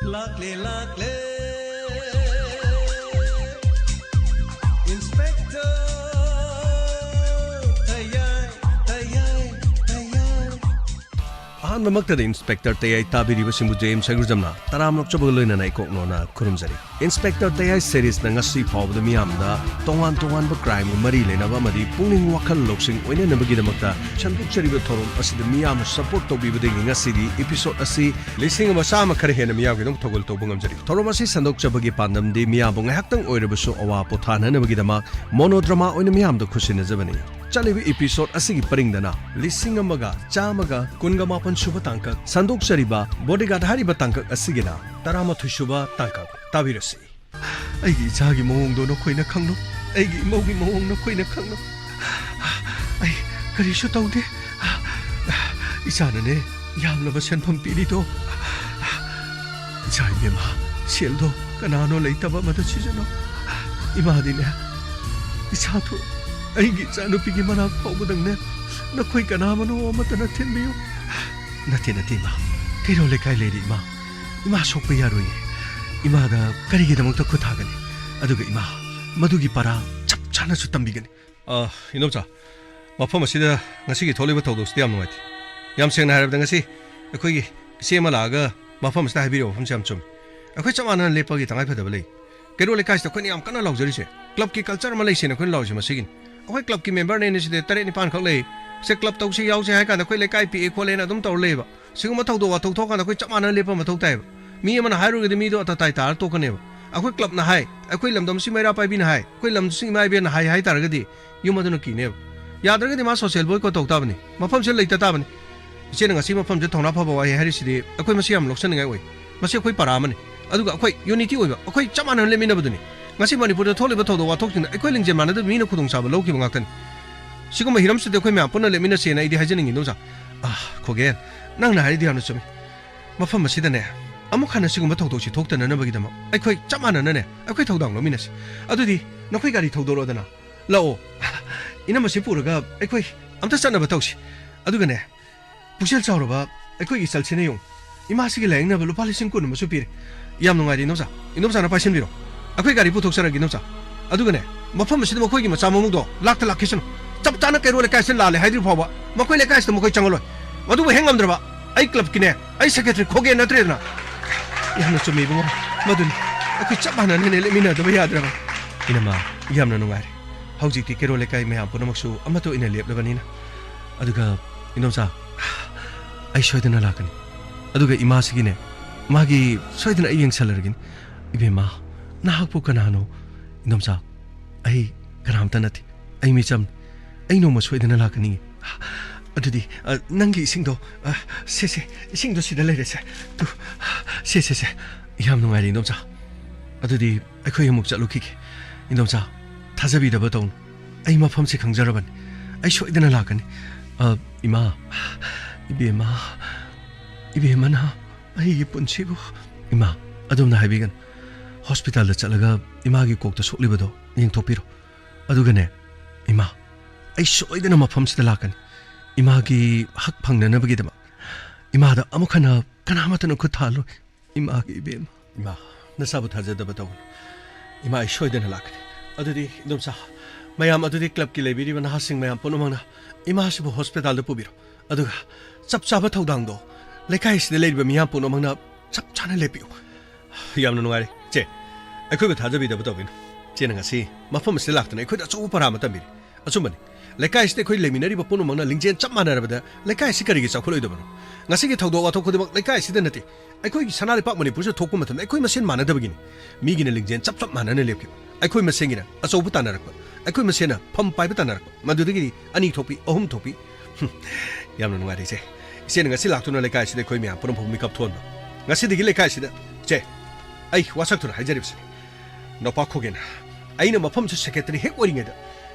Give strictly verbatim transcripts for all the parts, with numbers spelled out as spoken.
ꯂꯥꯛꯂꯦ, ꯂꯥꯛꯂꯦ, Inspector ꯇꯌꯥꯏ, ꯇꯌꯥꯏ, ꯇꯌꯥꯏ꯫ ꯑꯍꯥꯟꯕꯃꯛꯇꯗ Inspector ꯇꯌꯥꯏ ꯇꯥꯕꯤꯔꯤꯕꯁꯤꯡꯕꯨ J M ꯁꯒꯨꯔꯖꯝꯅ ꯇꯔꯥꯝꯅ ꯑꯣꯛꯆꯕꯒ ꯂꯣꯏꯅꯅ ꯏꯀꯣꯛꯅꯣꯅ ꯈꯨꯔꯨꯝꯖꯔꯤ꯫ Inspector ꯇꯌꯥꯏ series ꯅ ꯉꯁꯤ ꯐꯥꯎꯕꯗ ꯃꯤꯌꯥꯝꯗ ꯇꯣꯉꯥꯟ ꯇꯣꯉꯥꯟꯕ crime ꯒ ꯃꯔꯤ ꯂꯩꯅꯕ ꯑꯃꯗꯤ ꯄꯨꯛꯅꯤꯡ ꯋꯥꯈꯜ ꯂꯧꯁꯤꯡ ꯑꯣꯏꯅꯅꯕꯒꯤꯗꯃꯛꯇ ꯁꯟꯗꯣꯛꯆꯔꯤꯕ ꯊꯧꯔꯝ ꯑꯁꯤꯗ ꯃꯤꯌꯥꯝꯅ support ꯇꯧꯕꯤꯕꯗꯒꯤ ꯉꯁꯤꯗꯤ episode ꯑꯁꯤ ꯂꯤꯁꯤꯡ ꯑꯃ ꯆꯥꯝꯃ ꯈꯔ ꯍꯦꯟꯅ ꯃꯤꯌꯥꯝꯒꯤꯗꯃꯛ ꯊꯧꯒꯜ ꯇꯧꯕ ꯉꯝꯖꯔꯤ꯫ ꯊꯧꯔꯝ ꯑꯁꯤ ꯁꯟꯗꯣꯛꯆꯕꯒꯤ ꯄꯥꯟꯗꯝꯗꯤ ꯃꯤꯌꯥꯝꯕꯨ ꯉꯥꯏꯍꯥꯛꯇꯪ ꯑꯣꯏꯔꯕꯁꯨ ꯑꯋꯥ ꯄꯣꯊꯥꯅꯅꯕꯒꯤꯗꯃꯛ monodrama ꯑꯣꯏꯅ ꯃꯤꯌꯥꯝꯗ ꯈꯨꯠꯁꯤꯟꯅꯖꯕꯅꯤ꯫ ꯆꯠꯂꯤꯕ episode ꯑꯁꯤꯒꯤ ꯄꯔꯤꯡꯗꯅ ꯂꯤꯁꯤꯡ ꯑꯃꯒ ꯆꯥꯝꯃꯒ ꯀꯨꯟꯒ ꯃꯥꯄꯟ ꯁꯨꯕ ꯇꯥꯡꯀꯛ ꯁꯟꯗꯣꯛꯆꯔꯤꯕ Bodyguard ꯍꯥꯏꯔꯤꯕ ꯇꯥꯡꯀꯛ ꯑꯁꯤꯒꯤꯅ ꯇꯔꯥꯃꯥꯊꯣꯏ ꯁꯨꯕ ꯇꯥꯡꯀꯛ ꯇꯥꯕꯤꯔꯁꯤ꯫ ꯑꯩꯒꯤ ꯏꯆꯥꯒꯤ ꯃꯑꯣꯡꯗꯣ ꯅꯈꯣꯏꯅ ꯈꯪꯂꯣ꯫ ꯑꯩꯒꯤ ꯏꯃꯧꯒꯤ ꯃꯑꯣꯡ ꯅꯈꯣꯏꯅ ꯈꯪꯂꯣ꯫ ꯑꯩ ꯀꯔꯤꯁꯨ ꯇꯧꯗꯦ꯫ ꯏꯆꯥꯅꯅꯦ ꯌꯥꯝꯂꯕ ꯁꯦꯟꯐꯝ ꯄꯤꯔꯤꯗꯣ꯫ ꯏꯆꯥ ꯏꯕꯦꯝꯃ, ꯁꯦꯜꯗꯣ ꯀꯅꯥꯅꯣ ꯂꯩꯇꯕ ꯑꯃꯗ ꯁꯤꯖꯤꯟꯅꯧ꯫ ꯏꯃꯥꯗꯤꯅꯦ, ꯏꯆꯥꯗꯣ, ꯑꯩꯒꯤ ꯏꯆꯥꯅꯨꯄꯤꯒꯤ ꯃꯅꯥꯛ ꯐꯥꯎꯕꯗꯪꯅꯦ ꯅꯈꯣꯏ ꯀꯅꯥꯃꯅꯣ ꯑꯃꯠꯇꯅ ꯊꯤꯟꯕꯤꯌꯨ꯫ ꯅꯠꯇꯦ, ꯅꯠꯇꯦ, ꯏꯃꯥ꯫ ꯀꯩꯔꯣꯜ ꯂꯩꯀꯥꯏ ꯂꯩꯔꯤ, ꯏꯃꯥ꯫ ꯏꯃꯥ ꯁꯣꯛꯄ ꯌꯥꯔꯣꯏꯌꯦ꯫ ꯏꯃꯥꯗ ꯀꯔꯤꯒꯤꯗꯃꯛꯇ ꯈꯨꯠ ꯊꯥꯒꯅꯤ? ꯑꯗꯨꯒ ꯏꯃꯥ, ꯃꯗꯨꯒꯤ ꯄꯔꯥ ꯆꯞ ꯆꯥꯅꯁꯨ ꯇꯝꯕꯤꯒꯅꯤ꯫ ꯑ, ꯏꯅꯣꯝꯆꯥ, ꯃꯐꯝ ꯑꯁꯤꯗ ꯉꯁꯤꯒꯤ ꯊꯣꯛꯂꯤꯕ ꯊꯧꯗꯣꯛꯁꯤꯗꯤ ꯌꯥꯝ ꯅꯨꯡꯉꯥꯏꯇꯦ꯫ ꯌꯥꯝ ꯁꯦꯡꯅ ꯍꯥꯏꯔꯕꯗ, ꯉꯁꯤ ꯑꯩꯈꯣꯏꯒꯤ ꯏꯆꯦ ꯑꯃ ꯂꯥꯛꯑꯒ ꯃꯐꯝ ꯑꯁꯤꯗ ꯍꯥꯏꯕꯤꯔꯤꯕ ꯋꯥꯐꯝꯁꯦ ꯌꯥꯝ ꯆꯨꯝꯃꯤ꯫ ꯑꯩꯈꯣꯏ ꯆꯞ ꯃꯥꯟꯅꯅ ꯂꯦꯞꯄꯒꯤ ꯇꯉꯥꯏ ꯐꯗꯕ ꯂꯩ꯫ ꯀꯩꯔꯣꯜ ꯂꯩꯀꯥꯏꯁꯤꯗ ꯑꯩꯈꯣꯏꯅ ꯌꯥꯝ ꯀꯟꯅ ꯂꯥꯎꯖꯔꯤꯁꯦ, club ꯀꯤ culture ꯑꯃ ꯂꯩꯁꯦꯅ ꯑꯩꯈꯣꯏꯅ ꯂꯥꯎꯔꯤꯁꯦ ꯃꯁꯤꯒꯤꯅꯤ꯫ ꯑꯩꯈꯣꯏ club ꯀꯤ member ꯅꯦꯅ ꯁꯤꯗ ꯇꯔꯦꯠ ꯅꯤꯄꯥꯟ ꯈꯛ ꯂꯩ꯫ ꯁꯦ, club ꯇꯧꯁꯤ ꯌꯥꯎꯁꯤ ꯍꯥꯏ ꯀꯥꯟꯗ ꯑꯩꯈꯣꯏ ꯂꯩꯀꯥꯏ ꯄꯤꯛꯑꯦ ꯈꯣꯠꯂꯦꯅ ꯑꯗꯨꯝ ꯇꯧꯔ ꯂꯩꯌꯦꯕ꯫ ꯁꯤꯒꯨꯝꯕ ꯊꯧꯗꯣꯛ ꯋꯥꯊꯣꯛ ꯊꯣꯛꯑꯀꯥꯟꯗ ꯑꯩꯈꯣꯏ ꯆꯞ ꯃꯥꯟꯅꯅ ꯂꯦꯞꯄ ꯃꯊꯧ ꯇꯥꯏꯌꯦꯕ꯫ ꯃꯤ ꯑꯃꯅ ꯍꯥꯏꯔꯨꯔꯒꯗꯤ ꯃꯤꯗꯣ ꯑꯇꯇꯥꯏ ꯇꯥꯔ ꯇꯣꯛꯀꯅꯦꯕ꯫ ꯑꯩꯈꯣꯏ club ꯅ ꯍꯥꯏ, ꯑꯩꯈꯣꯏ ꯂꯝꯗꯝꯁꯤ ꯃꯩꯔꯥ ꯄꯥꯏꯕꯤꯅ ꯍꯥꯏ, ꯑꯩꯈꯣꯏ ꯂꯝꯁꯤ ꯏꯃꯥ ꯏꯕꯦꯟꯅ ꯍꯥꯏ ꯍꯥꯏ ꯇꯥꯔꯒꯗꯤ ꯌꯨꯝ ꯑꯗꯨꯅ ꯀꯤꯅꯦꯕ꯫ ꯌꯥꯗ꯭ꯔꯒꯗꯤ ꯃꯥ social boycott ꯇꯧ ꯇꯥꯕꯅꯤ꯫ ꯃꯐꯝꯁꯤꯗ ꯂꯩꯇ ꯇꯥꯕꯅꯤ꯫ ꯏꯆꯦꯅ ꯉꯁꯤ ꯃꯐꯝꯁꯤꯗ ꯊꯧꯅꯥ ꯐꯕ ꯋꯥꯍꯩ ꯍꯥꯏꯔꯤꯁꯤꯗꯤ ꯑꯩꯈꯣꯏ ꯃꯁꯤ ꯌꯥꯝ ꯂꯧꯁꯟꯅꯤꯡꯉꯥꯏ ꯑꯣꯏ꯫ ꯃꯁꯤ ꯑꯩꯈꯣꯏ ꯄꯔꯥ ꯑꯃꯅꯤ꯫ ꯑꯗꯨꯒ ꯑꯩꯈꯣꯏ unity ꯑꯣꯏꯕ, ꯑꯩꯈꯣꯏ ꯆꯞ ꯃꯥꯟꯅꯅ ꯂꯦꯞꯃꯤꯟꯅꯕꯗꯨꯅꯤ꯫ ꯉꯁꯤ ꯃꯅꯤꯄꯨꯔꯗ ꯊꯣꯛꯂꯤꯕ ꯊꯧꯗꯣꯛ ꯋꯥꯊꯣꯛꯁꯤꯡꯅ ꯑꯩꯈꯣꯏ ꯂꯤꯡꯖꯦꯜ ꯃꯥꯟꯅꯗꯕ ꯃꯤꯅ ꯈꯨꯗꯣꯡꯆꯥꯕ ꯂꯧꯈꯤꯕ ꯉꯥꯛꯇꯅꯤ꯫ ꯁꯤꯒꯨꯝꯕ ꯍꯤꯔꯝꯁꯤꯗ ꯑꯩꯈꯣꯏ ꯃꯌꯥꯝ ꯄꯨꯟꯅ ꯂꯦꯞꯃꯤꯟꯅꯁꯦꯅ ꯑꯩꯗꯤ ꯍꯥꯏꯖꯅꯤꯡꯉꯤ, ꯏꯗꯣꯝꯆꯥ꯫ ꯑꯥ, ꯈꯣꯒꯦꯟ, ꯅꯪꯅ ꯍꯥꯏꯔꯤꯗꯨ ꯌꯥꯝꯅ ꯆꯨꯝꯃꯤ꯫ ꯃꯐꯝ ꯑꯁꯤꯗꯅꯦ, ꯑꯃꯨꯛ ꯍꯟꯅ ꯁꯤꯒꯨꯝꯕ ꯊꯧꯗꯣꯛꯁꯤ ꯊꯣꯛꯇꯅꯅꯕꯒꯤꯗꯃꯛ ꯑꯩꯈꯣꯏ ꯆꯞ ꯃꯥꯟꯅꯅꯅꯦ, ꯑꯩꯈꯣꯏ ꯊꯧꯗꯥꯡ ꯂꯧꯃꯤꯟꯅꯁꯤ꯫ ꯑꯗꯨꯗꯤ ꯅꯈꯣꯏ ꯒꯥꯔꯤ ꯊꯧꯗꯣꯔꯛꯑꯣꯗꯅ꯫ ꯂꯥꯛꯑꯣ꯫ ꯏꯅꯝꯃꯁꯤ ꯄꯨꯔꯒ ꯑꯩꯈꯣꯏ ꯑꯝꯇ ꯆꯠꯅꯕ ꯇꯧꯁꯤ꯫ ꯑꯗꯨꯒꯅꯦ, ꯄꯨꯛꯆꯦꯜ ꯆꯥꯎꯔꯕ ꯑꯩꯈꯣꯏꯒꯤ ꯏꯆꯜꯁꯤꯅ ꯌꯦꯡꯉꯨ꯫ ꯏꯃꯥꯁꯤꯒꯤ ꯂꯥꯌꯦꯡꯅꯕ ꯂꯨꯄꯥ ꯂꯤꯁꯤꯡ ꯀꯨꯟ ꯑꯃꯁꯨ ꯄꯤꯔꯦ꯫ ꯌꯥꯝ ꯅꯨꯡꯉꯥꯏꯔꯦ, ꯏꯅꯣꯝꯆꯥ꯫ ꯏꯅꯣꯝꯆꯥꯅ ꯄꯥꯏꯁꯤꯟꯕꯤꯔꯣ꯫ ꯑꯩꯈꯣꯏ ꯒꯥꯔꯤ ꯄꯨꯊꯣꯛꯆꯔꯒꯦ, ꯏꯅꯣꯝꯆꯥ꯫ ꯑꯗꯨꯒꯅꯦ, ꯃꯐꯝ ꯑꯁꯤꯗ ꯃꯈꯣꯏꯒꯤ ꯃꯆꯥ ꯃꯃꯧꯗꯣ ꯂꯥꯛꯇ ꯂꯥꯛꯈꯤꯁꯅꯨ꯫ ꯆꯞ ꯆꯥꯅ ꯀꯩꯔꯣꯜ ꯂꯩꯀꯥꯏꯁꯤꯗ ꯂꯥꯜꯂꯦ ꯍꯥꯏꯗ꯭ꯔꯤ ꯐꯥꯎꯕ ꯃꯈꯣꯏ ꯂꯩꯀꯥꯏꯁꯤꯗ ꯃꯈꯣꯏ ꯆꯪꯍꯜꯂꯣꯏ꯫ ꯃꯗꯨꯕꯨ ꯍꯦꯛ ꯉꯝꯗ꯭ꯔꯕ, ꯑꯩ ꯀ꯭ꯂꯕꯀꯤꯅꯦ, ꯑꯩ ꯁꯦꯀ꯭ꯔꯦꯇꯔꯤ ꯈꯣꯒꯦꯟ ꯅꯠꯇ꯭ꯔꯦꯗꯅ꯫ ꯌꯥꯝꯅ ꯆꯨꯝꯃꯦ, ꯏꯕꯨꯡꯉꯣ꯫ ꯃꯗꯨꯅꯤ꯫ ꯑꯩꯈꯣꯏ ꯆꯞ ꯃꯥꯟꯅꯅ ꯍꯦꯟꯅ ꯂꯦꯞꯃꯤꯟꯅꯗꯕ ꯌꯥꯗ꯭ꯔꯕ꯫ ꯏꯅꯝꯃ, ꯌꯥꯝꯅ ꯅꯨꯡꯉꯥꯏꯔꯦ꯫ ꯍꯧꯖꯤꯛꯇꯤ ꯀꯩꯔꯣꯜ ꯂꯩꯀꯥꯏ ꯃꯌꯥꯝ ꯄꯨꯝꯅꯃꯛꯁꯨ ꯑꯃꯠꯇ ꯑꯣꯏꯅ ꯂꯦꯞꯂꯕꯅꯤꯅ꯫ ꯑꯗꯨꯒ, ꯏꯅꯣꯝꯆꯥ, ꯑꯩ ꯁꯣꯏꯗꯅ ꯂꯥꯛꯀꯅꯤ꯫ ꯑꯗꯨꯒ ꯏꯃꯥꯁꯤꯒꯤꯅꯦ, ꯃꯥꯒꯤ ꯁꯣꯏꯗꯅ ꯑꯩ ꯌꯦꯡꯁꯜꯂꯔꯒꯅꯤ꯫ ꯏꯕꯦꯝꯃ, ꯅꯍꯥꯛꯄꯨ ꯀꯅꯥꯅꯣ? ꯏꯅꯣꯝꯆꯥ, ꯑꯩ ꯀꯅꯥꯝꯇ ꯅꯠꯇꯦ꯫ ꯑꯩ ꯃꯤꯆꯝꯅꯤ꯫ ꯑꯩ ꯅꯣꯡꯃ ꯁꯣꯏꯗꯅ ꯂꯥꯛꯀꯅꯤ꯫ ꯑꯗꯨꯗꯤ, ꯑ, ꯅꯪꯒꯤ ꯏꯁꯤꯡꯗꯣ, ꯑ, ꯁꯦ, ꯁꯦ, ꯏꯁꯤꯡꯗꯣ ꯁꯤꯗ ꯂꯩꯔꯦ, ꯁꯦ꯫ ꯇꯨ, ꯁꯦ, ꯁꯦ, ꯁꯦ꯫ ꯌꯥꯝ ꯅꯨꯡꯉꯥꯏꯔꯦ, ꯏꯅꯣꯝꯆꯥ꯫ ꯑꯗꯨꯗꯤ ꯑꯩꯈꯣꯏ ꯑꯃꯨꯛ ꯆꯠꯂꯨꯈꯤꯒꯦ꯫ ꯏꯅꯣꯝꯆꯥ, ꯊꯥꯖꯕꯤꯗꯕ ꯇꯧꯅꯨ꯫ ꯑꯩ ꯃꯐꯝꯁꯤ ꯈꯪꯖꯔꯕꯅꯤ꯫ ꯑꯩ ꯁꯣꯏꯗꯅ ꯂꯥꯛꯀꯅꯤ꯫ ꯑ, ꯏꯃꯥ, ꯏꯕꯦꯝꯃ, ꯏꯕꯦꯝꯃꯅ ꯑꯩꯒꯤ ꯄꯨꯟꯁꯤꯕꯨ꯫ ꯏꯃꯥ, ꯑꯗꯣꯝꯅ ꯍꯥꯏꯕꯤꯒꯅꯨ꯫ ꯍꯣꯁꯄꯤꯇꯥꯜꯗ ꯆꯠꯂꯒ ꯏꯃꯥꯒꯤ ꯀꯣꯛꯇ ꯁꯣꯛꯂꯤꯕꯗꯣ ꯌꯦꯡꯊꯣꯛꯄꯤꯔꯣ꯫ ꯑꯗꯨꯒꯅꯦ, ꯏꯃꯥ, ꯑꯩ ꯁꯣꯏꯗꯅ ꯃꯐꯝꯁꯤꯗ ꯂꯥꯛꯀꯅꯤ꯫ ꯏꯃꯥꯒꯤ ꯍꯛ ꯐꯪꯅꯅꯕꯒꯤꯗꯃꯛ꯫ ꯏꯃꯥꯗ ꯑꯃꯨꯛ ꯍꯟꯅ ꯀꯅꯥꯃꯠꯇꯅ ꯈꯨꯠ ꯊꯥꯍꯜꯂꯣꯏ꯫ ꯏꯃꯥꯒꯤ ꯏꯕꯦꯝꯃ꯫ ꯏꯃꯥ, ꯅꯁꯥꯕꯨ ꯊꯥꯖꯗꯕ ꯇꯧꯒꯅꯨ꯫ ꯏꯃꯥ, ꯑꯩ ꯁꯣꯏꯗꯅ ꯂꯥꯛꯀꯅꯤ꯫ ꯑꯗꯨꯗꯤ, ꯏꯗꯣꯝꯆꯥ, ꯃꯌꯥꯝ, ꯑꯗꯨꯗꯤ ꯀ꯭ꯂꯕꯀꯤ ꯂꯩꯕꯤꯔꯤꯕ ꯅꯍꯥꯁꯤꯡ ꯃꯌꯥꯝ ꯄꯨꯝꯅꯃꯛꯅ ꯏꯃꯥꯁꯤꯕꯨ ꯍꯣꯁꯄꯤꯇꯥꯜꯗ ꯄꯨꯕꯤꯔꯣ꯫ ꯑꯗꯨꯒ ꯆꯞ ꯆꯥꯕ ꯊꯧꯗꯥꯡꯗꯣ ꯂꯩꯀꯥꯏ ꯑꯁꯤꯗ ꯂꯩꯔꯤꯕ ꯃꯤꯌꯥꯝ ꯄꯨꯝꯅꯃꯛꯅ ꯆꯞ ꯆꯥꯅ ꯂꯦꯞꯄꯤꯌꯨ꯫ ꯌꯥꯝꯅ ꯅꯨꯡꯉꯥꯏꯔꯦ, ꯆꯦ꯫ ꯑꯩꯈꯣꯏꯕꯨ ꯊꯥꯖꯕꯤꯗꯕ ꯇꯧꯕꯤꯅꯨ꯫ ꯆꯦꯅ ꯉꯁꯤ ꯃꯐꯝ ꯑꯁꯤꯗ ꯂꯥꯛꯇꯨꯅ ꯑꯩꯈꯣꯏꯗ ꯑꯆꯧꯕ ꯄꯔꯥ ꯑꯃ ꯇꯝꯕꯤꯔꯦ꯫ ꯑꯆꯨꯝꯕꯅꯤ꯫ ꯂꯩꯀꯥꯏ ꯑꯁꯤꯗ ꯑꯩꯈꯣꯏ ꯂꯩꯃꯤꯟꯅꯔꯤꯕ ꯄꯨꯝꯅꯃꯛꯅ ꯂꯤꯡꯖꯦꯜ ꯆꯞ ꯃꯥꯟꯅꯔꯕꯗ ꯂꯩꯀꯥꯏ ꯑꯁꯤ ꯀꯔꯤꯒꯤ ꯆꯥꯎꯈꯠꯂꯣꯏꯗꯕꯅꯣ? ꯉꯁꯤꯒꯤ ꯊꯧꯗꯣꯛ ꯋꯥꯊꯣꯛ ꯈꯨꯗꯤꯡꯃꯛ ꯂꯩꯀꯥꯏ ꯑꯁꯤꯗ ꯅꯠꯇꯦ, ꯑꯩꯈꯣꯏꯒꯤ ꯁꯅꯥ ꯂꯩꯄꯥꯛ ꯃꯅꯤꯄꯨꯔꯁꯤꯗ ꯊꯣꯛꯄ ꯃꯇꯝꯗ ꯑꯩꯈꯣꯏ ꯃꯁꯦꯟ ꯃꯥꯟꯅꯗꯕꯒꯤꯅꯤ꯫ ꯃꯤꯒꯤꯅ ꯂꯤꯡꯖꯦꯜ ꯆꯞ ꯆꯞ ꯃꯥꯟꯅꯅ ꯂꯦꯞꯈꯤꯕ, ꯑꯩꯈꯣꯏ ꯃꯁꯦꯟꯒꯤꯅ ꯑꯆꯧꯕ ꯇꯥꯟꯅꯔꯛꯄ, ꯑꯩꯈꯣꯏ ꯃꯁꯦꯟꯅ ꯐꯝ ꯄꯥꯏꯕ ꯇꯥꯟꯅꯔꯛꯄ, ꯃꯗꯨꯗꯒꯤꯗꯤ ꯑꯅꯤ ꯊꯣꯛꯄꯤ, ꯑꯍꯨꯝ ꯊꯣꯛꯄꯤ꯫ ꯍꯨꯝ, ꯌꯥꯝꯅ ꯅꯨꯡꯉꯥꯏꯔꯦ, ꯏꯆꯦ꯫ ꯏꯆꯦꯅ ꯉꯁꯤ ꯂꯥꯛꯇꯨꯅ ꯂꯩꯀꯥꯏ ꯑꯁꯤꯗ ꯑꯩꯈꯣꯏ ꯃꯌꯥꯝ ꯄꯨꯝꯅꯃꯛ ꯃꯤꯀꯞ ꯊꯣꯛꯍꯟꯕ꯫ ꯉꯁꯤꯗꯒꯤ ꯂꯩꯀꯥꯏ ꯑꯁꯤꯗ, ꯆꯦ, ꯑꯩ ꯋꯥꯁꯛ ꯊꯨꯅ ꯍꯥꯏꯖꯔꯤꯕꯁꯤꯅꯤ꯫ ꯅꯨꯄꯥ ꯈꯣꯒꯦꯟ, ꯑꯩꯅ ꯃꯐꯝꯁꯤꯗ ꯁꯦꯀ꯭ꯔꯦꯇꯔꯤ ꯍꯦꯛ ꯑꯣꯏꯔꯤꯉꯩꯗ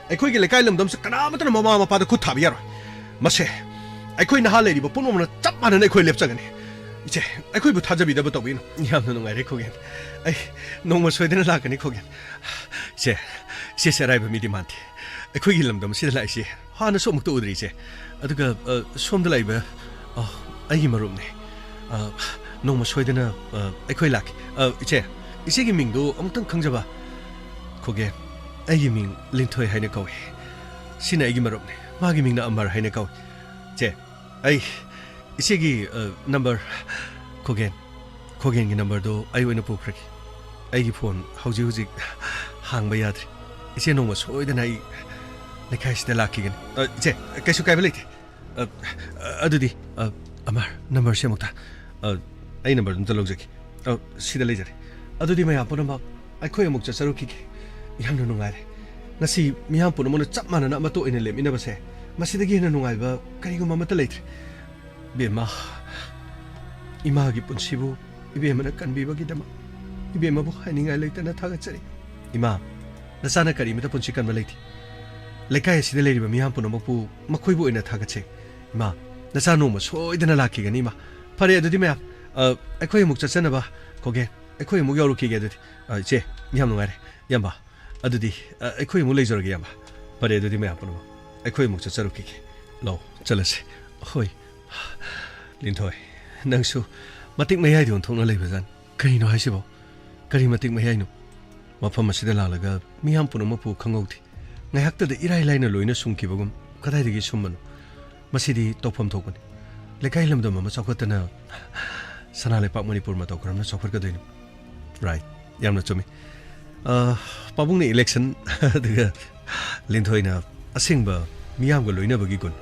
ꯑꯩꯈꯣꯏꯒꯤ ꯂꯩꯀꯥꯏ ꯂꯝꯗꯝꯁꯤ ꯀꯅꯥꯃꯠꯇꯅ ꯃꯃꯥ ꯃꯄꯥꯗ ꯈꯨꯠ ꯊꯥꯕ ꯌꯥꯔꯣꯏ꯫ ꯃꯁꯦ ꯑꯩꯈꯣꯏ ꯅꯍꯥ ꯂꯩꯔꯤꯕ ꯄꯨꯝꯅꯃꯛꯅ ꯆꯞ ꯃꯥꯟꯅꯅ ꯑꯩꯈꯣꯏ ꯂꯦꯞꯆꯒꯅꯤ꯫ ꯏꯆꯦ, ꯑꯩꯈꯣꯏꯕꯨ ꯊꯥꯖꯕꯤꯗꯕ ꯇꯧꯕꯤꯅꯨ꯫ ꯌꯥꯝꯅ ꯅꯨꯡꯉꯥꯏꯔꯦ ꯈꯣꯒꯦꯟ꯫ ꯑꯩ ꯅꯣꯡꯃ ꯁꯣꯏꯗꯅ ꯂꯥꯛꯀꯅꯤ ꯈꯣꯒꯦꯟ꯫ ꯏꯆꯦ, ꯏꯆꯦꯁꯦ ꯑꯔꯥꯏꯕ ꯃꯤꯗꯤ ꯃꯥꯟꯗꯦ꯫ ꯑꯩꯈꯣꯏꯒꯤ ꯂꯝꯗꯝ ꯑꯁꯤꯗ ꯂꯥꯛꯏꯁꯦ ꯍꯥꯟꯅꯁꯨ ꯑꯃꯨꯛꯇ ꯎꯗ꯭ꯔꯤ, ꯏꯆꯦ꯫ ꯑꯗꯨꯒ, ꯑ, ꯁꯣꯝꯗ ꯂꯥꯛꯏꯕ, ꯑ, ꯑꯩꯒꯤ ꯃꯔꯨꯞꯅꯦ꯫ ꯑ, ꯅꯣꯡꯃ ꯁꯣꯏꯗꯅ, ꯑ, ꯑꯩꯈꯣꯏ ꯂꯥꯛꯀꯦ꯫ ꯑ, ꯏꯆꯦ, ꯏꯆꯦꯒꯤ ꯃꯤꯡꯗꯨ ꯑꯃꯨꯛꯇꯪ ꯈꯪꯖꯕ? ꯈꯣꯒꯦꯟ, ꯑꯩꯒꯤ ꯃꯤꯡ ꯂꯤꯟꯊꯣꯏ ꯍꯥꯏꯅ ꯀꯧꯏ꯫ ꯁꯤꯅ ꯑꯩꯒꯤ ꯃꯔꯨꯞꯅꯤ꯫ ꯃꯥꯒꯤ ꯃꯤꯡꯅ ꯑꯃꯔ ꯍꯥꯏꯅ ꯀꯧꯏ꯫ ꯆꯦ, ꯑꯩ ꯏꯆꯦꯒꯤ, ꯑ, ꯅꯝꯕꯔ, ꯈꯣꯒꯦꯟ, ꯈꯣꯒꯦꯟꯒꯤ ꯅꯝꯕꯔꯗꯨ ꯑꯩ ꯑꯣꯏꯅ ꯄꯨꯈ꯭ꯔꯒꯦ꯫ ꯑꯩꯒꯤ ꯐꯣꯟ ꯍꯧꯖꯤꯛ ꯍꯧꯖꯤꯛ ꯍꯥꯡꯕ ꯌꯥꯗ꯭ꯔꯦ꯫ ꯏꯆꯦ ꯅꯣꯡꯃ ꯁꯣꯏꯗꯅ ꯑꯩ ꯂꯩꯀꯥꯏꯁꯤꯗ ꯂꯥꯛꯈꯤꯒꯅꯤ꯫ ꯑ, ꯏꯆꯦ, ꯀꯩꯁꯨ ꯀꯥꯏꯕ ꯂꯩꯇꯦ꯫ ꯑ, ꯑ, ꯑꯗꯨꯗꯤ, ꯑ, ꯑꯃꯔ, ꯅꯝꯕꯔꯁꯦ ꯑꯃꯨꯛꯇ, ꯑ, ꯑꯩ ꯅꯝꯕꯔ ꯑꯝꯇ ꯂꯧꯖꯒꯦ꯫ ꯑ, ꯁꯤꯗ ꯂꯩꯖꯔꯦ꯫ ꯑꯗꯨꯗꯤ ꯃꯌꯥꯝ ꯄꯨꯝꯅꯃꯛ ꯑꯩꯈꯣꯏ ꯑꯃꯨꯛ ꯆꯠꯆꯔꯨꯈꯤꯒꯦ꯫ ꯌꯥꯝꯅ ꯅꯨꯡꯉꯥꯏꯔꯦ꯫ ꯉꯁꯤ ꯃꯤꯌꯥꯝ ꯄꯨꯝꯅꯃꯛꯅ ꯆꯞ ꯃꯥꯟꯅꯅ ꯑꯃꯠꯇ ꯑꯣꯏꯅ ꯂꯦꯞꯃꯤꯟꯅꯕꯁꯦ, ꯃꯁꯤꯗꯒꯤ ꯍꯦꯟꯅ ꯅꯨꯡꯉꯥꯏꯕ ꯀꯔꯤꯒꯨꯝꯕ ꯑꯃꯠꯇ ꯂꯩꯇ꯭ꯔꯦ꯫ ꯏꯕꯦꯝꯃ, ꯏꯃꯥꯒꯤ ꯄꯨꯟꯁꯤꯕꯨ ꯏꯕꯦꯝꯃꯅ ꯀꯟꯕꯤꯕꯒꯤꯗꯃꯛ ꯏꯕꯦꯝꯃꯕꯨ ꯍꯥꯏꯅꯤꯡꯉꯥꯏ ꯂꯩꯇꯅ ꯊꯥꯒꯠꯆꯔꯤ꯫ ꯏꯃꯥ, ꯅꯆꯥꯅ ꯀꯔꯤꯃꯇ ꯄꯨꯟꯁꯤ ꯀꯟꯕ ꯂꯩꯇꯦ꯫ ꯂꯩꯀꯥꯏ ꯑꯁꯤꯗ ꯂꯩꯔꯤꯕ ꯃꯤꯌꯥꯝ ꯄꯨꯝꯅꯃꯛꯄꯨ ꯃꯈꯣꯏꯕꯨ ꯑꯣꯏꯅ ꯊꯥꯒꯠꯆꯩ꯫ ꯏꯃꯥ, ꯅꯆꯥ ꯅꯣꯡꯃ ꯁꯣꯏꯗꯅ ꯂꯥꯛꯈꯤꯒꯅꯤ, ꯏꯃꯥ꯫ ꯐꯔꯦ, ꯑꯗꯨꯗꯤ ꯃꯌꯥꯝ, ꯑ, ꯑꯩꯈꯣꯏ ꯑꯃꯨꯛ ꯆꯠꯆꯅꯕ ꯀꯧꯒꯦ꯫ ꯑꯩꯈꯣꯏ ꯑꯃꯨꯛ ꯌꯧꯔꯛꯈꯤꯒꯦ ꯑꯗꯨꯗꯤ꯫ ꯑ, ꯏꯆꯦ, ꯌꯥꯝ ꯅꯨꯡꯉꯥꯏꯔꯦ꯫ ꯏꯌꯥꯝꯕ, ꯑꯗꯨꯗꯤ, ꯑ, ꯑꯩꯈꯣꯏ ꯑꯃꯨꯛ ꯂꯩꯖꯔꯒꯦ, ꯏꯌꯥꯝꯕ꯫ ꯐꯔꯦ, ꯑꯗꯨꯗꯤ ꯃꯌꯥꯝ ꯄꯨꯝꯅꯃꯛ ꯑꯩꯈꯣꯏ ꯑꯃꯨꯛ ꯆꯠꯆꯔꯨꯈꯤꯒꯦ꯫ ꯂꯥꯛꯑꯣ, ꯆꯠꯂꯁꯤ꯫ ꯍꯣꯏ꯫ ꯂꯤꯟꯊꯣꯏ, ꯅꯪꯁꯨ ꯃꯇꯤꯛ ꯃꯌꯥꯏꯗ ꯑꯣꯟꯊꯣꯛꯅ ꯂꯩꯕꯖꯥꯠꯅꯤ꯫ ꯀꯔꯤꯅꯣ ꯍꯥꯏꯁꯤꯕꯣ? ꯀꯔꯤ ꯃꯇꯤꯛ ꯃꯌꯥꯏꯅꯣ? ꯃꯐꯝ ꯑꯁꯤꯗ ꯂꯥꯛꯂꯒ ꯃꯤꯌꯥꯝ ꯄꯨꯝꯅꯃꯛꯄꯨ ꯈꯪꯍꯧꯗꯦ꯫ ꯉꯥꯏꯍꯥꯛꯇꯗ ꯏꯔꯥꯏ ꯂꯥꯏꯅ ꯂꯣꯏꯅ ꯁꯨꯝꯈꯤꯕꯒꯨꯝ꯫ ꯀꯗꯥꯏꯗꯒꯤ ꯁꯨꯝꯕꯅꯣ? ꯃꯁꯤꯗꯤ ꯇꯧꯐꯝ ꯊꯣꯛꯄꯅꯤ꯫ ꯂꯩꯀꯥꯏ ꯂꯝꯗꯝ ꯑꯃ ꯆꯥꯎꯈꯠꯇꯅ ꯁꯅꯥ ꯂꯩꯄꯥꯛ ꯃꯅꯤꯄꯨꯔ ꯃꯇꯧ ꯀꯔꯝꯅ ꯆꯥꯎꯈꯠꯀꯗꯣꯏꯅꯣ? ꯔꯥꯏꯠ, ꯌꯥꯝꯅ ꯆꯨꯝꯃꯤ꯫ ꯑ, ꯄꯥꯕꯨꯡꯅ ꯏꯂꯦꯛꯁꯟ, ꯑꯗꯨꯒ ꯂꯤꯟꯊꯣꯏꯅ ꯑꯁꯦꯡꯕ ꯃꯤꯌꯥꯝꯒ ꯂꯣꯏꯅꯕꯒꯤ ꯒꯨꯟ꯫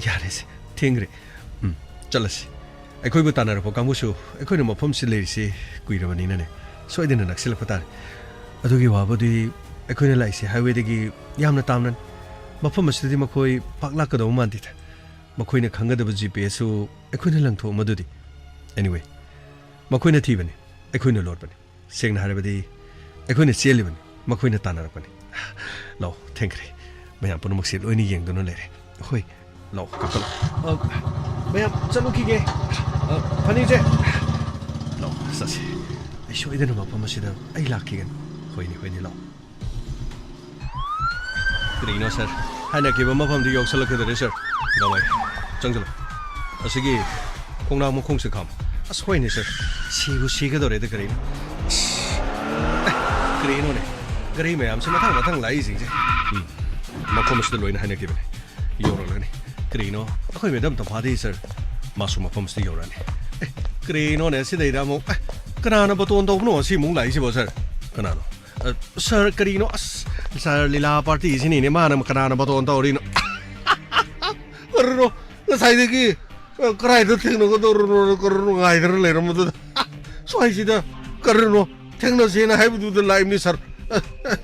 ꯌꯥꯔꯦꯁꯦ, ꯊꯦꯡꯈ꯭ꯔꯦ꯫ ꯎꯝ, ꯆꯠꯂꯁꯤ꯫ ꯑꯩꯈꯣꯏꯕꯨ ꯇꯥꯟꯅꯔꯛꯄ ꯀꯥꯡꯕꯨꯁꯨ ꯑꯩꯈꯣꯏꯅ ꯃꯐꯝꯁꯤ ꯂꯩꯔꯤꯁꯤ ꯀꯨꯏꯔꯕꯅꯤꯅꯅꯦ, ꯁꯣꯏꯗꯅ ꯅꯛꯁꯤꯜꯂꯛꯄ ꯇꯥꯔꯦ꯫ ꯑꯗꯨꯒꯤ ꯋꯥꯕꯨꯗꯤ ꯑꯩꯈꯣꯏꯅ ꯂꯥꯛꯏꯁꯤ ꯍꯥꯏꯋꯦꯗꯒꯤ ꯌꯥꯝꯅ ꯇꯥꯝꯅꯅꯤ꯫ ꯃꯐꯝ ꯑꯁꯤꯗꯗꯤ ꯃꯈꯣꯏ ꯄꯥꯛ ꯂꯥꯛꯀꯗꯧꯕ ꯃꯥꯟꯗꯦꯗ꯫ ꯃꯈꯣꯏꯅ ꯈꯪꯒꯗꯕ ꯖꯤ ꯄꯤ ꯑꯦꯁꯁꯨ ꯑꯩꯈꯣꯏꯅ ꯂꯪꯊꯣꯛꯑꯝꯃꯗꯨꯗꯤ꯫ Anyway, ꯃꯈꯣꯏꯅ ꯊꯤꯕꯅꯤ, ꯑꯩꯈꯣꯏꯅ ꯂꯣꯠꯄꯅꯤ꯫ ꯁꯦꯡꯅ ꯍꯥꯏꯔꯕꯗꯤ, ꯑꯩꯈꯣꯏꯅ ꯆꯦꯜꯂꯤꯕꯅꯤ, ꯃꯈꯣꯏꯅ ꯇꯥꯟꯅꯔꯛꯄꯅꯤ꯫ ꯂꯥꯛꯑꯣ, ꯊꯦꯡꯈ꯭ꯔꯦ꯫ ꯃꯌꯥꯝ ꯄꯨꯝꯅꯃꯛꯁꯦ ꯂꯣꯏꯅ ꯌꯦꯡꯗꯨꯅ ꯂꯩꯔꯦ꯫ ꯍꯣꯏ, ꯂꯥꯛꯑꯣ, ꯀꯥꯈꯠꯂꯣ꯫ ꯑ, ꯃꯌꯥꯝ ꯆꯠꯂꯨꯈꯤꯒꯦ꯫ ꯑ, ꯐꯅꯤꯁꯦ꯫ ꯂꯥꯛꯑꯣ, ꯆꯠꯁꯤ꯫ ꯑꯩ ꯁꯣꯏꯗꯅ ꯃꯐꯝ ꯑꯁꯤꯗ ꯑꯩ ꯂꯥꯛꯈꯤꯒꯅꯤ꯫ ꯍꯣꯏꯅꯦ, ꯍꯣꯏꯅꯦ, ꯂꯥꯛꯑꯣ꯫ ꯀꯔꯤꯅꯣ, ꯁꯥꯔ? ꯍꯥꯏꯅꯈꯤꯕ ꯃꯐꯝꯗꯨ ꯌꯧꯁꯜꯂꯛꯀꯗꯧꯔꯦ, ꯁꯥꯔ꯫ ꯗꯥꯎ ꯌꯥꯏ꯫ ꯆꯪꯁꯤꯜꯂꯣ꯫ ꯑꯁꯤꯒꯤ ꯈꯣꯡꯅꯥꯡ ꯃꯈꯣꯡꯁꯦ ꯈꯥꯝ꯫ ꯑꯁ, ꯍꯣꯏꯅꯦ, ꯁꯥꯔ꯫ ꯁꯤꯕꯨ ꯁꯤꯒꯗꯧꯔꯦꯗ, ꯀꯔꯤꯅꯣ? ꯑꯁ, ꯑꯦ, ꯀꯔꯤꯅꯣꯅꯦ? ꯒꯥꯔꯤ ꯃꯌꯥꯝꯁꯦ ꯃꯊꯪ ꯃꯊꯪ ꯂꯥꯛꯏꯁꯤꯡꯁꯦ꯫ ꯎꯝ, ꯃꯐꯝ ꯑꯁꯤꯗ ꯂꯣꯏꯅ ꯍꯥꯏꯅꯈꯤꯕꯅꯦ꯫ ꯌꯧꯔꯛꯂꯅꯤ꯫ ꯀꯔꯤꯅꯣ? ꯑꯩꯈꯣꯏ ꯃꯦꯗꯥꯝ ꯇꯝꯐꯥꯗꯤ, ꯁꯥꯔ꯫ ꯃꯥꯁꯨ ꯃꯐꯝ ꯑꯁꯤꯗ ꯌꯧꯔꯛꯑꯅꯤ꯫ ꯑꯦ, ꯀꯔꯤꯅꯣꯅꯦ? ꯁꯤꯗꯩꯗ ꯑꯃꯨꯛ, ꯑꯦ, ꯀꯅꯥꯅ ꯕꯇꯣꯟ ꯇꯧꯕꯅꯣ ꯑꯁꯤ ꯑꯃꯨꯛ ꯂꯥꯛꯏꯁꯤꯕꯣ, ꯁꯥꯔ? ꯀꯅꯥꯅꯣ? ꯑ, ꯁꯥꯔ, ꯀꯔꯤꯅꯣ? ꯑꯁ, ꯁꯥꯔ, ꯂꯤꯂꯥ ꯄꯥꯔꯇꯤꯁꯤꯅꯤꯅꯦ꯫ ꯃꯥꯅ ꯀꯅꯥꯅ ꯕꯇꯣꯟ ꯇꯧꯔꯤꯅꯣ? ꯀꯔꯤꯅꯣ? ꯉꯁꯥꯏꯗꯒꯤ, ꯑ, ꯀꯗꯥꯏꯗ ꯊꯦꯡꯅꯒꯗꯧꯔꯤꯅꯣ? ꯀꯔꯤꯅꯣ? ꯉꯥꯏꯗꯅ ꯂꯩꯔꯝꯕꯗꯨꯗ꯫ ꯁ꯭ꯋꯥꯏꯁꯤꯗ ꯀꯔꯤꯅꯣ? ꯊꯦꯡꯅꯁꯦꯅ ꯍꯥꯏꯕꯗꯨꯗ ꯂꯥꯛꯏꯕꯅꯤ, ꯁꯥꯔ꯫ ꯑ, ꯑ,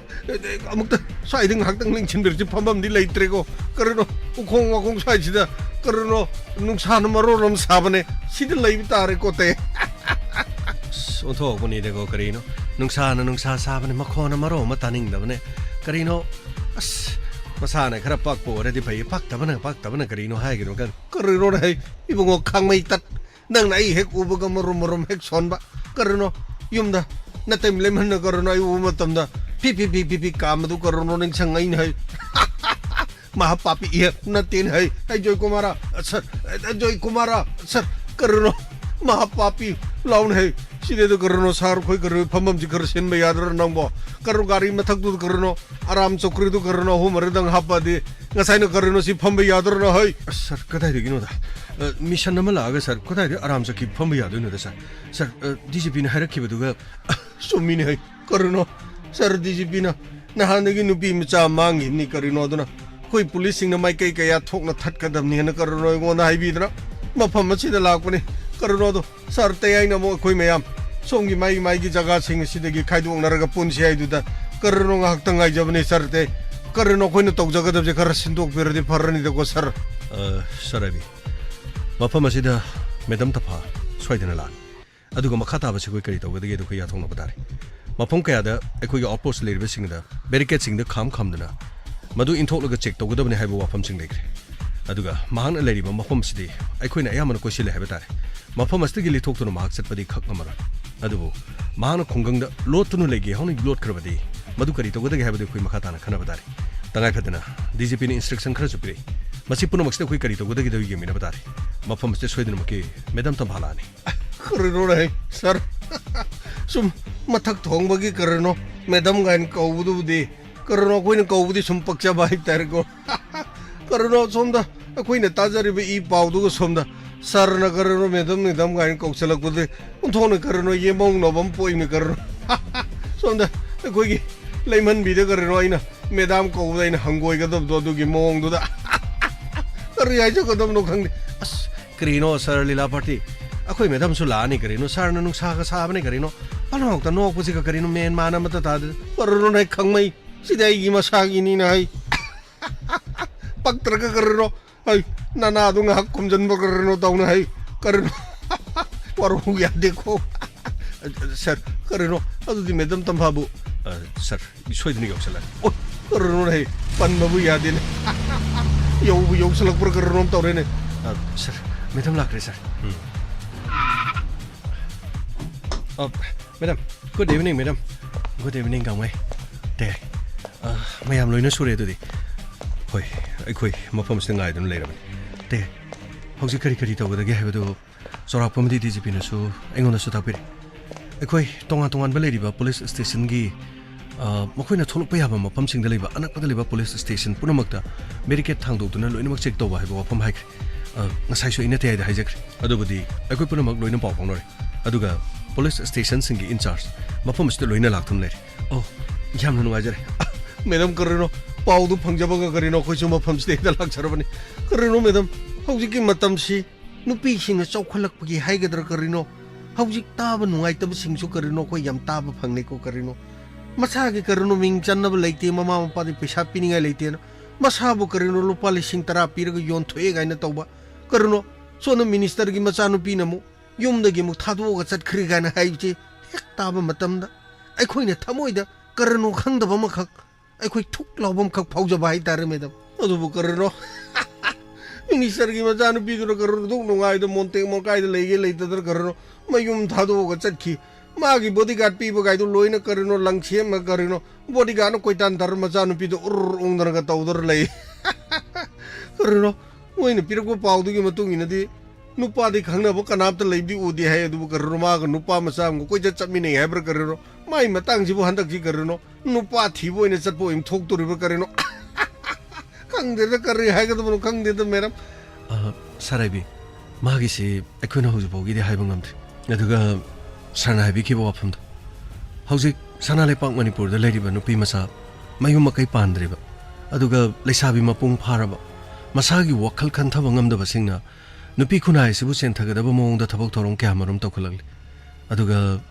ꯑꯃꯨꯛꯇ ꯁ꯭ꯋꯥꯏꯗ ꯉꯥꯏꯍꯥꯛꯇꯪ ꯅꯤꯡꯁꯤꯟꯕꯤꯔꯁꯤ, ꯐꯝꯐꯝꯗꯤ ꯂꯩꯇ꯭ꯔꯦꯀꯣ꯫ ꯀꯔꯤꯅꯣ? ꯎꯈꯣꯡ ꯋꯥꯈꯣꯡ ꯁ꯭ꯋꯥꯏꯁꯤꯗ ꯀꯔꯤꯅꯣ? ꯅꯨꯡꯁꯥꯅ ꯃꯔꯣꯜ ꯑꯃ ꯁꯥꯕꯅꯦ꯫ ꯁꯤꯗ ꯂꯩꯕ ꯇꯥꯔꯦꯀꯣ, ꯇꯦ꯫ ꯑꯁ, ꯑꯣꯟꯊꯣꯛꯄꯅꯤꯗꯀꯣ, ꯀꯔꯤꯅꯣ? ꯅꯨꯡꯁꯥꯅ ꯅꯨꯡꯁꯥ ꯁꯥꯕꯅꯦ, ꯃꯈꯣꯟꯅ ꯃꯔꯣꯜ ꯑꯃ ꯇꯥꯅꯤꯡꯗꯕꯅꯦ꯫ ꯀꯔꯤꯅꯣ? ꯑꯁ, ꯃꯁꯥꯅ ꯈꯔ ꯄꯛꯄ ꯑꯣꯏꯔꯗꯤ ꯐꯩ, ꯄꯛꯇꯕꯅ, ꯄꯛꯇꯕꯅ ꯀꯔꯤꯅꯣ ꯍꯥꯏꯒꯅꯣ? ꯀꯔꯤꯅꯣꯅꯦ ꯍꯩ? ꯏꯕꯨꯡꯉꯣ, ꯈꯥꯡꯃꯩ ꯇꯠ꯫ ꯅꯪꯅ ꯑꯩ ꯍꯦꯛ ꯎꯕꯒ ꯃꯔꯨꯝ ꯃꯔꯨꯝ ꯍꯦꯛ ꯁꯣꯟꯕ꯫ ꯀꯔꯤꯅꯣ? ꯌꯨꯝꯗ ꯅꯇꯩ ꯂꯩꯃꯟꯅ ꯀꯔꯤꯅꯣ ꯑꯩ ꯎꯕ ꯃꯇꯝꯗ ꯐꯤ ꯐꯤ ꯐꯤ ꯐꯤ ꯐꯤ ꯀꯥꯝꯕꯗꯨ ꯀꯔꯤꯅꯣ ꯅꯤꯡꯁꯤꯡꯉꯛꯏꯅꯦ ꯍꯩ? ꯃꯍꯥꯄꯥꯄꯤ ꯏꯍꯦ ꯅꯠꯇꯦꯅꯦ ꯍꯩ꯫ ꯑꯩ ꯖꯣꯏ ꯀꯨꯃꯥꯔ, ꯁꯥꯔ, ꯑꯩ ꯖꯣꯏ ꯀꯨꯃꯥꯔ, ꯁꯥꯔ, ꯀꯔꯤꯅꯣ? ꯃꯍꯥꯄꯥꯄꯤ ꯂꯥꯎꯅꯦ ꯍꯩ꯫ ꯁꯤꯗꯩꯗ ꯀꯔꯤꯅꯣ ꯁꯥꯔ, ꯑꯩꯈꯣꯏ ꯀꯔꯤꯅꯣ ꯐꯝꯐꯝꯁꯤ ꯈꯔ ꯁꯤꯟꯕ ꯌꯥꯗ꯭ꯔꯣ ꯅꯪꯕꯣ? ꯀꯔꯤꯅꯣ ꯒꯥꯔꯤ ꯃꯊꯛꯇꯨꯗ ꯀꯔꯤꯅꯣ ꯑꯔꯥꯝ ꯆꯧꯀ꯭ꯔꯤꯗꯨ ꯀꯔꯤꯅꯣ ꯑꯍꯨꯝ ꯃꯔꯤꯗꯪ ꯍꯥꯞꯄꯗꯤ ꯉꯁꯥꯏꯅ ꯀꯔꯤꯅꯣ ꯁꯤ ꯐꯝꯕ ꯌꯥꯗ꯭ꯔꯣꯅ ꯍꯩ? ꯑꯁ, ꯁꯥꯔ, ꯀꯗꯥꯏꯗꯒꯤꯅꯣꯗ? ꯑ, ꯃꯤꯁꯟ ꯑꯃ ꯂꯥꯛꯑꯒ, ꯁꯥꯔ, ꯀꯗꯥꯏꯗ ꯑꯔꯥꯝ ꯆꯧꯀ꯭ꯔꯤ ꯐꯝꯕ ꯌꯥꯗꯣꯏꯅꯣꯗ, ꯁꯥꯔ? ꯁꯥꯔ, ꯑ, ꯗꯤ ꯖꯤ ꯄꯤꯅ ꯍꯥꯏꯔꯛꯈꯤꯕꯗꯨꯒ, ꯑ, ꯆꯨꯝꯃꯤꯅꯦ ꯍꯩ꯫ ꯀꯔꯤꯅꯣ? ꯁꯥꯔ, ꯗꯤ ꯖꯤ ꯄꯤꯅ ꯅꯍꯥꯟꯗꯒꯤ ꯅꯨꯄꯤ ꯃꯆꯥ ꯃꯥꯡꯈꯤꯕꯅꯤ ꯀꯔꯤꯅꯣ? ꯑꯗꯨꯅ ꯑꯩꯈꯣꯏ ꯄꯨꯂꯤꯁꯁꯤꯡꯅ ꯃꯥꯏꯀꯩ ꯀꯌꯥ ꯊꯣꯛꯅ ꯊꯠꯀꯗꯕꯅꯤꯅ ꯀꯔꯤꯅꯣ ꯑꯩꯉꯣꯟꯗ ꯍꯥꯏꯕꯤꯗꯅ ꯃꯐꯝ ꯑꯁꯤꯗ ꯂꯥꯛꯄꯅꯤ꯫ ꯀꯔꯤꯅꯣ ꯑꯗꯣ? ꯁꯥꯔ, ꯇꯦ, ꯑꯩꯅ ꯑꯃꯨꯛ ꯑꯩꯈꯣꯏ ꯃꯌꯥꯝ ꯁꯣꯝꯒꯤ ꯃꯥꯏ ꯃꯥꯏꯒꯤ ꯖꯒꯥꯁꯤꯡ ꯑꯁꯤꯗꯒꯤ ꯈꯥꯏꯗꯣꯛꯅꯔꯒ ꯄꯨꯟꯁꯤ ꯍꯥꯏꯗꯨꯗ ꯀꯔꯤꯅꯣ ꯉꯥꯏꯍꯥꯛꯇꯪ ꯉꯥꯏꯖꯕꯅꯤ ꯁꯥꯔ, ꯇꯦ꯫ ꯀꯔꯤꯅꯣ ꯑꯩꯈꯣꯏꯅ ꯇꯧꯖꯒꯗꯕꯁꯦ ꯈꯔ ꯁꯤꯟꯗꯣꯛꯄꯤꯔꯗꯤ ꯐꯔꯅꯤꯗꯀꯣ ꯁꯥꯔ꯫ ꯑ, ꯁꯥꯔ ꯔꯕꯤ, ꯃꯐꯝ ꯑꯁꯤꯗ ꯃꯦꯗꯥꯝ ꯇꯐꯥ ꯁꯣꯏꯗꯅ ꯂꯥꯛꯑꯅꯤ꯫ ꯑꯗꯨꯒ ꯃꯈꯥ ꯇꯥꯕꯁꯤ ꯑꯩꯈꯣꯏ ꯀꯔꯤ ꯇꯧꯒꯗꯒꯦꯗꯣ ꯑꯩꯈꯣꯏ ꯌꯥꯊꯣꯛꯅꯕ ꯇꯥꯔꯦ꯫ ꯃꯐꯝ ꯀꯌꯥꯗ ꯑꯩꯈꯣꯏꯒꯤ ꯑꯥꯎꯠꯄꯣꯁ ꯂꯩꯔꯤꯕꯁꯤꯡꯗ ꯕꯦꯔꯤꯀꯦꯗꯁꯤꯡꯗ ꯈꯥꯝ ꯈꯥꯝꯗꯨꯅ ꯃꯗꯨ ꯏꯟꯊꯣꯛꯂꯒ ꯆꯦꯛ ꯇꯧꯒꯗꯕꯅꯤ ꯍꯥꯏꯕ ꯋꯥꯐꯝꯁꯤꯡ ꯂꯩꯈ꯭ꯔꯦ꯫ ꯑꯗꯨꯒ ꯃꯍꯥꯛꯅ ꯂꯩꯔꯤꯕ ꯃꯐꯝꯁꯤꯗꯤ ꯑꯩꯈꯣꯏꯅ ꯑꯌꯥꯝꯕꯅ ꯀꯣꯏꯁꯤꯜꯂꯦ ꯍꯥꯏꯕ ꯇꯥꯔꯦ꯫ ꯃꯐꯝ ꯑꯁꯤꯗꯒꯤ ꯂꯤꯊꯣꯛꯇꯨꯅ ꯃꯍꯥꯛ ꯆꯠꯄꯗꯤ ꯈꯛ ꯉꯝꯃꯔꯣꯏ꯫ ꯑꯗꯨꯕꯨ ꯃꯍꯥꯛꯅ ꯈꯨꯡꯒꯪꯗ ꯂꯣꯠꯇꯨꯅ ꯂꯩꯒꯦ ꯍꯥꯏꯅ ꯂꯣꯠꯈ꯭ꯔꯕꯗꯤ ꯃꯗꯨ ꯀꯔꯤ ꯇꯧꯒꯗꯒꯦ ꯍꯥꯏꯕꯗꯨ ꯑꯩꯈꯣꯏ ꯃꯈꯥ ꯇꯥꯅ ꯈꯟꯅꯕ ꯇꯥꯔꯦ꯫ ꯇꯉꯥꯏ ꯐꯗꯅ ꯗꯤ ꯖꯤ ꯄꯤꯅ ꯏꯟꯁꯇ꯭ꯔꯛꯁꯟ ꯈꯔꯁꯨ ꯄꯤꯔꯛꯏ꯫ ꯃꯁꯤ ꯄꯨꯝꯅꯃꯛꯁꯤꯗ ꯑꯩꯈꯣꯏ ꯀꯔꯤ ꯇꯧꯒꯗꯒꯦꯗꯣ ꯌꯦꯡꯃꯤꯟꯅꯕ ꯇꯥꯔꯦ꯫ ꯃꯐꯝ ꯑꯁꯤꯗ ꯁꯣꯏꯗꯅꯃꯛꯀꯤ ꯃꯦꯗꯥꯝ ꯇꯝꯐꯥ ꯂꯥꯛꯑꯅꯤ꯫ ꯀꯔꯤꯅꯣꯅꯦ, ꯁꯥꯔ? ꯁꯨꯝ ꯃꯊꯛ ꯊꯣꯡꯕꯒꯤ ꯀꯔꯤꯅꯣ ꯃꯦꯗꯥꯝ ꯀꯥꯏꯅ ꯀꯧꯕꯗꯨꯕꯨꯗꯤ, ꯀꯔꯤꯅꯣ ꯑꯩꯈꯣꯏꯅ ꯀꯧꯕꯗꯤ ꯁꯨꯝ ꯄꯛꯆꯕ ꯍꯥꯏꯇꯥꯔꯦꯀꯣ꯫ ꯀꯔꯤꯅꯣ ꯁꯣꯝꯗ ꯑꯩꯈꯣꯏꯅ ꯇꯥꯖꯔꯤꯕ ꯏ ꯄꯥꯎꯗꯨꯒ ꯁꯣꯝꯗ ꯁꯥꯔꯅ ꯀꯔꯤꯅꯣ ꯃꯦꯗꯥꯝ, ꯃꯦꯗꯥꯝ ꯀꯥꯏꯅ ꯀꯧꯁꯜꯂꯛꯄꯗꯤ ꯑꯣꯟꯊꯣꯛꯅ ꯀꯔꯤꯅꯣ ꯌꯦꯡꯕꯝꯅꯣꯕꯝ ꯄꯣꯛꯏꯃꯤ ꯀꯔꯤꯅꯣ꯫ ꯁꯣꯝꯗ ꯑꯩꯈꯣꯏꯒꯤ ꯂꯩꯃꯟꯕꯤꯗ ꯀꯔꯤꯅꯣ ꯑꯩꯅ ꯃꯦꯗꯥꯝ ꯀꯧꯕꯗ ꯑꯩꯅ ꯍꯪꯒꯣꯏꯒꯗꯕꯗꯣ ꯑꯗꯨꯒꯤ ꯃꯑꯣꯡꯗꯨꯗ꯫ ꯀꯔꯤ ꯍꯥꯏꯖꯒꯗꯕꯅꯣ ꯈꯪꯗꯦ꯫ ꯑꯁ, ꯀꯔꯤꯅꯣ ꯁꯥꯔ ꯂꯤꯂꯥ ꯄꯥꯔꯇꯤ? ꯑꯩꯈꯣꯏ ꯃꯦꯗꯥꯝꯁꯨ ꯂꯥꯛꯑꯅꯤ ꯀꯔꯤꯅꯣ? ꯁꯥꯔꯅ ꯅꯨꯡꯁꯥꯒ ꯁꯥꯕꯅꯦ ꯀꯔꯤꯅꯣ? ꯄꯅꯣꯛꯇ ꯅꯣꯛꯄꯁꯤꯒ ꯀꯔꯤꯅꯣ? ꯃꯦꯟ ꯃꯥꯟ ꯑꯃꯠꯇ ꯇꯥꯗꯦ꯫ ꯀꯔꯤꯅꯣꯅꯦ ꯈꯪꯃꯩ? ꯁꯤꯗꯤ ꯑꯩꯒꯤ ꯃꯁꯥꯒꯤꯅꯤꯅ ꯍꯥꯏ꯫ ꯄꯛꯇ꯭ꯔꯒ ꯀꯔꯤꯅꯣ? ꯍꯩ, ꯅꯅꯥꯗꯣ ꯉꯥꯏꯍꯥꯛ ꯈꯨꯝꯖꯤꯟꯕ ꯀꯔꯤꯅꯣ ꯇꯧꯅ ꯍꯩ꯫ ꯀꯔꯤꯅꯣ? ꯋꯥꯔꯧ ꯌꯥꯗꯦꯀꯣ꯫ ꯁꯥꯔ, ꯀꯔꯤꯅꯣ? ꯑꯗꯨꯗꯤ ꯃꯦꯗꯥꯝ ꯇꯝꯐꯥꯕꯨ, ꯑ, ꯁꯥꯔ, ꯁꯣꯏꯗꯅ ꯌꯧꯁꯜꯂꯛꯑꯅꯤ꯫ ꯑꯣ, ꯀꯔꯤꯅꯣꯅꯦ ꯍꯩ? ꯄꯟꯕꯕꯨ ꯌꯥꯗꯦꯅꯦ꯫ ꯌꯧꯕꯨ ꯌꯧꯁꯜꯂꯛꯄ꯭ꯔꯥ ꯀꯔꯤꯅꯣꯝ ꯇꯧꯔꯦꯅꯦ꯫ ꯑ, ꯁꯥꯔ, ꯃꯦꯗꯥꯝ ꯂꯥꯛꯈ꯭ꯔꯦ, ꯁꯥꯔ꯫ ꯎꯝ꯫ ꯑ, madam, good evening, madam. Good evening, ꯀꯥꯡꯃꯩ꯫ ꯇꯦ, ꯑ, ꯃꯌꯥꯝ ꯂꯣꯏꯅ ꯁꯨꯔꯦ ꯑꯗꯨꯗꯤ꯫ ꯍꯣꯏ, ꯑꯩꯈꯣꯏ ꯃꯐꯝꯁꯤꯗ ꯉꯥꯏꯗꯨꯅ ꯂꯩꯔꯕꯅꯤ꯫ ꯇꯦ, ꯍꯧꯖꯤꯛ ꯀꯔꯤ ꯀꯔꯤ ꯇꯧꯒꯗꯒꯦ ꯍꯥꯏꯕꯗꯨ ꯆꯥꯎꯔꯥꯛꯄ ꯑꯃꯗꯤ ꯗꯤ ꯖꯤ ꯄꯤꯅꯁꯨ ꯑꯩꯉꯣꯟꯗꯁꯨ ꯇꯥꯛꯄꯤꯔꯦ꯫ ꯑꯩꯈꯣꯏ ꯇꯣꯉꯥꯟ ꯇꯣꯉꯥꯟꯕ ꯂꯩꯔꯤꯕ ꯄꯨꯂꯤꯁ ꯁ꯭ꯇꯦꯁꯟꯒꯤ, ꯑ, ꯃꯈꯣꯏꯅ ꯊꯣꯛꯂꯛꯄ ꯌꯥꯕ ꯃꯐꯝꯁꯤꯡꯗ ꯂꯩꯕ, ꯑꯅꯛꯄꯗ ꯂꯩꯕ ꯄꯨꯂꯤꯁ ꯁ꯭ꯇꯦꯁꯟ ꯄꯨꯝꯅꯃꯛꯇ barricade ꯊꯥꯡꯗꯣꯛꯇꯨꯅ ꯂꯣꯏꯅꯃꯛ check ꯇꯧꯕ ꯍꯥꯏꯕ ꯋꯥꯐꯝ ꯍꯥꯏꯈ꯭ꯔꯦ꯫ ꯑ, ꯉꯁꯥꯏꯁꯨ ꯑꯩꯅ ꯇꯦ ꯍꯥꯏꯖꯈ꯭ꯔꯦ꯫ ꯑꯗꯨꯕꯨꯗꯤ ꯑꯩꯈꯣꯏ ꯄꯨꯝꯅꯃꯛ ꯂꯣꯏꯅ ꯄꯥꯎ ꯐꯥꯎꯅꯔꯦ꯫ ꯑꯗꯨꯒ ꯄꯨꯂꯤꯁ ꯁ꯭ꯇꯦꯁꯟꯁꯤꯡꯒꯤ in charge ꯃꯐꯝ ꯑꯁꯤꯗ ꯂꯣꯏꯅ ꯂꯥꯛꯇꯨꯅ ꯂꯩꯔꯦ꯫ ꯑꯣ, ꯌꯥꯝꯅ ꯅꯨꯡꯉꯥꯏꯖꯔꯦ꯫ ꯃꯦꯗꯥꯝ, ꯀꯔꯤꯅꯣ ꯄꯥꯎꯗꯨ ꯐꯪꯖꯕꯒ ꯀꯔꯤꯅꯣ ꯑꯩꯈꯣꯏꯁꯨ ꯃꯐꯝꯁꯤꯗ ꯍꯦꯛꯇ ꯂꯥꯛꯆꯔꯕꯅꯤ꯫ ꯀꯔꯤꯅꯣ ꯃꯦꯗꯥꯝ, ꯍꯧꯖꯤꯛꯀꯤ ꯃꯇꯝꯁꯤ ꯅꯨꯄꯤꯁꯤꯡꯅ ꯆꯥꯎꯈꯠꯂꯛꯄꯒꯤ ꯍꯥꯏꯒꯗ꯭ꯔꯥ ꯀꯔꯤꯅꯣ, ꯍꯧꯖꯤꯛ ꯇꯥꯕ ꯅꯨꯡꯉꯥꯏꯇꯕꯁꯤꯡꯁꯨ ꯀꯔꯤꯅꯣ ꯑꯩꯈꯣꯏ ꯌꯥꯝ ꯇꯥꯕ ꯐꯪꯅꯩꯀꯣ ꯀꯔꯤꯅꯣ꯫ ꯃꯁꯥꯒꯤ ꯀꯔꯤꯅꯣ ꯃꯤꯡ ꯆꯟꯅꯕ ꯂꯩꯇꯦ, ꯃꯃꯥ ꯃꯄꯥꯗꯤ ꯄꯩꯁꯥ ꯄꯤꯅꯤꯡꯉꯥꯏ ꯂꯩꯇꯦꯅ ꯃꯁꯥꯕꯨ ꯀꯔꯤꯅꯣ ꯂꯨꯄꯥ ꯂꯤꯁꯤꯡ ꯇꯔꯥ ꯄꯤꯔꯒ ꯌꯣꯟꯊꯣꯛꯑꯦ ꯀꯥꯏꯅ ꯇꯧꯕ꯫ ꯀꯔꯤꯅꯣ ꯁꯣꯝꯗ ꯃꯤꯅꯤꯁꯇꯔꯒꯤ ꯃꯆꯥꯅꯨꯄꯤꯅ ꯑꯃꯨꯛ ꯌꯨꯝꯗꯒꯤ ꯑꯃꯨꯛ ꯊꯥꯗꯣꯛꯑꯒ ꯆꯠꯈ꯭ꯔꯦ ꯀꯥꯏꯅ ꯍꯥꯏꯕꯁꯤ ꯍꯦꯛ ꯇꯥꯕ ꯃꯇꯝꯗ ꯑꯩꯈꯣꯏꯅ ꯊꯃꯣꯏꯗ ꯀꯔꯤꯅꯣ ꯈꯪꯗꯕ ꯑꯃꯈꯛ, ꯑꯩꯈꯣꯏ ꯊꯨꯛ ꯂꯥꯎꯕ ꯑꯃꯈꯛ ꯐꯥꯎꯖꯕ ꯍꯥꯏꯇꯥꯔꯦ ꯃꯦꯗꯥꯝ꯫ ꯑꯗꯨꯕꯨ ꯀꯔꯤꯅꯣ ꯃꯤꯅꯤꯁꯇꯔꯒꯤ ꯃꯆꯥꯅꯨꯄꯤꯗꯨꯅ ꯀꯔꯤꯅꯣ ꯑꯗꯨꯛ ꯅꯨꯡꯉꯥꯏꯗ ꯃꯣꯟꯇꯦꯛ ꯃꯣꯟꯀꯥꯏꯗ ꯂꯩꯒꯦ ꯂꯩꯇꯗꯅ ꯀꯔꯤꯅꯣ ꯃꯌꯨꯝ ꯊꯥꯗꯣꯛꯑꯒ ꯆꯠꯈꯤ꯫ ꯃꯥꯒꯤ bodyguard ꯄꯤꯕꯒꯥꯏꯗꯣ ꯂꯣꯏꯅ ꯀꯔꯤꯅꯣ ꯂꯪꯁꯦꯝꯃ ꯀꯔꯤꯅꯣ bodyguardꯅ ꯀꯣꯏꯇꯥꯟ ꯇꯥꯔ ꯃꯆꯥꯅꯨꯄꯤꯗꯣ ꯎꯔ ꯎꯪꯗꯅꯒ ꯇꯧꯗꯅ ꯂꯩ꯫ ꯀꯔꯤꯅꯣ ꯃꯣꯏꯅ ꯄꯤꯔꯛꯄ ꯄꯥꯎꯗꯨꯒꯤ ꯃꯇꯨꯡ ꯏꯟꯅꯗꯤ ꯅꯨꯄꯥꯗꯤ ꯈꯪꯅꯕ ꯀꯅꯥꯝꯇ ꯂꯩꯕꯗꯤ ꯎꯗꯦ ꯍꯥꯏ꯫ ꯑꯗꯨꯕꯨ ꯀꯔꯤꯅꯣ, ꯃꯥꯒ ꯅꯨꯄꯥ ꯃꯆꯥ ꯑꯃꯒ ꯀꯣꯏꯆꯠ ꯆꯠꯃꯤꯟꯅꯩ ꯍꯥꯏꯕ꯭ꯔꯥ ꯀꯔꯤꯅꯣ? ꯃꯥꯏ ꯃꯇꯥꯡꯁꯤꯕꯨ ꯍꯟꯗꯛꯁꯤ ꯀꯔꯤꯅꯣ? ꯅꯨꯄꯥ ꯊꯤꯕ ꯑꯣꯏꯅ ꯆꯠꯄ ꯑꯣꯏꯅ ꯊꯣꯛꯇꯣꯔꯤꯕ꯭ꯔꯥ ꯀꯔꯤꯅꯣ? ꯈꯪꯗꯦꯗ, ꯀꯔꯤ ꯍꯥꯏꯒꯗꯕꯅꯣ ꯈꯪꯗꯦꯗ, ꯃꯦꯗꯥꯝ꯫ ꯑ, ꯁꯥꯔ ꯔꯥꯏꯕꯤ, ꯃꯥꯒꯤꯁꯤ ꯑꯩꯈꯣꯏꯅ ꯍꯧꯖꯤꯛ ꯐꯥꯎꯒꯤꯗꯤ ꯍꯥꯏꯕ ꯉꯝꯗ꯭ꯔꯤ꯫ ꯑꯗꯨꯒ ꯁꯥꯔꯅ ꯍꯥꯏꯕꯤꯈꯤꯕ ꯋꯥꯐꯝꯗꯣ, ꯍꯧꯖꯤꯛ ꯁꯅꯥ ꯂꯩꯄꯥꯛ ꯃꯅꯤꯄꯨꯔꯗ ꯂꯩꯔꯤꯕ ꯅꯨꯄꯤ ꯃꯆꯥ ꯃꯌꯨꯝ ꯃꯀꯩ ꯄꯥꯟꯗ꯭ꯔꯤꯕ, ꯑꯗꯨꯒ ꯂꯩꯁꯥꯕꯤ ꯃꯄꯨꯡ ꯐꯥꯔꯕ, ꯃꯁꯥꯒꯤ ꯋꯥꯈꯜ ꯈꯟꯊꯕ ꯉꯝꯗꯕꯁꯤꯡꯅ ꯅꯨꯄꯤ ꯈꯨꯟꯅꯥꯏ ꯑꯁꯤꯕꯨ ꯆꯦꯟꯊꯒꯗꯕ ꯃꯑꯣꯡꯗ ꯊꯕꯛ ꯊꯧꯔꯝ ꯀꯌꯥꯃꯔꯨꯝ ꯇꯧꯈꯠꯂꯛꯂꯤ꯫ ꯑꯗꯨꯒ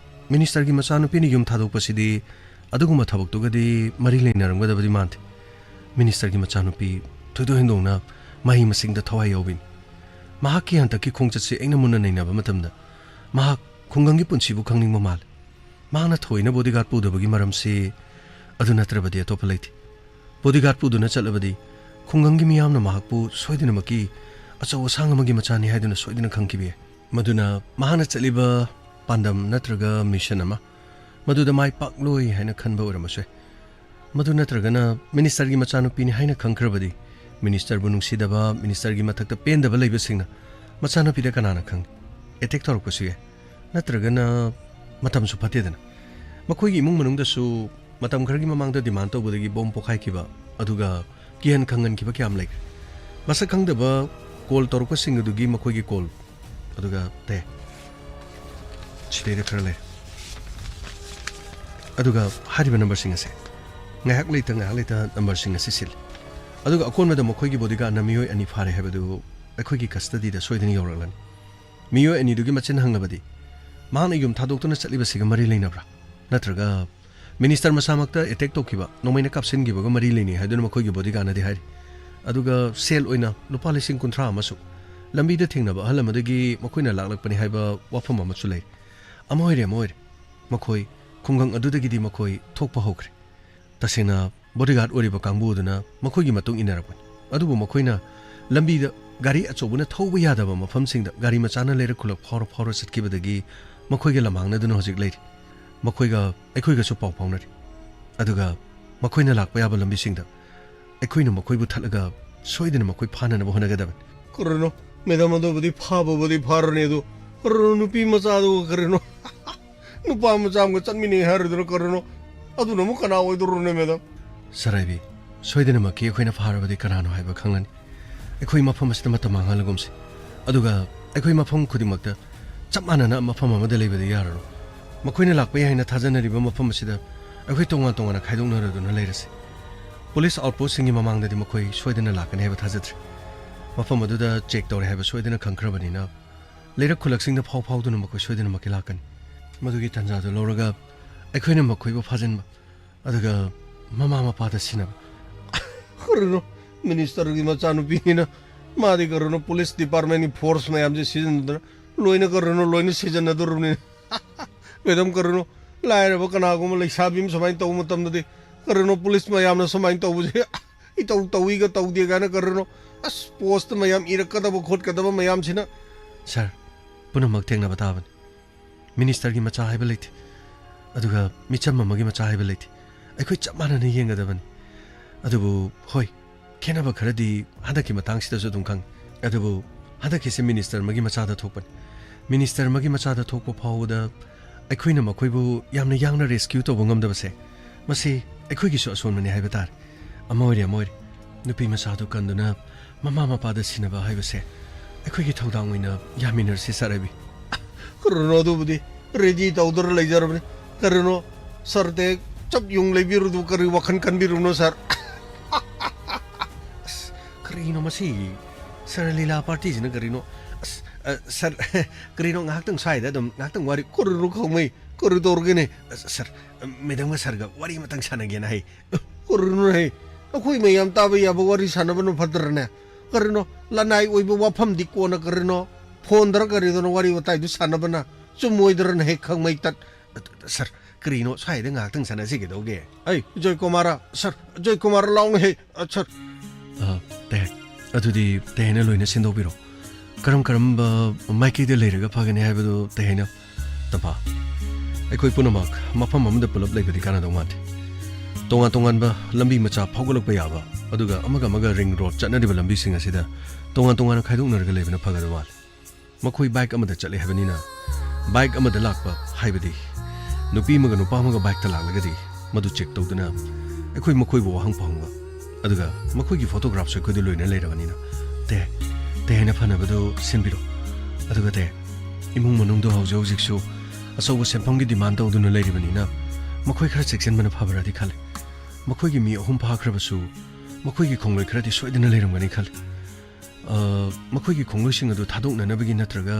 ꯃꯤꯅꯤꯁꯇꯔꯒꯤ ꯃꯆꯥꯅꯨꯄꯤꯅ ꯌꯨꯝ ꯊꯥꯗꯣꯛꯄꯁꯤꯗꯤ ꯑꯗꯨꯒꯨꯝꯕ ꯊꯕꯛꯇꯨꯒꯗꯤ ꯃꯔꯤ ꯂꯩꯅꯔꯝꯒꯗꯕꯗꯤ ꯃꯥꯟꯗꯦ꯫ ꯃꯤꯅꯤꯁꯇꯔꯒꯤ ꯃꯆꯥꯅꯨꯄꯤ ꯊꯣꯏꯗꯣꯛ ꯍꯦꯟꯗꯣꯛꯅ ꯃꯍꯩ ꯃꯁꯤꯡꯗ ꯊꯋꯥꯏ ꯌꯥꯎꯕꯤꯅꯤ꯫ ꯃꯍꯥꯛꯀꯤ ꯍꯟꯗꯛꯀꯤ ꯈꯣꯡꯆꯠꯁꯤ ꯑꯩꯅ ꯃꯨꯟꯅ ꯅꯩꯅꯕ ꯃꯇꯝꯗ ꯃꯍꯥꯛ ꯈꯨꯡꯒꯪꯒꯤ ꯄꯨꯟꯁꯤꯕꯨ ꯈꯪꯅꯤꯡꯕ ꯃꯥꯜꯂꯤ꯫ ꯃꯍꯥꯛꯅ ꯊꯑꯣꯏꯅ ꯕꯣꯗꯤꯒꯥꯔꯗ ꯄꯨꯗꯕꯒꯤ ꯃꯔꯝꯁꯤ ꯑꯗꯨ ꯅꯠꯇ꯭ꯔꯕꯗꯤ ꯑꯇꯣꯞꯄ ꯂꯩꯇꯦ꯫ ꯕꯣꯗꯤꯒꯥꯔꯗ ꯄꯨꯗꯨꯅ ꯆꯠꯂꯕꯗꯤ ꯈꯨꯡꯒꯪꯒꯤ ꯃꯤꯌꯥꯝꯅ ꯃꯍꯥꯛꯄꯨ ꯁꯣꯏꯗꯅꯃꯛꯀꯤ ꯑꯆꯧ ꯑꯁꯥꯡ ꯑꯃꯒꯤ ꯃꯆꯥꯅꯤ ꯍꯥꯏꯗꯨꯅ ꯁꯣꯏꯗꯅ ꯈꯪꯈꯤꯕ ꯌꯥꯏ꯫ ꯃꯗꯨꯅ ꯃꯍꯥꯛꯅ ꯆꯠꯂꯤꯕ ꯄꯥꯟꯗꯝ ꯅꯠꯇ꯭ꯔꯒ ꯃꯤꯁꯟ ꯑꯃ ꯃꯗꯨꯗ ꯃꯥꯏ ꯄꯥꯛꯂꯣꯏ ꯍꯥꯏꯅ ꯈꯟꯕ ꯑꯣꯏꯔꯝꯕꯁꯨ ꯌꯥꯏ꯫ ꯃꯗꯨ ꯅꯠꯇ꯭ꯔꯒꯅ ꯃꯤꯅꯤꯁꯇꯔꯒꯤ ꯃꯆꯥꯅꯨꯄꯤꯅꯤ ꯍꯥꯏꯅ ꯈꯪꯈ꯭ꯔꯕꯗꯤ, ꯃꯤꯅꯤꯁꯇꯔꯕꯨ ꯅꯨꯡꯁꯤꯗꯕ, ꯃꯤꯅꯤꯁꯇꯔꯒꯤ ꯃꯊꯛꯇ ꯄꯦꯟꯗꯕ ꯂꯩꯕꯁꯤꯡꯅ ꯃꯆꯥꯅꯨꯄꯤꯗ ꯀꯅꯥꯅ ꯈꯪ, ꯑꯦꯇꯦꯛ ꯇꯧꯔꯛꯄꯁꯨ ꯌꯥꯏ꯫ ꯅꯠꯇ꯭ꯔꯒꯅ ꯃꯇꯝꯁꯨ ꯐꯠꯇꯦꯗꯅ꯫ ꯃꯈꯣꯏꯒꯤ ꯏꯃꯨꯡ ꯃꯅꯨꯡꯗꯁꯨ ꯃꯇꯝ ꯈꯔꯒꯤ ꯃꯃꯥꯡꯗ ꯗꯤꯃꯥꯟ ꯇꯧꯕꯗꯒꯤ ꯕꯣꯝ ꯄꯣꯈꯥꯏꯈꯤꯕ, ꯑꯗꯨꯒ ꯀꯤꯍꯟ ꯈꯪꯍꯟꯈꯤꯕ ꯀꯌꯥꯝ ꯂꯩꯈ꯭ꯔꯦ꯫ ꯃꯁꯛ ꯈꯪꯗꯕ ꯀꯣꯜ ꯇꯧꯔꯛꯄꯁꯤꯡ ꯑꯗꯨꯒꯤ ꯃꯈꯣꯏꯒꯤ ꯀꯣꯜ, ꯑꯗꯨꯒ ꯇꯦ, ꯁꯤꯗꯩꯗ ꯈꯔ ꯂꯩꯔꯦ꯫ ꯑꯗꯨꯒ ꯍꯥꯏꯔꯤꯕ ꯅꯝꯕꯔꯁꯤꯡ ꯑꯁꯦ ꯉꯥꯏꯍꯥꯛ ꯂꯩꯇ ꯉꯥꯏꯍꯥꯛ ꯂꯩꯇ ꯅꯝꯕꯔꯁꯤꯡ ꯑꯁꯤ ꯁꯤꯜꯂꯤ꯫ ꯑꯗꯨꯒ ꯑꯀꯣꯟꯕꯗ ꯃꯈꯣꯏꯒꯤ ꯕꯣꯗꯤꯒꯥꯔꯗꯅ ꯃꯤꯑꯣꯏ ꯑꯅꯤ ꯐꯥꯔꯦ ꯍꯥꯏꯕꯗꯨ ꯑꯩꯈꯣꯏꯒꯤ ꯀꯁꯇꯗꯤꯗ ꯁꯣꯏꯗꯅ ꯌꯧꯔꯛꯂꯅꯤ꯫ ꯃꯤꯑꯣꯏ ꯑꯅꯤꯗꯨꯒꯤ ꯃꯆꯤꯟ ꯍꯪꯂꯕꯗꯤ, ꯃꯍꯥꯛꯅ ꯌꯨꯝ ꯊꯥꯗꯣꯛꯇꯨꯅ ꯆꯠꯂꯤꯕꯁꯤꯒ ꯃꯔꯤ ꯂꯩꯅꯕ꯭ꯔꯥ? ꯅꯠꯇ꯭ꯔꯒ ꯃꯤꯅꯤꯁꯇꯔ ꯃꯁꯥꯃꯛꯇ ꯑꯦꯇꯦꯛ ꯇꯧꯈꯤꯕ, ꯅꯣꯡꯃꯩꯅ ꯀꯥꯞꯁꯤꯟꯈꯤꯕꯒ ꯃꯔꯤ ꯂꯩꯅꯩ ꯍꯥꯏꯗꯨꯅ ꯃꯈꯣꯏꯒꯤ ꯕꯣꯗꯤꯒꯥꯔꯗꯅꯗꯤ ꯍꯥꯏꯔꯤ꯫ ꯑꯗꯨꯒ ꯁꯦꯜ ꯑꯣꯏꯅ ꯂꯨꯄꯥ ꯂꯤꯁꯤꯡ ꯀꯨꯟꯊ꯭ꯔꯥ ꯑꯃꯁꯨ ꯂꯝꯕꯤꯗ ꯊꯦꯡꯅꯕ ꯑꯍꯜ ꯑꯃꯗꯒꯤ ꯃꯈꯣꯏꯅ ꯂꯥꯛꯂꯛꯄꯅꯤ ꯍꯥꯏꯕ ꯋꯥꯐꯝ ꯑꯃꯁꯨ ꯂꯩꯔꯤ꯫ ꯑꯃ ꯑꯣꯏꯔꯦ, ꯑꯃ ꯑꯣꯏꯔꯦ, ꯃꯈꯣꯏ ꯈꯨꯡꯒꯪ ꯑꯗꯨꯗꯒꯤꯗꯤ ꯃꯈꯣꯏ ꯊꯣꯛꯄ ꯍꯧꯈ꯭ꯔꯦ꯫ ꯇꯁꯦꯡꯅ ꯕꯣꯗꯤꯒꯥꯔꯗ ꯑꯣꯏꯔꯤꯕ ꯀꯥꯡꯕꯨ ꯑꯗꯨꯅ ꯃꯈꯣꯏꯒꯤ ꯃꯇꯨꯡ ꯏꯟꯅꯔꯛꯄꯅꯤ꯫ ꯑꯗꯨꯕꯨ ꯃꯈꯣꯏꯅ ꯂꯝꯕꯤꯗ ꯒꯥꯔꯤ ꯑꯆꯧꯕꯅ ꯊꯧꯕ ꯌꯥꯗꯕ ꯃꯐꯝꯁꯤꯡꯗ ꯒꯥꯔꯤ ꯃꯆꯥꯅ ꯂꯩꯔꯛ ꯈꯨꯜꯂꯛ ꯐꯥꯎꯔ ꯐꯥꯎꯔ ꯆꯠꯈꯤꯕꯗꯒꯤ ꯃꯈꯣꯏꯒ ꯂꯝꯃꯥꯡꯅꯗꯨꯅ ꯍꯧꯖꯤꯛ ꯂꯩꯔꯤ꯫ ꯃꯈꯣꯏꯒ ꯑꯩꯈꯣꯏꯒꯁꯨ ꯄꯥꯎ ꯐꯥꯎꯅꯔꯤ꯫ ꯑꯗꯨꯒ ꯃꯈꯣꯏꯅ ꯂꯥꯛꯄ ꯌꯥꯕ ꯂꯝꯕꯤꯁꯤꯡꯗ ꯑꯩꯈꯣꯏꯅ ꯃꯈꯣꯏꯕꯨ ꯊꯠꯂꯒ ꯁꯣꯏꯗꯅ ꯃꯈꯣꯏ ꯐꯥꯅꯅꯕ ꯍꯣꯠꯅꯒꯗꯕꯅꯤ꯫ ꯀꯔꯤꯅꯣ, ꯃꯦꯗꯥꯝ, ꯑꯗꯨꯕꯨꯗꯤ ꯐꯥꯕꯕꯨꯗꯤ ꯐꯥꯔꯅꯤ, ꯑꯗꯨ ꯀꯔꯤꯅꯣ, ꯅꯨꯄꯤ ꯃꯆꯥꯗꯨꯒ ꯀꯔꯤꯅꯣ? ꯅꯨꯄꯥ ꯃꯆꯥ ꯑꯃꯒ ꯆꯠꯃꯤꯟꯅꯩ ꯍꯥꯏꯔꯨꯗꯅ ꯀꯔꯤꯅꯣ? ꯑꯗꯨꯅ ꯑꯃꯨꯛ ꯀꯅꯥ ꯑꯣꯏꯗꯧꯔꯣꯅꯦ, ꯃꯦꯗꯥꯝ? ꯁꯥꯔ ꯑꯥꯏꯕꯤ, ꯁꯣꯏꯗꯅꯃꯛꯀꯤ ꯑꯩꯈꯣꯏꯅ ꯐꯥꯔꯕꯗꯤ ꯀꯅꯥꯅꯣ ꯍꯥꯏꯕ ꯈꯪꯂꯅꯤ꯫ ꯑꯩꯈꯣꯏ ꯃꯐꯝ ꯑꯁꯤꯗ ꯃꯇꯝ ꯃꯥꯡꯍꯜꯂꯒꯨꯝꯁꯤ꯫ ꯑꯗꯨꯒ ꯑꯩꯈꯣꯏ ꯃꯐꯝ ꯈꯨꯗꯤꯡꯃꯛꯇ ꯆꯞ ꯃꯥꯟꯅꯅ ꯃꯐꯝ ꯑꯃꯗ ꯂꯩꯕꯗꯤ ꯌꯥꯔꯔꯣꯏ꯫ ꯃꯈꯣꯏꯅ ꯂꯥꯛꯄ ꯌꯥꯏ ꯍꯥꯏꯅ ꯊꯥꯖꯅꯔꯤꯕ ꯃꯐꯝ ꯑꯁꯤꯗ ꯑꯩꯈꯣꯏ ꯇꯣꯉꯥꯟ ꯇꯣꯉꯥꯟꯅ ꯈꯥꯏꯗꯣꯛꯅꯔꯗꯨꯅ ꯂꯩꯔꯁꯤ꯫ ꯄꯨꯂꯤꯁ ꯑꯥꯎꯠꯄꯣꯁꯁꯤꯡꯒꯤ ꯃꯃꯥꯡꯗꯗꯤ ꯃꯈꯣꯏ ꯁꯣꯏꯗꯅ ꯂꯥꯛꯀꯅꯤ ꯍꯥꯏꯕ ꯊꯥꯖꯗ꯭ꯔꯦ꯫ ꯃꯐꯝ ꯑꯗꯨꯗ ꯆꯦꯛ ꯇꯧꯔꯦ ꯍꯥꯏꯕ ꯁꯣꯏꯗꯅ ꯈꯪꯈ꯭ꯔꯕꯅꯤꯅ, ꯂꯩꯔꯛ ꯈꯨꯜꯂꯛꯁꯤꯡꯗ ꯐꯥꯎ ꯐꯥꯎꯗꯨꯅ ꯃꯈꯣꯏ ꯁꯣꯏꯗꯅꯃꯛꯀꯤ ꯂꯥꯛꯀꯅꯤ꯫ ꯃꯗꯨꯒꯤ ꯇꯥꯟꯖꯥꯗꯨ ꯂꯧꯔꯒ ꯑꯩꯈꯣꯏꯅ ꯃꯈꯣꯏꯕꯨ ꯐꯥꯖꯤꯟꯕ, ꯑꯗꯨꯒ ꯃꯃꯥ ꯃꯄꯥꯗ ꯁꯤꯟꯅꯕ꯫ ꯀꯔꯤꯅꯣ, ꯃꯤꯅꯤꯁꯇꯔꯒꯤ ꯃꯆꯥꯅꯨꯄꯤꯅꯤꯅ ꯃꯥꯗꯤ ꯀꯔꯤꯅꯣ ꯄꯨꯂꯤꯁ ꯗꯤꯄꯥꯔꯠꯃꯦꯟꯒꯤ ꯐꯣꯔꯁ ꯃꯌꯥꯝꯁꯦ ꯁꯤꯖꯤꯟꯅꯗꯅ ꯂꯣꯏꯅ ꯀꯔꯤꯅꯣ ꯂꯣꯏꯅ ꯁꯤꯖꯤꯟꯅꯗꯧꯔꯕꯅꯤꯅ꯫ ꯃꯦꯗꯥꯝ, ꯀꯔꯤꯅꯣ, ꯂꯥꯏꯔꯕ ꯀꯅꯥꯒꯨꯝꯕ ꯂꯩꯁꯥꯕꯤ ꯑꯃ ꯁꯨꯃꯥꯏꯅ ꯇꯧꯕ ꯃꯇꯝꯗꯗꯤ ꯀꯔꯤꯅꯣ ꯄꯨꯂꯤꯁ ꯃꯌꯥꯝꯅ ꯁꯨꯃꯥꯏꯅ ꯇꯧꯕꯁꯦ ꯏꯇꯧ ꯇꯧꯏꯒ ꯇꯧꯗꯦ ꯀꯥꯏꯅ ꯀꯔꯤꯅꯣ? ꯑꯁ, ꯄꯣꯁꯇ ꯃꯌꯥꯝ ꯏꯔꯛꯀꯗꯕ ꯈꯣꯠꯀꯗꯕ ꯃꯌꯥꯝꯁꯤꯅ꯫ ꯁꯥꯔ, ꯄꯨꯝꯅꯃꯛ ꯊꯦꯡꯅꯕ ꯇꯥꯕꯅꯤ꯫ ꯃꯤꯅꯤꯁꯇꯔꯒꯤ ꯃꯆꯥ ꯍꯥꯏꯕ ꯂꯩꯇꯦ, ꯑꯗꯨꯒ ꯃꯤꯆꯝ ꯑꯃꯒꯤ ꯃꯆꯥ ꯍꯥꯏꯕ ꯂꯩꯇꯦ꯫ ꯑꯩꯈꯣꯏ ꯆꯞ ꯃꯥꯟꯅꯅ ꯌꯦꯡꯒꯗꯕꯅꯤ꯫ ꯑꯗꯨꯕꯨ ꯍꯣꯏ, ꯈꯦꯠꯅꯕ ꯈꯔꯗꯤ ꯍꯟꯗꯛꯀꯤ ꯃꯇꯥꯡꯁꯤꯗꯁꯨ ꯑꯗꯨꯝ ꯈꯪꯉꯤ꯫ ꯑꯗꯨꯕꯨ ꯍꯟꯗꯛꯀꯤꯁꯦ ꯃꯤꯅꯤꯁꯇꯔ ꯑꯃꯒꯤ ꯃꯆꯥꯗ ꯊꯣꯛꯄꯅꯤ꯫ ꯃꯤꯅꯤꯁꯇꯔ ꯑꯃꯒꯤ ꯃꯆꯥꯗ ꯊꯣꯛꯄ ꯐꯥꯎꯕꯗ ꯑꯩꯈꯣꯏꯅ ꯃꯈꯣꯏꯕꯨ ꯌꯥꯝꯅ ꯌꯥꯡꯅ ꯔꯦꯁꯀ꯭ꯌꯨ ꯇꯧꯕ ꯉꯝꯗꯕꯁꯦ, ꯃꯁꯤ ꯑꯩꯈꯣꯏꯒꯤꯁꯨ ꯑꯁꯣꯟꯕꯅꯤ ꯍꯥꯏꯕ ꯇꯥꯔꯦ꯫ ꯑꯃ ꯑꯣꯏꯔꯦ, ꯑꯃ ꯑꯣꯏꯔꯦ, ꯅꯨꯄꯤ ꯃꯆꯥꯗꯨ ꯀꯟꯗꯨꯅ ꯃꯃꯥ ꯃꯄꯥꯗ ꯁꯤꯟꯅꯕ ꯍꯥꯏꯕꯁꯦ ꯑꯩꯈꯣꯏꯒꯤ ꯊꯧꯗꯥꯡ ꯑꯣꯏꯅ ꯌꯥꯃꯤꯟꯅꯔꯁꯤ, ꯁꯥꯔ ꯑꯥꯏꯕꯤ꯫ ꯀꯔꯤꯅꯣ, ꯑꯗꯨꯕꯨꯗꯤ ꯔꯦꯗꯤ ꯇꯧꯗꯨꯅ ꯂꯩꯖꯔꯕꯅꯤ꯫ ꯀꯔꯤꯅꯣ, ꯁꯥꯔ ꯇꯦꯛ ꯆꯞ ꯌꯨꯡ ꯂꯩꯕꯤꯔꯨꯗꯨ ꯀꯔꯤ ꯋꯥꯈꯜ ꯈꯟꯕꯤꯔꯨꯅꯣ, ꯁꯥꯔ? ꯑꯁ, ꯀꯔꯤꯅꯣ ꯃꯁꯤ ꯁꯥꯔ ꯂꯤꯂꯥ ꯄꯥꯔꯇꯤꯁꯤꯅ ꯀꯔꯤꯅꯣ? ꯑꯁ, ꯑ, ꯁꯥꯔ, ꯀꯔꯤꯅꯣ, ꯉꯥꯏꯍꯥꯛꯇꯪ ꯁ꯭ꯋꯥꯏꯗ ꯑꯗꯨꯝ ꯉꯥꯏꯍꯥꯛꯇꯪ ꯋꯥꯔꯤ꯫ ꯀꯔꯤꯅꯣ ꯈꯪꯃꯩ, ꯀꯔꯤ ꯇꯧꯔꯒꯦꯅꯦ? ꯑꯁ, ꯁꯥꯔ, ꯃꯦꯗꯥꯝꯒ ꯁꯥꯔꯒ ꯋꯥꯔꯤ ꯑꯃꯇꯪ ꯁꯥꯟꯅꯒꯦꯅ ꯍꯥꯏ꯫ ꯀꯔꯤꯅꯣ ꯍꯦ? ꯑꯩꯈꯣꯏ ꯃꯌꯥꯝ ꯇꯥꯕ ꯌꯥꯕ ꯋꯥꯔꯤ ꯁꯥꯟꯅꯕꯅ ꯐꯠꯇ꯭ꯔꯅꯦ? ꯀꯔꯤꯅꯣ, ꯂꯅꯥꯏ ꯑꯣꯏꯕ ꯋꯥꯐꯝꯗꯤ ꯀꯣꯟꯅ ꯀꯔꯤꯅꯣ, ꯐꯣꯟꯗꯔ ꯀꯔꯤꯗꯅꯣ ꯋꯥꯔꯤ ꯋꯥꯇꯥꯏꯗꯨ ꯁꯥꯟꯅꯕꯅ ꯆꯨꯝꯃꯣꯏꯗ꯭ꯔꯅ ꯍꯦꯛ ꯈꯪꯃꯩ ꯇꯠ꯫ ꯁꯥꯔ, ꯀꯔꯤꯅꯣ, ꯁ꯭ꯋꯥꯏꯗ ꯉꯥꯏꯍꯥꯛꯇꯪ ꯁꯥꯟꯅꯁꯤ ꯀꯩꯗꯧꯒꯦ? ꯑꯩ, ꯖꯣꯏ ꯀꯨꯃꯥꯔ, ꯁꯥꯔ, ꯖꯣꯏ ꯀꯨꯃꯥꯔ ꯂꯥꯎꯅ ꯍꯦ, ꯑ, ꯁꯥꯔ꯫ ꯑ, ꯇꯦ, ꯑꯗꯨꯗꯤ ꯇꯦꯅ ꯂꯣꯏꯅ ꯁꯤꯟꯗꯣꯛꯄꯤꯔꯣ꯫ ꯀꯔꯝ ꯀꯔꯝꯕ ꯃꯥꯏꯀꯩꯗ ꯂꯩꯔꯒ ꯐꯒꯅꯤ ꯍꯥꯏꯕꯗꯨ ꯇꯦꯅ꯫ ꯇꯝꯐꯥ, ꯑꯩꯈꯣꯏ ꯄꯨꯝꯅꯃꯛ ꯃꯐꯝ ꯑꯃꯗ ꯄꯨꯂꯞ ꯂꯩꯕꯗꯤ ꯀꯥꯟꯅꯗꯧ ꯃꯥꯟꯗꯦ꯫ ꯇꯣꯉꯥꯟ ꯇꯣꯉꯥꯟꯕ ꯂꯝꯕꯤ ꯃꯆꯥ ꯐꯥꯎꯒꯠꯂꯛꯄ ꯌꯥꯕ, ꯑꯗꯨꯒ ꯑꯃꯒ ꯑꯃꯒ ring road ꯆꯠꯅꯔꯤꯕ ꯂꯝꯕꯤꯁꯤꯡ ꯑꯁꯤꯗ ꯇꯣꯉꯥꯟ ꯇꯣꯉꯥꯟꯅ ꯈꯥꯏꯗꯣꯛꯅꯔꯒ ꯂꯩꯕꯅ ꯐꯒꯗꯕ ꯃꯥꯜꯂꯤ꯫ ꯃꯈꯣꯏ bike ꯑꯃꯗ ꯆꯠꯂꯦ ꯍꯥꯏꯕꯅꯤꯅ, bike ꯑꯃꯗ ꯂꯥꯛꯄ ꯍꯥꯏꯕꯗꯤ ꯅꯨꯄꯤ ꯑꯃꯒ ꯅꯨꯄꯥ ꯑꯃꯒ bikeꯇ ꯂꯥꯛꯂꯒꯗꯤ ꯃꯗꯨ check ꯇꯧꯗꯨꯅ ꯑꯩꯈꯣꯏ ꯃꯈꯣꯏꯕꯨ ꯋꯥꯍꯪ ꯄꯥꯎꯍꯪꯕ, ꯑꯗꯨꯒ ꯃꯈꯣꯏꯒꯤ photographꯁꯨ ꯑꯩꯈꯣꯏꯗ ꯂꯣꯏꯅ ꯂꯩꯔꯕꯅꯤꯅ, ꯇꯦ, ꯇꯦ ꯍꯥꯏꯅ ꯐꯅꯕꯗꯨ ꯁꯤꯟꯕꯤꯔꯣ꯫ ꯑꯗꯨꯒ ꯇꯦ, ꯏꯃꯨꯡ ꯃꯅꯨꯡꯗꯣ ꯍꯧꯖꯤꯛ ꯍꯧꯖꯤꯛꯁꯨ ꯑꯆꯧꯕ ꯁꯦꯟꯐꯝꯒꯤ demand ꯇꯧꯗꯨꯅ ꯂꯩꯔꯤꯕꯅꯤꯅ ꯃꯈꯣꯏ ꯈꯔ ꯆꯦꯛꯁꯤꯟꯕꯅ ꯐꯕ꯭ꯔꯥꯗꯤ ꯈꯜꯂꯤ꯫ ꯃꯈꯣꯏꯒꯤ ꯃꯤ ꯑꯍꯨꯝ ꯐꯥꯈ꯭ꯔꯕꯁꯨ ꯃꯈꯣꯏꯒꯤ ꯈꯣꯡꯂꯣꯏ ꯈꯔꯗꯤ ꯁꯣꯏꯗꯅ ꯂꯩꯔꯝꯒꯅꯤ ꯈꯜꯂꯤ꯫ ꯑ, ꯃꯈꯣꯏꯒꯤ ꯈꯣꯡꯂꯣꯏꯁꯤꯡ ꯑꯗꯨ ꯊꯥꯗꯣꯛꯅꯅꯕꯒꯤ ꯅꯠꯇ꯭ꯔꯒ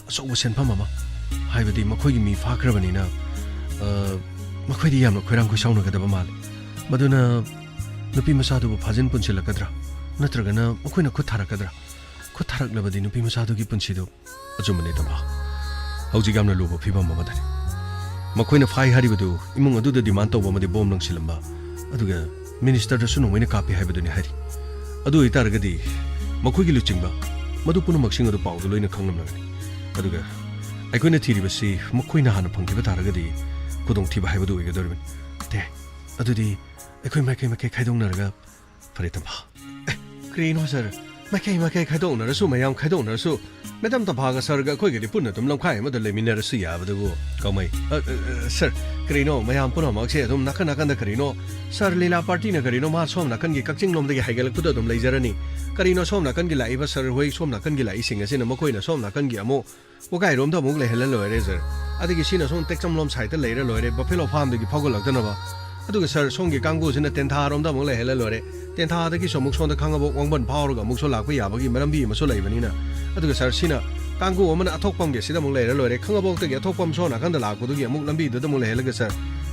ꯑꯆꯧꯕ ꯁꯦꯟꯐꯝ ꯑꯃ, ꯍꯥꯏꯕꯗꯤ ꯃꯈꯣꯏꯒꯤ ꯃꯤ ꯐꯥꯈ꯭ꯔꯕꯅꯤꯅ, ꯑ, ꯃꯈꯣꯏꯗꯤ ꯌꯥꯝꯅ ꯈꯣꯏꯔꯥꯡ ꯈꯣꯏꯁꯥꯎꯅꯒꯗꯕ ꯃꯥꯜꯂꯤ꯫ ꯃꯗꯨꯅ ꯅꯨꯄꯤ ꯃꯆꯥꯗꯨꯕꯨ ꯐꯥꯖꯤꯟ ꯄꯨꯟꯁꯤꯜꯂꯛꯀꯗ꯭ꯔꯥ? ꯅꯠꯇ꯭ꯔꯒꯅ ꯃꯈꯣꯏꯅ ꯈꯨꯠ ꯊꯥꯔꯛꯀꯗ꯭ꯔꯥ? ꯈꯨꯠ ꯊꯥꯔꯛꯂꯕꯗꯤ ꯅꯨꯄꯤ ꯃꯆꯥꯗꯨꯒꯤ ꯄꯨꯟꯁꯤꯗꯨ ꯑꯆꯨꯝꯕꯅꯤ, ꯇꯝꯐꯥ꯫ ꯍꯧꯖꯤꯛ ꯌꯥꯝꯅ ꯂꯨꯕ ꯐꯤꯕꯝ ꯑꯃꯗꯅꯤ꯫ ꯃꯈꯣꯏꯅ ꯐꯥꯏ ꯍꯥꯏꯔꯤꯕꯗꯨ ꯏꯃꯨꯡ ꯑꯗꯨꯗ demand ꯇꯧꯕ ꯑꯃꯗꯤ bomb ꯂꯪꯁꯤꯜꯂꯝꯕ, ꯑꯗꯨꯒ ministerꯗꯁꯨ ꯅꯣꯡꯃꯩꯅ ꯀꯥꯞꯄꯤ ꯍꯥꯏꯕꯗꯨꯅꯤ ꯍꯥꯏꯔꯤ꯫ ꯑꯗꯨ ꯑꯣꯏꯇꯥꯔꯒꯗꯤ ꯃꯈꯣꯏꯒꯤ ꯂꯨꯆꯤꯡꯕ ꯃꯗꯨ ꯄꯨꯝꯅꯃꯛꯁꯤꯡ ꯑꯗꯨ ꯄꯥꯎꯗ ꯂꯣꯏꯅ ꯈꯪꯂꯝꯂꯒꯅꯤ꯫ ꯑꯗꯨꯒ ꯑꯩꯈꯣꯏꯅ ꯊꯤꯔꯤꯕꯁꯤ ꯃꯈꯣꯏꯅ ꯍꯥꯟꯅ ꯐꯪꯈꯤꯕ ꯇꯥꯔꯒꯗꯤ ꯈꯨꯗꯣꯡꯊꯤꯕ ꯍꯥꯏꯕꯗꯨ ꯑꯣꯏꯒꯗꯧꯔꯤꯕꯅꯤ꯫ ꯇꯦ, ꯑꯗꯨꯗꯤ ꯑꯩꯈꯣꯏ ꯃꯥꯏꯀꯩ ꯃꯥꯏꯀꯩ ꯈꯥꯏꯗꯣꯛꯅꯔꯒ ꯐꯔꯦ, ꯇꯝꯐꯥ꯫ ꯑꯦ, ꯀꯔꯤꯅꯣ sir? ꯃꯥꯏꯀꯩ ꯃꯥꯏꯀꯩ ꯈꯥꯏꯗꯣꯛꯅꯔꯁꯨ, ꯃꯌꯥꯝ ꯈꯥꯏꯗꯣꯛꯅꯔꯁꯨ, madam ꯇꯝꯐꯥꯒ sirꯒ ꯑꯩꯈꯣꯏꯒꯗꯤ ꯄꯨꯟꯅ ꯑꯗꯨꯝ ꯂꯝꯈꯥꯏ ꯑꯃꯗ ꯂꯩꯃꯤꯟꯅꯔꯁꯨ ꯌꯥꯕꯗꯨꯕꯨ꯫ ꯀꯃꯥꯏ? ꯑ, ꯑ, ꯑ, sir, ꯀꯔꯤꯅꯣ ꯃꯌꯥꯝ ꯄꯨꯝꯅꯃꯛꯁꯦ ꯑꯗꯨꯝ ꯅꯥꯀꯟ ꯅꯥꯀꯟꯗ ꯀꯔꯤꯅꯣ? Sir ꯂꯤꯂꯥ partyꯅ ꯀꯔꯤꯅꯣ ꯃꯥ ꯁꯣꯝ ꯅꯥꯀꯟꯒꯤ ꯀꯛꯆꯤꯡ ꯂꯣꯝꯗꯒꯤ ꯍꯥꯏꯒꯠꯂꯛꯄꯗ ꯑꯗꯨꯝ ꯂꯩꯖꯔꯅꯤ꯫ ꯀꯔꯤꯅꯣ ꯁꯣꯝ ꯅꯥꯀꯟꯒꯤ ꯂꯥꯛꯏꯕ sir ꯍꯣꯏ, ꯁꯣꯝ ꯅꯥꯀꯟꯒꯤ ꯂꯥꯛꯏꯁꯤꯡ ꯑꯁꯤꯅ ꯃꯈꯣꯏꯅ ꯁꯣꯝ ꯅꯥꯀꯟꯒꯤ ꯑꯃꯨꯛ ꯋꯥꯒꯥꯏꯔꯣꯝꯗ ꯑꯃꯨꯛ ꯂꯩꯍꯜꯂ ꯂꯣꯏꯔꯦ sir꯫ ꯑꯗꯒꯤ ꯁꯤꯅ ꯁꯣꯝ ꯇꯦꯛꯆꯝꯂꯣꯝ sideꯇ ꯂꯩꯔ ꯂꯣꯏꯔꯦ, buffalo farmꯗꯨꯒꯤ ꯐꯥꯎꯒꯠꯂꯛꯇꯅꯕ꯫ ꯑꯗꯨꯒ sir, ꯁꯣꯝꯒꯤ ꯀꯥꯡꯕꯨꯁꯤꯅ ꯇꯦꯟꯊꯥꯔꯣꯝꯗ ꯑꯃꯨꯛ ꯂꯩꯍꯜꯂ ꯂꯣꯏꯔꯦ꯫ ꯇꯦꯟꯊꯥꯗꯒꯤꯁꯨ ꯑꯃꯨꯛ ꯁꯣꯝꯗ ꯈꯥꯡꯉꯕꯣꯛ ꯋꯥꯡꯕꯟ ꯐꯥꯎꯔꯒ ꯑꯃꯨꯛꯁꯨ ꯂꯥꯛꯄ ꯌꯥꯕꯒꯤ ꯂꯝꯕꯤ ꯑꯃꯁꯨ ꯂꯩꯕꯅꯤꯅ꯫ ꯑꯗꯨꯒ sir, ꯁꯤꯅ ꯀꯥꯡꯕꯨ ꯑꯃꯅ ꯑꯊꯣꯛꯄꯝꯒꯤ ꯁꯤꯗ ꯑꯃꯨꯛ ꯂꯩꯔ ꯂꯣꯏꯔꯦ꯫ ꯈꯥꯡꯉꯕꯣꯛꯇꯒꯤ ꯑꯊꯣꯛꯄꯝ ꯁꯣꯝ ꯅꯥꯀꯟꯗ ꯂꯥꯛꯄꯗꯨꯒꯤ ꯑꯃꯨꯛ ꯂꯝꯕꯤꯗꯨꯗ ꯑꯃꯨꯛ ꯂꯩꯍꯜꯂꯒ sir꯫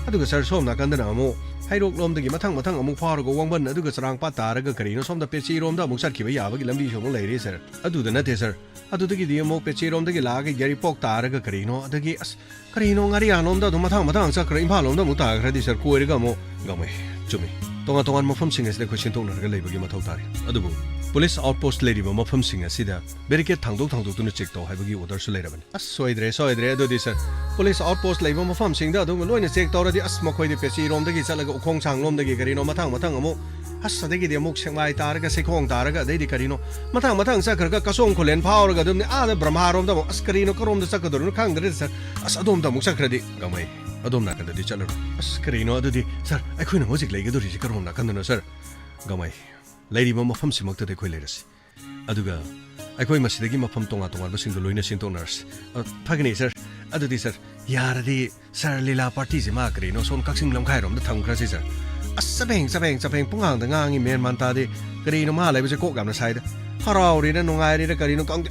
ꯑꯗꯨꯒ sir, ꯁꯣꯝ ꯅꯥꯀꯟꯗꯅ ꯑꯃꯨꯛ ꯍꯩꯔꯣꯛꯂꯣꯝꯗꯒꯤ ꯃꯊꯪ ꯃꯊꯪ ꯑꯃꯨꯛ ꯐꯥꯎꯔꯒ ꯋꯥꯡꯕꯟ ꯑꯗꯨꯒ ꯆꯔꯥꯡꯄꯥꯠ ꯇꯥꯔꯒ ꯀꯔꯤꯅꯣ ꯁꯣꯝꯗ ꯄꯦꯆꯤꯔꯣꯝꯗ ꯑꯃꯨꯛ ꯆꯠꯈꯤꯕ ꯌꯥꯕꯒꯤ ꯂꯝꯕꯤꯁꯨ ꯑꯃꯨꯛ ꯂꯩꯔꯤ sir꯫ ꯑꯗꯨꯗ ꯅꯠꯇꯦ sir, ꯑꯗꯨꯗꯒꯤꯗꯤ ꯑꯃꯨꯛ ꯄꯦꯆꯦꯔꯣꯝꯗꯒꯤ ꯂꯥꯛꯑꯒ ꯌꯥꯏꯔꯤꯄꯣꯛ ꯇꯥꯔꯒ ꯀꯔꯤꯅꯣ, ꯑꯗꯒꯤ ꯑꯁ, ꯀꯔꯤꯅꯣ ꯉꯥꯔꯤꯌꯥꯟꯂꯣꯝꯗ ꯑꯗꯨꯝ ꯃꯊꯪ ꯃꯊꯪ ꯆꯠꯈ꯭ꯔ ꯏꯝꯐꯥꯜ ꯂꯣꯝꯗ ꯑꯃꯨꯛ ꯇꯥꯈ꯭ꯔꯗꯤ sir, ꯀꯣꯏꯔꯒ ꯑꯃꯨꯛ꯫ ꯒꯥꯡꯃꯩ, ꯆꯨꯝꯃꯤ꯫ ꯇꯣꯉꯥꯟ ꯇꯣꯉꯥꯟꯕ ꯃꯐꯝꯁꯤꯡ ꯑꯁꯤꯗ ꯑꯩꯈꯣꯏ ꯁꯤꯟꯗꯣꯛꯅꯔꯒ ꯂꯩꯕꯒꯤ ꯃꯊꯧ ꯇꯥꯔꯤ꯫ ꯑꯗꯨꯕꯨ ꯄꯨꯂꯤꯁ ꯑꯥꯎꯠꯄꯣꯁ꯭ꯠ ꯂꯩꯔꯤꯕ ꯃꯐꯝꯁꯤꯡ ꯑꯁꯤꯗ ꯕꯦꯔꯤꯀꯦꯗ ꯊꯥꯡꯗꯣꯛ ꯊꯥꯡꯗꯣꯛꯇꯨꯅ ꯆꯦꯛ ꯇꯧ ꯍꯥꯏꯕꯒꯤ ꯑꯣꯔꯗꯔꯁꯨ ꯂꯩꯔꯕꯅꯤ꯫ ꯑꯁ, ꯁꯣꯏꯗ꯭ꯔꯦ, ꯁꯣꯏꯗ꯭ꯔꯦ꯫ ꯑꯗꯨꯗꯤ ꯁꯥꯔ, ꯄꯨꯂꯤꯁ ꯑꯥꯎꯠꯄꯣꯁ꯭ꯠ ꯂꯩꯕ ꯃꯐꯝꯁꯤꯡꯗ ꯑꯗꯨꯝ ꯂꯣꯏꯅ ꯆꯦꯛ ꯇꯧꯔꯗꯤ, ꯑꯁ, ꯃꯈꯣꯏꯗꯤ ꯄꯦꯆꯤꯔꯣꯝꯗꯒꯤ ꯆꯠꯂꯒ ꯎꯈꯣꯡꯁꯥꯡꯂꯣꯝꯗꯒꯤ ꯀꯔꯤꯅꯣ ꯃꯊꯪ ꯃꯊꯪ ꯑꯃꯨꯛ, ꯑꯁ, ꯑꯗꯒꯤꯗꯤ ꯑꯃꯨꯛ ꯁꯦꯛꯃꯥꯏ ꯇꯥꯔꯒ ꯁꯩꯈꯣꯡ ꯇꯥꯔꯒ, ꯑꯗꯩꯗꯤ ꯀꯔꯤꯅꯣ ꯃꯊꯪ ꯃꯊꯪ ꯆꯠꯈ꯭ꯔꯒ ꯀꯁꯣꯝ ꯈꯨꯂꯦꯟ ꯐꯥꯎꯔꯒ ꯑꯗꯨꯝꯅꯦ ꯑꯥꯗ ꯕ꯭ꯔꯍ꯭ꯃꯥꯔꯣꯝꯗ ꯑꯃꯨꯛ, ꯑꯁ, ꯀꯔꯤꯅꯣ ꯀꯔꯣꯝꯗ ꯆꯠꯀꯗꯧꯔꯤꯅꯣ ꯈꯪꯗ꯭ꯔꯦꯗ ꯁꯥꯔ꯫ ꯑꯁ, ꯑꯗꯣꯝꯗ ꯑꯃꯨꯛ ꯆꯠꯈ꯭ꯔꯗꯤ꯫ ꯒꯥꯡꯃꯩ, ꯑꯗꯣꯝ ꯅꯥꯀꯟꯗꯗꯤ ꯆꯠꯂꯔꯣꯏ꯫ ꯑꯁ, ꯀꯔꯤꯅꯣ ꯑꯗꯨꯗꯤ ꯁꯥꯔ, ꯑꯩꯈꯣꯏꯅ ꯍꯧꯖꯤꯛ ꯂꯩꯒꯗꯧꯔꯤꯁꯤ ꯀꯔꯣꯝ ꯅꯥꯀꯟꯗꯅꯣ ꯁꯥꯔ? ꯒꯥꯡꯃꯩ, ꯂꯩꯔꯤꯕ ꯃꯐꯝꯁꯤꯃꯛꯇꯗ ꯑꯩꯈꯣꯏ ꯂꯩꯔꯁꯤ꯫ ꯑꯗꯨꯒ ꯑꯩꯈꯣꯏ ꯃꯁꯤꯗꯒꯤ ꯃꯐꯝ ꯇꯣꯉꯥꯟ ꯇꯣꯉꯥꯟꯕꯁꯤꯡꯗꯨ ꯂꯣꯏꯅ ꯁꯤꯟꯗꯣꯛꯅꯔꯁꯤ꯫ ꯑ, ꯐꯒꯅꯤ ꯁꯥꯔ꯫ ꯑꯗꯨꯗꯤ ꯁꯥꯔ, ꯌꯥꯔꯗꯤ ꯁꯥꯔ, ꯂꯤꯂꯥ ꯄꯥꯔꯇꯤꯁꯤ ꯃꯥ ꯀꯔꯤꯅꯣ ꯁꯣꯝ ꯀꯛꯆꯤꯡ ꯂꯝꯈꯥꯏꯔꯣꯝꯗ ꯊꯝꯈ꯭ꯔꯁꯤ ꯁꯥꯔ꯫ ꯑꯁ, ꯆꯕꯦꯡ ꯆꯕꯦꯡ ꯆꯕꯦꯡ ꯄꯨꯡꯉꯥꯡꯗ ꯉꯥꯡꯉꯤ, ꯃꯦꯟ ꯃꯥꯟ ꯇꯥꯗꯦ꯫ ꯀꯔꯤꯅꯣ ꯃꯥ ꯂꯩꯕꯁꯦ ꯀꯣꯛ ꯌꯥꯝꯅ ꯁꯥꯏꯗ꯫ ꯍꯔꯥꯎꯔꯤꯔ ꯅꯨꯡꯉꯥꯏꯔꯤꯔ ꯀꯔꯤꯅꯣ ꯈꯪꯗꯦ꯫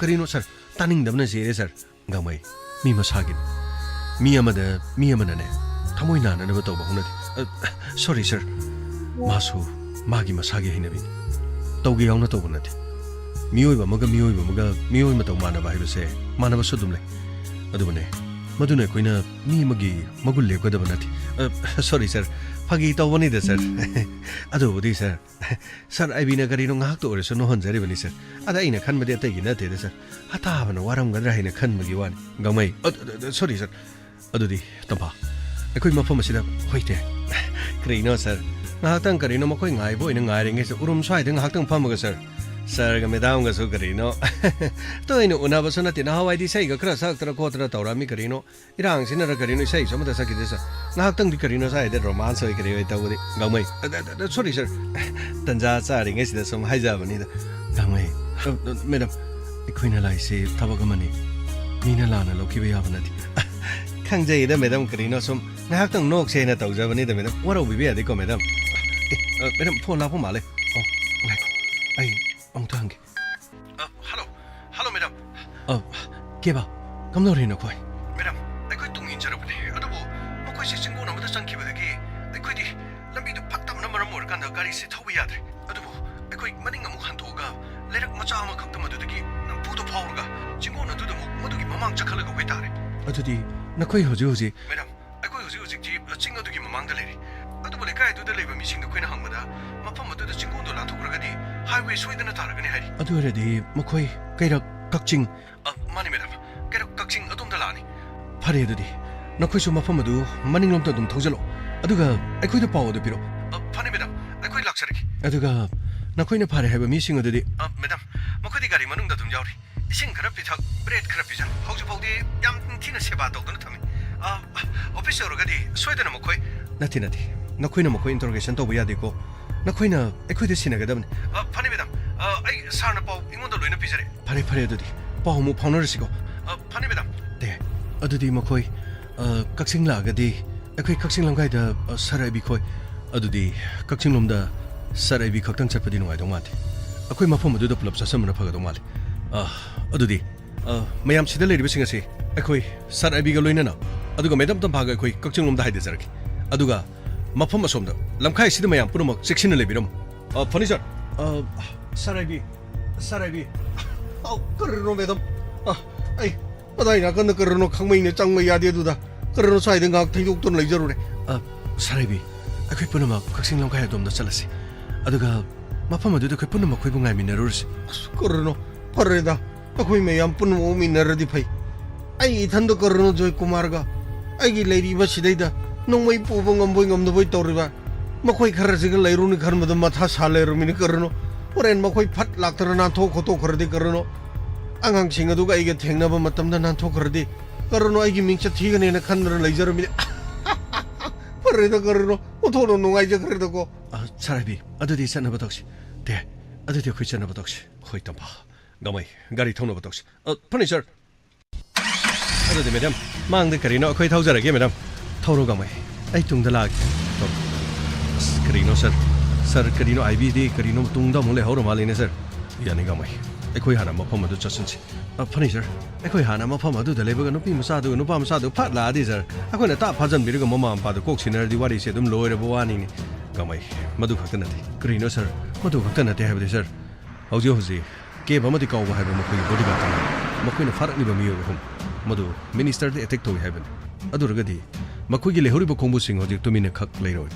ꯀꯔꯤꯅꯣ ꯁꯥꯔ? ꯇꯥꯅꯤꯡꯗꯕꯅ ꯁꯤꯔꯦ ꯁꯥꯔ꯫ ꯒꯥꯡꯃꯩ, ꯃꯤ ꯃꯁꯥꯒꯤꯅꯤ꯫ ꯃꯤ ꯑꯃꯗ ꯃꯤ ꯑꯃꯅꯅꯦ ꯊꯃꯣꯏ ꯅꯥꯅꯅꯕ ꯇꯧꯕ ꯍꯧꯅꯗꯦ꯫ ꯑ, ꯁꯣꯔꯤ ꯁꯥꯔ, ꯃꯥꯁꯨ ꯃꯥꯒꯤ ꯃꯁꯥꯒꯤ ꯍꯩꯅꯕꯤꯅꯤ꯫ ꯇꯧꯒꯦ ꯌꯥꯎꯅ ꯇꯧꯕ ꯅꯠꯇꯦ꯫ ꯃꯤꯑꯣꯏꯕ ꯑꯃꯒ ꯃꯤꯑꯣꯏꯕ ꯑꯃꯒ ꯃꯤꯑꯣꯏ ꯃꯇꯧ ꯃꯥꯟꯅꯕ ꯍꯥꯏꯕꯁꯦ ꯃꯥꯟꯅꯕꯁꯨ ꯑꯗꯨꯝ ꯂꯩ꯫ ꯑꯗꯨꯕꯨꯅꯦ, ꯃꯗꯨꯅ ꯑꯩꯈꯣꯏꯅ ꯃꯤ ꯑꯃꯒꯤ ꯃꯒꯨꯟ ꯂꯦꯞꯀꯗꯕ ꯅꯠꯇꯦ꯫ ꯑ, ꯁꯣꯔꯤ ꯁꯥꯔ, ꯐꯥꯒꯤ ꯇꯧꯕꯅꯤꯗ ꯁꯥꯔ꯫ ꯑꯗꯨꯕꯨꯗꯤ ꯁꯥꯔ, ꯁꯥꯔ ꯑꯥꯏꯕꯤꯅ ꯀꯔꯤꯅꯣ ꯉꯥꯏꯍꯥꯛꯇ ꯑꯣꯏꯔꯁꯨ ꯅꯣꯛꯍꯟꯖꯔꯤꯕꯅꯤ ꯁꯥꯔ꯫ ꯑꯗ ꯑꯩꯅ ꯈꯟꯕꯗꯤ ꯑꯇꯩꯒꯤ ꯅꯠꯇꯦꯗ ꯁꯥꯔ꯫ ꯑꯇꯥꯕꯅ ꯋꯥꯔꯝꯒꯗ꯭ꯔꯥ ꯍꯥꯏꯅ ꯈꯟꯕꯒꯤ ꯋꯥꯅꯤ꯫ ꯒꯥꯡꯃꯩ, ꯑ, ꯑ, ꯑ, ꯁꯣꯔꯤ ꯁꯥꯔ꯫ ꯑꯗꯨꯗꯤ ꯇꯝꯐꯥ, ꯑꯩꯈꯣꯏ ꯃꯐꯝ ꯑꯁꯤꯗ ꯍꯣꯏꯇꯦ꯫ ꯀꯔꯤꯅꯣ ꯁꯥꯔ? ꯉꯥꯏꯍꯥꯛꯇꯪ ꯀꯔꯤꯅꯣ ꯃꯈꯣꯏ ꯉꯥꯏꯕ ꯑꯣꯏꯅ ꯉꯥꯏꯔꯤꯉꯩꯁꯤꯗ ꯎꯔꯨꯝ ꯁ꯭ꯋꯥꯏꯗ ꯉꯥꯏꯍꯥꯛꯇꯪ ꯐꯝꯃꯒ ꯁꯥꯔ, ꯁꯥꯔꯒ ꯃꯦꯗꯥꯝꯒꯁꯨ ꯀꯔꯤꯅꯣ ꯇꯣꯏꯅ ꯎꯅꯕꯁꯨ ꯅꯠꯇꯦ꯫ ꯅꯍꯥꯟꯋꯥꯏꯗꯤ ꯏꯁꯩꯒ ꯈꯔ ꯁꯛꯇꯅ ꯈꯣꯠꯇꯅ ꯇꯧꯔꯛꯑꯝꯃꯤ꯫ ꯀꯔꯤꯅꯣ ꯏꯔꯥꯡꯁꯤꯅꯔ ꯀꯔꯤꯅꯣ ꯏꯁꯩꯁꯨ ꯑꯃꯠꯇ ꯁꯛꯈꯤꯗꯦ ꯁꯥꯔ꯫ ꯉꯥꯏꯍꯥꯛꯇꯪꯗꯤ ꯀꯔꯤꯅꯣ ꯁ꯭ꯋꯥꯏꯗ ꯔꯣꯃꯥꯟꯁ ꯑꯣꯏ ꯀꯔꯤ ꯑꯣꯏ ꯇꯧꯕꯗꯤ꯫ ꯒꯥꯡꯃꯩ, ꯑ, ꯑ, ꯑ, ꯁꯣꯔꯤ ꯁꯥꯔ, ꯇꯟꯖꯥ ꯆꯥꯔꯤꯉꯩꯁꯤꯗ ꯁꯨꯝ ꯍꯥꯏꯖꯕꯅꯤꯗ꯫ ꯒꯥꯡꯃꯩ, ꯑ, ꯑ, ꯃꯦꯗꯥꯝ, ꯑꯩꯈꯣꯏꯅ ꯂꯥꯛꯏꯁꯦ ꯊꯕꯛ ꯑꯃꯅꯤ꯫ ꯃꯤꯅ ꯂꯥꯟꯅ ꯂꯧꯈꯤꯕ ꯌꯥꯕ ꯅꯠꯇꯦ꯫ ꯈꯪꯖꯩꯗ ꯃꯦꯗꯥꯝ, ꯀꯔꯤꯅꯣ ꯁꯨꯝ ꯉꯥꯏꯍꯥꯛꯇꯪ ꯅꯣꯛꯁꯦꯅ ꯇꯧꯖꯕꯅꯤꯗ ꯃꯦꯗꯥꯝ꯫ ꯋꯥꯔꯧꯕꯤꯕ ꯌꯥꯗꯦꯀꯣ ꯃꯦꯗꯥꯝ꯫ ꯑꯦ, ꯑ, ꯃꯦꯗꯥꯝ, ꯐꯣꯟ ꯂꯥꯛꯄ ꯃꯥꯜꯂꯦ꯫ ꯑꯣ, ꯉꯥꯏꯈꯣ, ꯑꯩ ꯑꯃꯨꯛꯇ ꯍꯪꯒꯦ꯫ ꯑ, ꯍꯜꯂꯣ꯫ Hello, madam. ꯑ, ꯀꯦꯕꯥ, ꯀꯝꯗꯧꯔꯤ ꯅꯈꯣꯏ? ꯃꯦꯗꯥꯝ, ꯑꯩꯈꯣꯏ ꯇꯨꯡ ꯏꯟꯖꯔꯕꯅꯦ, ꯑꯗꯨꯕꯨ ꯃꯈꯣꯏꯁꯦ ꯆꯤꯡꯒꯣꯟ ꯑꯃꯗ ꯆꯪꯈꯤꯕꯗꯒꯤ ꯑꯩꯈꯣꯏꯗꯤ ꯂꯝꯕꯤꯗꯨ ꯐꯠꯇꯕꯅ ꯃꯔꯝ ꯑꯣꯏꯔꯀꯥꯟꯗ ꯒꯥꯔꯤꯁꯦ ꯊꯧꯕ ꯌꯥꯗ꯭ꯔꯦ꯫ ꯑꯗꯨꯕꯨ ꯑꯩꯈꯣꯏ ꯃꯅꯤꯡ ꯑꯃꯨꯛ ꯍꯟꯗꯣꯛꯑꯒ ꯂꯩꯔꯛ ꯃꯆꯥ ꯑꯃꯈꯛꯇ ꯃꯗꯨꯗꯒꯤ ꯅꯝꯐꯨꯗ ꯐꯥꯎꯔꯒ ꯆꯤꯡꯒꯣꯟ ꯑꯗꯨꯗ ꯑꯃꯨꯛ ꯃꯗꯨꯒꯤ ꯃꯃꯥꯡ ꯆꯠꯈꯠꯂꯒ ꯑꯣꯏꯇꯥꯔꯦ꯫ ꯑꯗꯨꯗꯤ ꯅꯈꯣꯏ ꯍꯧꯖꯤꯛ ꯍꯧꯖꯤꯛ ꯃꯦꯗꯥꯝ, ꯑꯩꯈꯣꯏ ꯍꯧꯖꯤꯛ ꯍꯧꯖꯤꯛꯇꯤ ꯆꯤꯡ ꯑꯗꯨꯒꯤ ꯃꯃꯥꯡꯗ ꯂꯩꯔꯤ꯫ ꯑꯗꯨꯕꯨ ꯂꯩꯀꯥꯏꯗꯨꯗ ꯂꯩꯕ ꯃꯤꯁꯤꯡꯗ ꯑꯩꯈꯣꯏꯅ ꯍꯪꯕꯗ, ꯃꯐꯝ ꯑꯗꯨꯗ ꯆꯤꯡꯒꯣꯡꯗꯣ ꯂꯥꯟꯊꯣꯛꯈ꯭ꯔꯒꯗꯤ highway ꯁꯣꯏꯗꯅ ꯇꯥꯔꯒꯅꯤ ꯍꯥꯏꯔꯤ꯫ ꯑꯗꯨ ꯑꯣꯏꯔꯗꯤ ꯃꯈꯣꯏ ꯀꯩꯔꯛ ꯀꯛꯆꯤꯡ ꯑ, ꯃꯥꯅꯤ, ꯃꯦꯗꯥꯝ꯫ ꯀꯩꯔꯛ ꯀꯛꯆꯤꯡ ꯑꯗꯣꯝꯗ ꯂꯥꯛꯑꯅꯤ꯫ ꯐꯔꯦ, ꯑꯗꯨꯗꯤ ꯅꯈꯣꯏꯁꯨ ꯃꯐꯝ ꯑꯗꯨ ꯃꯅꯤꯡꯂꯣꯝꯗ ꯑꯗꯨꯝ ꯊꯧꯖꯜꯂꯛꯑꯣ, ꯑꯗꯨꯒ ꯑꯩꯈꯣꯏꯗ ꯄꯥꯎ ꯑꯗꯨ ꯄꯤꯔꯛꯑꯣ꯫ ꯑ, ꯐꯅꯤ, ꯃꯦꯗꯥꯝ꯫ ꯑꯩꯈꯣꯏ ꯂꯥꯛꯆꯔꯒꯦ꯫ ꯑꯗꯨꯒ ꯅꯈꯣꯏꯅ ꯐꯔꯦ ꯍꯥꯏꯕ ꯃꯤꯁꯤꯡ ꯑꯗꯨꯗꯤ ꯑ, ꯃꯦꯗꯥꯝ, ꯃꯈꯣꯏꯗꯤ ꯒꯥꯔꯤ ꯃꯅꯨꯡꯗ ꯑꯗꯨꯝ ꯌꯥꯎꯔꯤ꯫ ꯏꯁꯤꯡ ꯈꯔ ꯄꯤꯊꯛ, bread ꯈꯔ ꯄꯤꯖ꯫ ꯍꯧꯖꯤꯛ ꯐꯥꯎꯗꯤ ꯌꯥꯝ ꯊꯤꯅ ꯁꯦꯕꯥ ꯇꯧꯗꯨꯅ ꯊꯝꯃꯤ꯫ ꯑ, office ꯌꯧꯔꯒꯗꯤ ꯁꯣꯏꯗꯅ ꯃꯈꯣꯏ ꯅꯠꯇꯦ, ꯅꯠꯇꯦ꯫ ꯅꯈꯣꯏꯅ ꯃꯈꯣꯏ interrogation ꯇꯧꯕ ꯌꯥꯗꯦꯀꯣ꯫ ꯅꯈꯣꯏꯅ ꯑꯩꯈꯣꯏꯗ ꯁꯤꯟꯅꯒꯗꯕꯅꯤ꯫ ꯑ, ꯐꯅꯤ, ꯃꯦꯗꯥꯝ꯫ ꯑ, ꯑꯩ ꯁꯥꯔꯅ ꯄꯥꯎ ꯑꯩꯉꯣꯟꯗ ꯂꯣꯏꯅ ꯄꯤꯖꯔꯦ꯫ ꯐꯔꯦ, ꯐꯔꯦ, ꯑꯗꯨꯗꯤ ꯄꯥꯎ ꯑꯃꯨꯛ ꯐꯥꯎꯅꯔꯁꯤꯀꯣ꯫ ꯑ, ꯐꯅꯤ, ꯃꯦꯗꯥꯝ꯫ ꯗꯦ, ꯑꯗꯨꯗꯤ ꯃꯈꯣꯏ, ꯑ, ꯀꯛꯆꯤꯡ ꯂꯥꯛꯑꯒꯗꯤ ꯑꯩꯈꯣꯏ ꯀꯛꯆꯤꯡ ꯂꯝꯈꯥꯏꯗ, ꯑ, ꯁꯥꯔ ꯑꯥꯏꯕꯤ ꯈꯣꯏ꯫ ꯑꯗꯨꯗꯤ ꯀꯛꯆꯤꯡ ꯂꯣꯝꯗ ꯁꯥꯔ ꯑꯥꯏꯕꯤ ꯈꯛꯇꯪ ꯆꯠꯄꯗꯤ ꯅꯨꯡꯉꯥꯏꯗꯧ ꯃꯥꯟꯗꯦ꯫ ꯑꯩꯈꯣꯏ ꯃꯐꯝ ꯑꯗꯨꯗ ꯄꯨꯂꯞ ꯆꯠꯁꯟꯕꯅ ꯐꯒꯗꯧ ꯃꯥꯜꯂꯦ꯫ ꯑ, ꯑꯗꯨꯗꯤ, ꯑ, ꯃꯌꯥꯝ ꯁꯤꯗ ꯂꯩꯔꯤꯕꯁꯤꯡ ꯑꯁꯤ ꯑꯩꯈꯣꯏ ꯁꯥꯔ ꯑꯥꯏꯕꯤꯒ ꯂꯣꯏꯅꯅ, ꯑꯗꯨꯒ ꯃꯦꯗꯥꯝ ꯇꯝꯐꯥꯒ ꯑꯩꯈꯣꯏ ꯀꯛꯆꯤꯡ ꯂꯣꯝꯗ ꯍꯥꯏꯊꯖꯔꯒꯦ꯫ ꯑꯗꯨꯒ ꯃꯐꯝ ꯑꯁꯣꯝꯗ ꯂꯝꯈꯥꯏ ꯑꯁꯤꯗ ꯃꯌꯥꯝ ꯄꯨꯝꯅꯃꯛ ꯆꯦꯛꯁꯤꯟꯅ ꯂꯩꯕꯤꯔꯝꯃꯨ꯫ ꯑ, ꯐꯅꯤ, ꯁꯥꯔ꯫ ꯑ, ꯁꯥꯔ ꯑꯥꯏꯕꯤ, ꯁꯥꯔ ꯑꯥꯏꯕꯤ꯫ ꯑꯧ, ꯀꯔꯤꯅꯣ, ꯃꯦꯗꯥꯝ? ꯑ, ꯑꯩ ꯀꯗꯥꯏ ꯅꯥꯀꯟꯗ ꯀꯔꯤꯅꯣ ꯈꯪꯕꯩꯅ ꯆꯪꯕ ꯌꯥꯗꯦ ꯑꯗꯨꯗ꯫ ꯀꯔꯤꯅꯣ ꯁ꯭ꯋꯥꯏꯗ ꯉꯥꯏꯍꯥꯛ ꯊꯩꯗꯣꯛꯇꯨꯅ ꯂꯩꯖꯔꯨꯔꯦ꯫ ꯑ, ꯁꯥꯔ ꯑꯥꯏꯕꯤ, ꯑꯩꯈꯣꯏ ꯄꯨꯝꯅꯃꯛ ꯀꯛꯆꯤꯡ ꯂꯝꯈꯥꯏ ꯑꯗꯣꯝꯗ ꯆꯠꯂꯁꯤ꯫ ꯑꯗꯨꯒ ꯃꯐꯝ ꯑꯗꯨꯗ ꯑꯩꯈꯣꯏ ꯄꯨꯝꯅꯃꯛ ꯑꯩꯈꯣꯏꯕꯨ ꯉꯥꯏꯃꯤꯟꯅꯔꯨꯔꯁꯤ꯫ ꯑꯁ, ꯀꯔꯤꯅꯣ? ꯐꯔꯦꯗ, ꯑꯩꯈꯣꯏ ꯃꯌꯥꯝ ꯄꯨꯟꯅ ꯑꯣꯛꯃꯤꯟꯅꯔꯗꯤ ꯐꯩ꯫ ꯑꯩ ꯏꯊꯟꯗ ꯀꯔꯤꯅꯣ ꯖꯣꯏ ꯀꯨꯃꯥꯔꯒ ꯑꯩꯒꯤ ꯂꯩꯔꯤꯕ ꯁꯤꯗꯩꯗ ꯅꯣꯡꯃꯩ ꯄꯨꯕ ꯉꯝꯕꯣꯏ ꯉꯝꯗꯕꯣꯏ ꯇꯧꯔꯤꯕ ꯃꯈꯣꯏ ꯈꯔꯁꯤꯒ ꯂꯩꯔꯨꯅꯤ ꯈꯟꯕꯗ ꯃꯊꯥ ꯁꯥ ꯂꯩꯔꯝꯃꯤꯅꯤ ꯀꯔꯤꯅꯣ꯫ ꯍꯣꯔꯦꯟ ꯃꯈꯣꯏ ꯐꯠ ꯂꯥꯛꯇꯅ ꯅꯥꯟꯊꯣꯛ ꯈꯣꯠꯇꯣꯛꯈ꯭ꯔꯗꯤ ꯀꯔꯤꯅꯣ꯫ ꯑꯉꯥꯡꯁꯤꯡ ꯑꯗꯨꯒ ꯑꯩꯒ ꯊꯦꯡꯅꯕ ꯃꯇꯝꯗ ꯅꯥꯟꯊꯣꯛꯈ꯭ꯔꯗꯤ ꯀꯔꯤꯅꯣ, ꯑꯩꯒꯤ ꯃꯤꯡꯆꯠ ꯊꯤꯒꯅꯦꯅ ꯈꯟꯗꯅ ꯂꯩꯖꯔꯝꯃꯤꯅꯤ꯫ ꯐꯔꯦꯗ ꯀꯔꯤꯅꯣ, ꯑꯣꯟꯊꯣꯛꯅ ꯅꯨꯡꯉꯥꯏꯖꯈ꯭ꯔꯦꯗꯀꯣ꯫ ꯑ, ꯁꯥꯔ ꯑꯥꯏꯕꯤ, ꯑꯗꯨꯗꯤ ꯆꯠꯅꯕ ꯇꯧꯁꯤ꯫ ꯗꯦ, ꯑꯗꯨꯗꯤ ꯑꯩꯈꯣꯏ ꯆꯠꯅꯕ ꯇꯧꯁꯤ꯫ ꯍꯣꯏ, ꯇꯝꯐꯥ꯫ ꯒꯃꯩ, ꯒꯥꯔꯤ ꯊꯧꯅꯕ ꯇꯧꯁꯤ꯫ ꯑ, ꯐꯅꯤ, ꯁꯥꯔ꯫ ꯑꯗꯨꯗꯤ, ꯃꯦꯗꯥꯝ, ꯃꯥꯡꯗ ꯀꯔꯤꯅꯣ, ꯑꯩꯈꯣꯏ ꯊꯧꯖꯔꯒꯦ, ꯃꯦꯗꯥꯝ꯫ ꯊꯧꯔꯣ, ꯒꯃꯩ꯫ ꯑꯩ ꯇꯨꯡꯗ ꯂꯥꯛꯑꯒꯦ꯫ ꯊꯧꯔꯣ꯫ ꯑꯁ, ꯀꯔꯤꯅꯣ, ꯁꯥꯔ? ꯁꯥꯔ, ꯀꯔꯤꯅꯣ, ꯑꯥꯏꯕꯤꯗꯤ ꯀꯔꯤꯅꯣ ꯇꯨꯡꯗ ꯑꯃꯨꯛ ꯂꯩꯍꯧꯔ ꯃꯥꯜꯂꯦꯅꯦ, ꯁꯥꯔ꯫ ꯌꯥꯅꯤ, ꯒꯃꯩ꯫ ꯑꯩꯈꯣꯏ ꯍꯥꯟꯅ ꯃꯐꯝ ꯑꯗꯨ ꯆꯠꯁꯤꯟꯁꯤ꯫ ꯑ, ꯐꯅꯤ, ꯁꯥꯔ꯫ ꯑꯩꯈꯣꯏ ꯍꯥꯟꯅ ꯃꯐꯝ ꯑꯗꯨꯗ ꯂꯩꯕꯒ ꯅꯨꯄꯤ ꯃꯆꯥꯗꯨꯒ ꯅꯨꯄꯥ ꯃꯆꯥꯗꯨ ꯐꯠ ꯂꯥꯛꯑꯗꯤ, ꯁꯥꯔ, ꯑꯩꯈꯣꯏꯅ ꯇꯥ ꯐꯥꯖꯟꯕꯤꯔꯒ ꯃꯃꯥ ꯃꯄꯥꯗꯨ ꯀꯣꯛ ꯁꯤꯟꯅꯔꯗꯤ ꯋꯥꯔꯤꯁꯦ ꯑꯗꯨꯝ ꯂꯣꯏꯔꯕ ꯋꯥꯅꯤꯅꯦ꯫ ꯒꯃꯩ, ꯃꯗꯨ ꯈꯛꯇ ꯅꯠꯇꯦ꯫ ꯀꯔꯤꯅꯣ, ꯁꯥꯔ? ꯃꯗꯨ ꯈꯛꯇ ꯅꯠꯇꯦ ꯍꯥꯏꯕꯗꯤ, ꯁꯥꯔ, ꯍꯧꯖꯤꯛ ꯍꯧꯖꯤꯛ ꯀꯦꯞ ꯑꯃꯗꯤ ꯀꯥꯎꯕ ꯍꯥꯏꯕ ꯃꯈꯣꯏꯒꯤ bodyguard ꯑꯃ, ꯃꯈꯣꯏꯅ ꯐꯥꯔꯛꯂꯤꯕ ꯃꯤꯑꯣꯏ ꯑꯍꯨꯝ, ꯃꯗꯨ ꯃꯤꯅꯤꯁꯇꯔꯗ attack ꯇꯧꯏ ꯍꯥꯏꯕꯅꯤ꯫ ꯑꯗꯨ ꯑꯣꯏꯔꯒꯗꯤ ꯃꯈꯣꯏꯒꯤ ꯂꯩꯍꯧꯔꯤꯕ ꯈꯣꯡꯕꯨꯁꯤꯡ ꯍꯧꯖꯤꯛ ꯇꯨꯃꯤꯟꯅ ꯈꯛ ꯂꯩꯔꯣꯏ꯫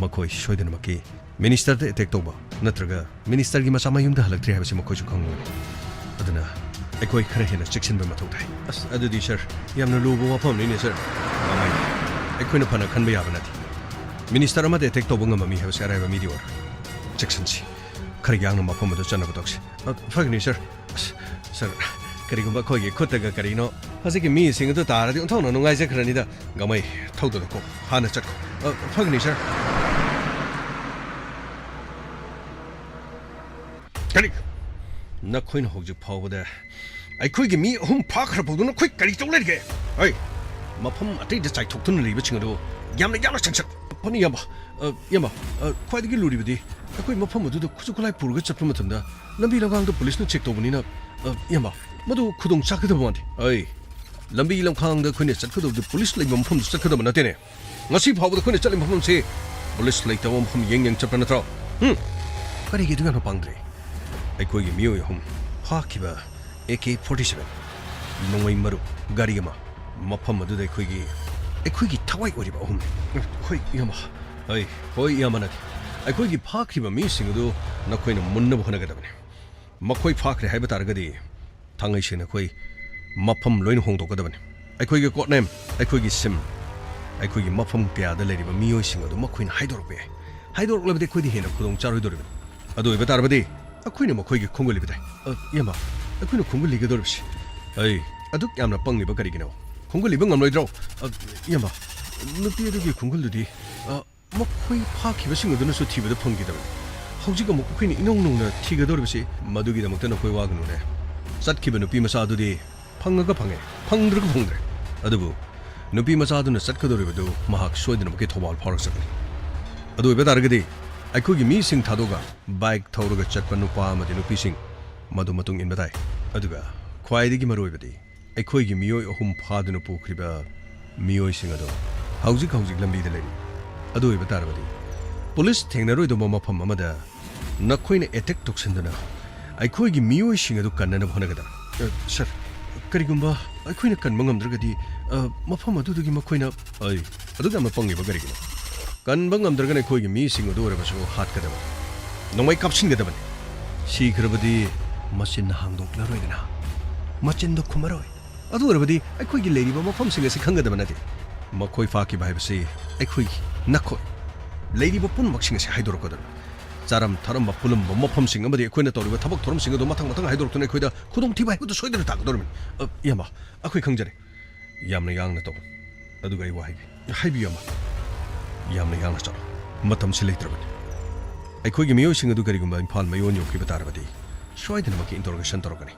ꯃꯈꯣꯏ ꯁꯣꯏꯗꯅꯃꯛꯀꯤ ꯃꯤꯅꯤꯁꯇꯔꯗ ꯑꯦꯇꯦꯛ ꯇꯧꯕ ꯅꯠꯇ꯭ꯔꯒ ꯃꯤꯅꯤꯁꯇꯔꯒꯤ ꯃꯆꯥ ꯃꯌꯨꯝꯗ ꯍꯜꯂꯛꯇ꯭ꯔꯤ ꯍꯥꯏꯕꯁꯤ ꯃꯈꯣꯏꯁꯨ ꯈꯪꯂꯝꯒꯅꯤ꯫ ꯑꯗꯨꯅ ꯑꯩꯈꯣꯏ ꯈꯔ ꯍꯦꯟꯅ ꯆꯦꯛꯁꯤꯟꯕ ꯃꯊꯧ ꯇꯥꯏ꯫ ꯑꯁ, ꯑꯗꯨꯗꯤ ꯁꯥꯔ, ꯌꯥꯝꯅ ꯂꯨꯕ ꯋꯥꯐꯝꯅꯤꯅꯦ, ꯁꯥꯔ꯫ ꯀꯃꯥꯏꯅ? ꯑꯩꯈꯣꯏꯅ ꯐꯅ ꯈꯟꯕ ꯌꯥꯕ ꯅꯠꯇꯦ꯫ ꯃꯤꯅꯤꯁꯇꯔ ꯑꯃꯗ ꯑꯦꯇꯦꯛ ꯇꯧꯕ ꯉꯝꯕ ꯃꯤ ꯍꯥꯏꯕꯁꯤ ꯑꯔꯥꯏꯕ ꯃꯤꯗꯤ ꯑꯣꯏꯔꯣꯏ꯫ ꯆꯦꯛꯁꯤꯟꯁꯤ꯫ ꯈꯔ ꯌꯥꯡꯅ ꯃꯐꯝ ꯑꯗꯨ ꯆꯠꯅꯕ ꯇꯧꯁꯤ꯫ ꯑ, ꯐꯒꯅꯤ, ꯁꯥꯔ꯫ ꯑꯁ, ꯁꯥꯔ, ꯀꯔꯤꯒꯨꯝꯕ ꯑꯩꯈꯣꯏꯒꯤ ꯈꯨꯠꯇꯒ ꯀꯔꯤꯅꯣ ꯍꯧꯖꯤꯛꯀꯤ ꯃꯤꯁꯤꯡ ꯑꯗꯨ ꯇꯥꯔꯗꯤ ꯑꯣꯟꯊꯣꯛꯅ ꯅꯨꯡꯉꯥꯏꯖꯈ꯭ꯔꯅꯤꯗ꯫ ꯒꯃꯩ, ꯊꯧꯗꯣꯛꯂꯀꯣ, ꯍꯥꯟꯅ ꯆꯠꯈꯣ꯫ ꯑ, ꯐꯒꯅꯤ, ꯁꯥꯔ꯫ ꯀꯔꯤ? ꯅꯈꯣꯏꯅ ꯍꯧꯖꯤꯛ ꯐꯥꯎꯕꯗ ꯑꯩꯈꯣꯏꯒꯤ ꯃꯤ ꯑꯍꯨꯝ ꯐꯥꯈ꯭ꯔ ꯐꯥꯎꯗꯨ ꯅꯈꯣꯏ ꯀꯔꯤ ꯇꯧ ꯂꯩꯔꯤꯒꯦ? ꯑꯩ, ꯃꯐꯝ ꯑꯇꯩꯗ ꯆꯥꯏꯊꯣꯛꯇꯨꯅ ꯂꯩꯕꯁꯤꯡ ꯑꯗꯨ ꯌꯥꯝꯅ ꯌꯥꯝꯅ ꯆꯪꯁꯤꯜ-, ꯐꯅꯤ, ꯏꯌꯥꯝꯕ꯫ ꯑ, ꯏꯌꯥꯝꯕ, ꯑ, ꯈ꯭ꯋꯥꯏꯗꯒꯤ ꯂꯨꯔꯤꯕꯗꯤ ꯑꯩꯈꯣꯏ ꯃꯐꯝ ꯑꯗꯨꯗ ꯈꯨꯠꯁꯨ ꯈꯨꯠꯂꯥꯏ ꯄꯨꯔꯒ ꯆꯠꯄ ꯃꯇꯝꯗ ꯂꯝꯕꯤ ꯂꯝꯈꯥꯡꯗ ꯄꯨꯂꯤꯁꯅ ꯆꯦꯛ ꯇꯧꯕꯅꯤꯅ, ꯑ, ꯏꯌꯥꯝꯕ, ꯃꯗꯨ ꯈꯨꯗꯣꯡ ꯆꯥꯒꯗꯕ ꯃꯥꯟꯗꯦ꯫ ꯑꯩ, ꯂꯝꯕꯤ ꯂꯝꯈꯥꯡꯗ ꯑꯩꯈꯣꯏꯅ ꯆꯠꯀꯗꯕꯗꯤ ꯄꯨꯂꯤꯁ ꯂꯩꯕ ꯃꯐꯝꯗ ꯆꯠꯀꯗꯕ ꯅꯠꯇꯦꯅꯦ꯫ ꯉꯁꯤ ꯐꯥꯎꯕꯗ ꯑꯩꯈꯣꯏꯅ ꯆꯠꯂꯤꯕ ꯃꯐꯝꯁꯤ ꯄꯨꯂꯤꯁ ꯂꯩꯇꯕ ꯃꯐꯝ ꯌꯦꯡ ꯌꯦꯡ ꯆꯠꯄ ꯅꯠꯇ꯭ꯔꯣ? ꯍꯨꯝ? ꯀꯔꯤꯒꯤ ꯑꯗꯨ ꯌꯥꯝꯅ ꯄꯥꯡꯗ꯭ꯔꯦ? ꯑꯩꯈꯣꯏꯒꯤ ꯃꯤꯑꯣꯏ ꯑꯍꯨꯝ ꯐꯥꯈꯤꯕ, ꯑꯦ ꯀꯦ ꯐꯣꯔꯇꯤ ꯁꯚꯦꯟ, ꯅꯣꯡꯃꯩ ꯃꯔꯨ, ꯒꯥꯔꯤ ꯑꯃ, ꯃꯐꯝ ꯑꯗꯨꯗ ꯑꯩꯈꯣꯏꯒꯤ, ꯑꯩꯈꯣꯏꯒꯤ ꯊꯋꯥꯏ ꯑꯣꯏꯔꯤꯕ ꯑꯍꯨꯝꯅꯤ꯫ ꯍꯣꯏ, ꯏꯌꯥꯝꯕ꯫ ꯍꯣꯏ, ꯍꯣꯏ, ꯏꯌꯥꯝꯕ ꯅꯠꯇꯦ꯫ ꯑꯩꯈꯣꯏꯒꯤ ꯐꯥꯈ꯭ꯔꯤꯕ ꯃꯤꯁꯤꯡ ꯑꯗꯨ ꯅꯈꯣꯏꯅ ꯃꯨꯟꯅꯕ ꯍꯣꯠꯅꯒꯗꯕꯅꯤ꯫ ꯃꯈꯣꯏ ꯐꯥꯈ꯭ꯔꯦ ꯍꯥꯏꯕ ꯇꯥꯔꯒꯗꯤ ꯊꯥꯡꯉꯩ ꯁꯦꯡꯅ ꯑꯩꯈꯣꯏ ꯃꯐꯝ ꯂꯣꯏꯅ ꯍꯣꯡꯗꯣꯛꯀꯗꯕꯅꯤ꯫ ꯑꯩꯈꯣꯏꯒꯤ ꯀꯣꯗ ꯅꯦꯝ, ꯑꯩꯈꯣꯏꯒꯤ ꯁꯤꯝ, ꯑꯩꯈꯣꯏꯒꯤ ꯃꯐꯝ ꯀꯌꯥꯗ ꯂꯩꯔꯤꯕ ꯃꯤꯑꯣꯏꯁꯤꯡ ꯑꯗꯨ ꯃꯈꯣꯏꯅ ꯍꯥꯏꯗꯣꯔꯛꯄ ꯌꯥꯏ꯫ ꯍꯥꯏꯗꯣꯔꯛꯂꯕꯗꯤ ꯑꯩꯈꯣꯏꯗꯤ ꯍꯦꯟꯅ ꯈꯨꯗꯣꯡ ꯆꯥꯔꯣꯏꯗꯧꯔꯤꯕꯅꯤ꯫ ꯑꯗꯨ ꯑꯣꯏꯕ ꯇꯥꯔꯕꯗꯤ ꯑꯩꯈꯣꯏꯅ ꯃꯈꯣꯏꯒꯤ ꯈꯣꯡꯒꯨꯜ ꯂꯤꯕ ꯇꯥꯏ꯫ ꯑ, ꯏꯌꯥꯝꯕ, ꯑꯩꯈꯣꯏꯅ ꯈꯣꯡꯒꯨꯜ ꯂꯤꯒꯗꯧꯔꯤꯕꯁꯤ꯫ ꯑꯩ, ꯑꯗꯨꯛ ꯌꯥꯝꯅ ꯄꯪꯂꯤꯕ ꯀꯔꯤꯒꯤꯅꯣ? ꯈꯣꯡꯒꯨꯜ ꯂꯤꯕ ꯉꯝꯂꯣꯏꯗ꯭ꯔꯣ? ꯑ, ꯏꯌꯥꯝꯕ, ꯅꯨꯄꯤ ꯑꯗꯨꯒꯤ ꯈꯣꯡꯒꯨꯜꯗꯨꯗꯤ, ꯑ, ꯃꯈꯣꯏ ꯐꯥꯈꯤꯕꯁꯤꯡ ꯑꯗꯨꯅꯁꯨ ꯊꯤꯕꯗ ꯐꯪꯈꯤꯗꯕꯅꯤ꯫ ꯍꯧꯖꯤꯛ ꯑꯃꯨꯛ ꯑꯩꯈꯣꯏꯅ ꯏꯅꯧ ꯅꯧꯅ ꯊꯤꯒꯗꯧꯔꯤꯕꯁꯤ ꯃꯗꯨꯒꯤꯗꯃꯛꯇ ꯅꯈꯣꯏ ꯋꯥꯒꯅꯨꯅꯦ꯫ ꯆꯠꯈꯤꯕ ꯅꯨꯄꯤ ꯃꯆꯥ ꯑꯗꯨꯗꯤ ꯐꯪꯉꯒ ꯐꯪꯉꯦ, ꯐꯪꯗ꯭ꯔꯒ ꯐꯪꯗ꯭ꯔꯦ꯫ ꯑꯗꯨꯕꯨ ꯅꯨꯄꯤ ꯃꯆꯥ ꯑꯗꯨꯅ ꯆꯠꯀꯗꯧꯔꯤꯕꯗꯨ ꯃꯍꯥꯛ ꯁꯣꯏꯗꯅꯃꯛꯀꯤ ꯊꯧꯕꯥꯜ ꯐꯥꯎꯔꯛꯆꯒꯅꯤ꯫ ꯑꯗꯨ ꯑꯣꯏꯕ ꯇꯥꯔꯒꯗꯤ ꯑꯩꯈꯣꯏꯒꯤ ꯃꯤꯁꯤꯡ ꯊꯥꯗꯣꯛꯑꯒ ꯕꯥꯏꯛ ꯊꯧꯔꯒ ꯆꯠꯄ ꯅꯨꯄꯥ ꯑꯃꯗꯤ ꯅꯨꯄꯤꯁꯤꯡ ꯃꯗꯨ ꯃꯇꯨꯡ ꯏꯟꯕ ꯇꯥꯏ꯫ ꯑꯗꯨꯒ ꯈ꯭ꯋꯥꯏꯗꯒꯤ ꯃꯔꯨꯑꯣꯏꯕꯗꯤ ꯑꯩꯈꯣꯏꯒꯤ ꯃꯤꯑꯣꯏ ꯑꯍꯨꯝ ꯐꯥꯗꯨꯅ ꯄꯨꯈ꯭ꯔꯤꯕ ꯃꯤꯑꯣꯏꯁꯤꯡ ꯑꯗꯣ ꯍꯧꯖꯤꯛ ꯍꯧꯖꯤꯛ ꯂꯝꯕꯤꯗ ꯂꯩꯔꯤ꯫ ꯑꯗꯨ ꯑꯣꯏꯕ ꯇꯥꯔꯕꯗꯤ ꯄꯨꯂꯤꯁ ꯊꯦꯡꯅꯔꯣꯏꯗꯧꯕ ꯃꯐꯝ ꯑꯃꯗ ꯅꯈꯣꯏꯅ ꯑꯦꯇꯦꯛ ꯇꯧꯁꯤꯟꯗꯨꯅ ꯑꯩꯈꯣꯏꯒꯤ ꯃꯤꯑꯣꯏꯁꯤꯡ ꯑꯗꯨ ꯀꯟꯅꯅꯕ ꯍꯣꯠꯅꯒꯗꯕ꯫ ꯑ, ꯁꯥꯔ, ꯀꯔꯤꯒꯨꯝꯕ ꯑꯩꯈꯣꯏꯅ ꯀꯟꯕ ꯉꯝꯗ꯭ꯔꯒꯗꯤ, ꯑ, ꯃꯐꯝ ꯑꯗꯨꯗꯒꯤ ꯃꯈꯣꯏꯅ, ꯑꯩ, ꯑꯗꯨꯛ ꯌꯥꯝꯅ ꯄꯪꯉꯤꯕ ꯀꯔꯤꯒꯤꯅꯣ? ꯀꯟꯕ ꯉꯝꯗ꯭ꯔꯒꯅ ꯑꯩꯈꯣꯏꯒꯤ ꯃꯤꯁꯤꯡ ꯑꯗꯨ ꯑꯣꯏꯔꯕꯁꯨ ꯍꯥꯠꯀꯗꯕꯅꯤ꯫ ꯅꯣꯡꯃꯩ ꯀꯥꯞꯁꯤꯟꯒꯗꯕꯅꯤ꯫ ꯁꯤꯈ꯭ꯔꯕꯗꯤ ꯃꯆꯤꯟ ꯍꯥꯡꯗꯣꯛꯂꯔꯣꯏꯗꯅ꯫ ꯃꯆꯤꯟꯗꯣ ꯈꯨꯝꯃꯔꯣꯏ꯫ ꯑꯗꯨ ꯑꯣꯏꯔꯕꯗꯤ ꯑꯩꯈꯣꯏꯒꯤ ꯂꯩꯔꯤꯕ ꯃꯐꯝꯁꯤꯡ ꯑꯁꯤ ꯈꯪꯒꯗꯕ ꯅꯠꯇꯦ꯫ ꯃꯈꯣꯏ ꯐꯥꯈꯤꯕ ꯍꯥꯏꯕꯁꯤ ꯑꯩꯈꯣꯏꯒꯤ ꯅꯈꯣꯏ ꯂꯩꯔꯤꯕ ꯄꯨꯝꯅꯃꯛꯁꯤꯡ ꯑꯁꯤ ꯍꯥꯏꯗꯣꯔꯛꯀꯗꯕꯅꯤ꯫ ꯆꯥꯔꯝ ꯊꯛꯂꯝꯕ ꯄꯨꯜꯂꯝꯕ ꯃꯐꯝꯁꯤꯡ ꯑꯃꯗꯤ ꯑꯩꯈꯣꯏꯅ ꯇꯧꯔꯤꯕ ꯊꯕꯛ ꯊꯧꯔꯝꯁꯤꯡ ꯑꯗꯨ ꯃꯊꯪ ꯃꯊꯪ ꯍꯥꯏꯗꯣꯔꯛꯇꯨꯅ ꯑꯩꯈꯣꯏꯗ ꯈꯨꯗꯣꯡꯊꯤꯕ ꯍꯥꯏꯕꯗꯨ ꯁꯣꯏꯗꯅ ꯇꯥꯒꯗꯧꯔꯤꯕꯅꯤ꯫ ꯑ, ꯏꯌꯥꯝꯕ, ꯑꯩꯈꯣꯏ ꯈꯪꯖꯔꯦ꯫ ꯌꯥꯝꯅ ꯌꯥꯡꯅ ꯇꯧ꯫ ꯑꯗꯨꯒ ꯑꯩ ꯋꯥ ꯍꯥꯏꯒꯦ꯫ ꯍꯥꯏꯕꯤꯌꯨ, ꯏꯌꯥꯝꯕ꯫ ꯌꯥꯝꯅ ꯌꯥꯡꯅ ꯆꯠꯂꯨ꯫ ꯃꯇꯝꯁꯤ ꯂꯩꯇ꯭ꯔꯕꯅꯤ꯫ ꯑꯩꯈꯣꯏꯒꯤ ꯃꯤꯑꯣꯏꯁꯤꯡ ꯑꯗꯨ ꯀꯔꯤꯒꯨꯝꯕ ꯏꯝꯐꯥꯜ ꯃꯌꯣꯟ ꯌꯧꯈꯤꯕ ꯇꯥꯔꯕꯗꯤ ꯁꯣꯏꯗꯅꯃꯛꯀꯤ interrogation ꯇꯧꯔꯛꯀꯅꯤ꯫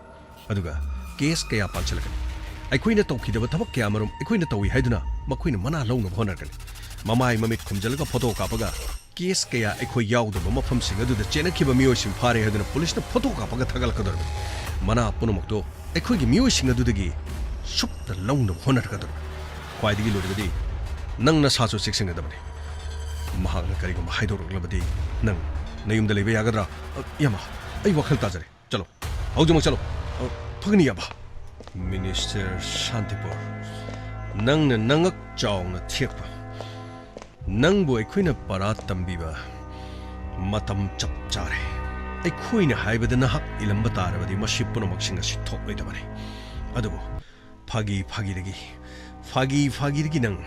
ꯑꯗꯨꯒ case ꯀꯌꯥ ꯄꯥꯟꯁꯤꯜꯂꯛꯀꯅꯤ꯫ ꯑꯩꯈꯣꯏꯅ ꯇꯧꯈꯤꯗꯕ ꯊꯕꯛ ꯀꯌꯥ ꯃꯔꯨꯝ ꯑꯩꯈꯣꯏꯅ ꯇꯧꯏ ꯍꯥꯏꯗꯨꯅ ꯃꯈꯣꯏꯅ ꯃꯅꯥ ꯂꯧꯅꯕ ꯍꯣꯠꯅꯔꯛꯀꯅꯤ꯫ ꯃꯃꯥꯏ ꯃꯃꯤꯠ ꯈꯨꯝꯖꯤꯜꯂꯒ ꯐꯣꯇꯣ ꯀꯥꯞꯄꯒ case ꯀꯌꯥ ꯑꯩꯈꯣꯏ ꯌꯥꯎꯗꯕ ꯃꯐꯝꯁꯤꯡ ꯑꯗꯨꯗ ꯆꯦꯟꯅꯈꯤꯕ ꯃꯤꯑꯣꯏꯁꯤꯡ ꯐꯥꯔꯦ ꯍꯥꯏꯗꯨꯅ ꯄꯨꯂꯤꯁꯅ ꯐꯣꯇꯣ ꯀꯥꯞꯄꯒ ꯊꯥꯒꯠꯂꯛꯀꯗꯧꯔꯤꯕꯅꯤ꯫ ꯃꯅꯥ ꯄꯨꯝꯅꯃꯛꯇꯣ ꯑꯩꯈꯣꯏꯒꯤ ꯃꯤꯑꯣꯏꯁꯤꯡ ꯑꯗꯨꯗꯒꯤ ꯁꯨꯞꯇ ꯂꯧꯅꯕ ꯍꯣꯠꯅꯔꯛꯀꯗꯧꯔꯤꯕꯅꯤ꯫ ꯈ꯭ꯋꯥꯏꯗꯒꯤ ꯂꯣꯏꯔꯕꯗꯤ ꯅꯪ ꯅꯁꯥꯁꯨ ꯆꯦꯛꯁꯤꯟꯒꯗꯕꯅꯤ꯫ ꯃꯍꯥꯛꯅ ꯀꯔꯤꯒꯨꯝꯕ ꯍꯥꯏꯗꯣꯔꯛꯂꯕꯗꯤ ꯅꯪ ꯅꯌꯨꯝꯗ ꯂꯩꯕ ꯌꯥꯒꯗ꯭ꯔꯥ? ꯑ, ꯏꯌꯥꯝꯕ, ꯑꯩ ꯋꯥꯈꯜ ꯇꯥꯖꯔꯦ꯫ ꯆꯠꯂꯣ꯫ ꯍꯧꯖꯤꯛꯃꯛ ꯆꯠꯂꯣ꯫ ꯑ, ꯐꯒꯅꯤ, ꯏꯌꯥꯝꯕ꯫ Minister ꯁꯥꯟꯇꯤꯄꯨꯔ, ꯅꯪꯅ ꯅꯉꯛ ꯆꯥꯎꯅ ꯊꯦꯛꯄ, ꯅꯪꯕꯨ ꯑꯩꯈꯣꯏꯅ ꯄꯔꯥ ꯇꯝꯕꯤꯕ ꯃꯇꯝ ꯆꯞ ꯆꯥꯔꯦ꯫ ꯑꯩꯈꯣꯏꯅ ꯍꯥꯏꯕꯗ ꯅꯍꯥꯛ ꯏꯜꯂꯝꯕ ꯇꯥꯔꯕꯗꯤ ꯃꯁꯤ ꯄꯨꯝꯅꯃꯛꯁꯤꯡ ꯑꯁꯤ ꯊꯣꯛꯂꯣꯏꯗꯕꯅꯤ꯫ ꯑꯗꯨꯕꯨ ꯐꯥꯒꯤ ꯐꯥꯒꯤꯗꯒꯤ, ꯐꯥꯒꯤ ꯐꯥꯒꯤꯗꯒꯤ ꯅꯪ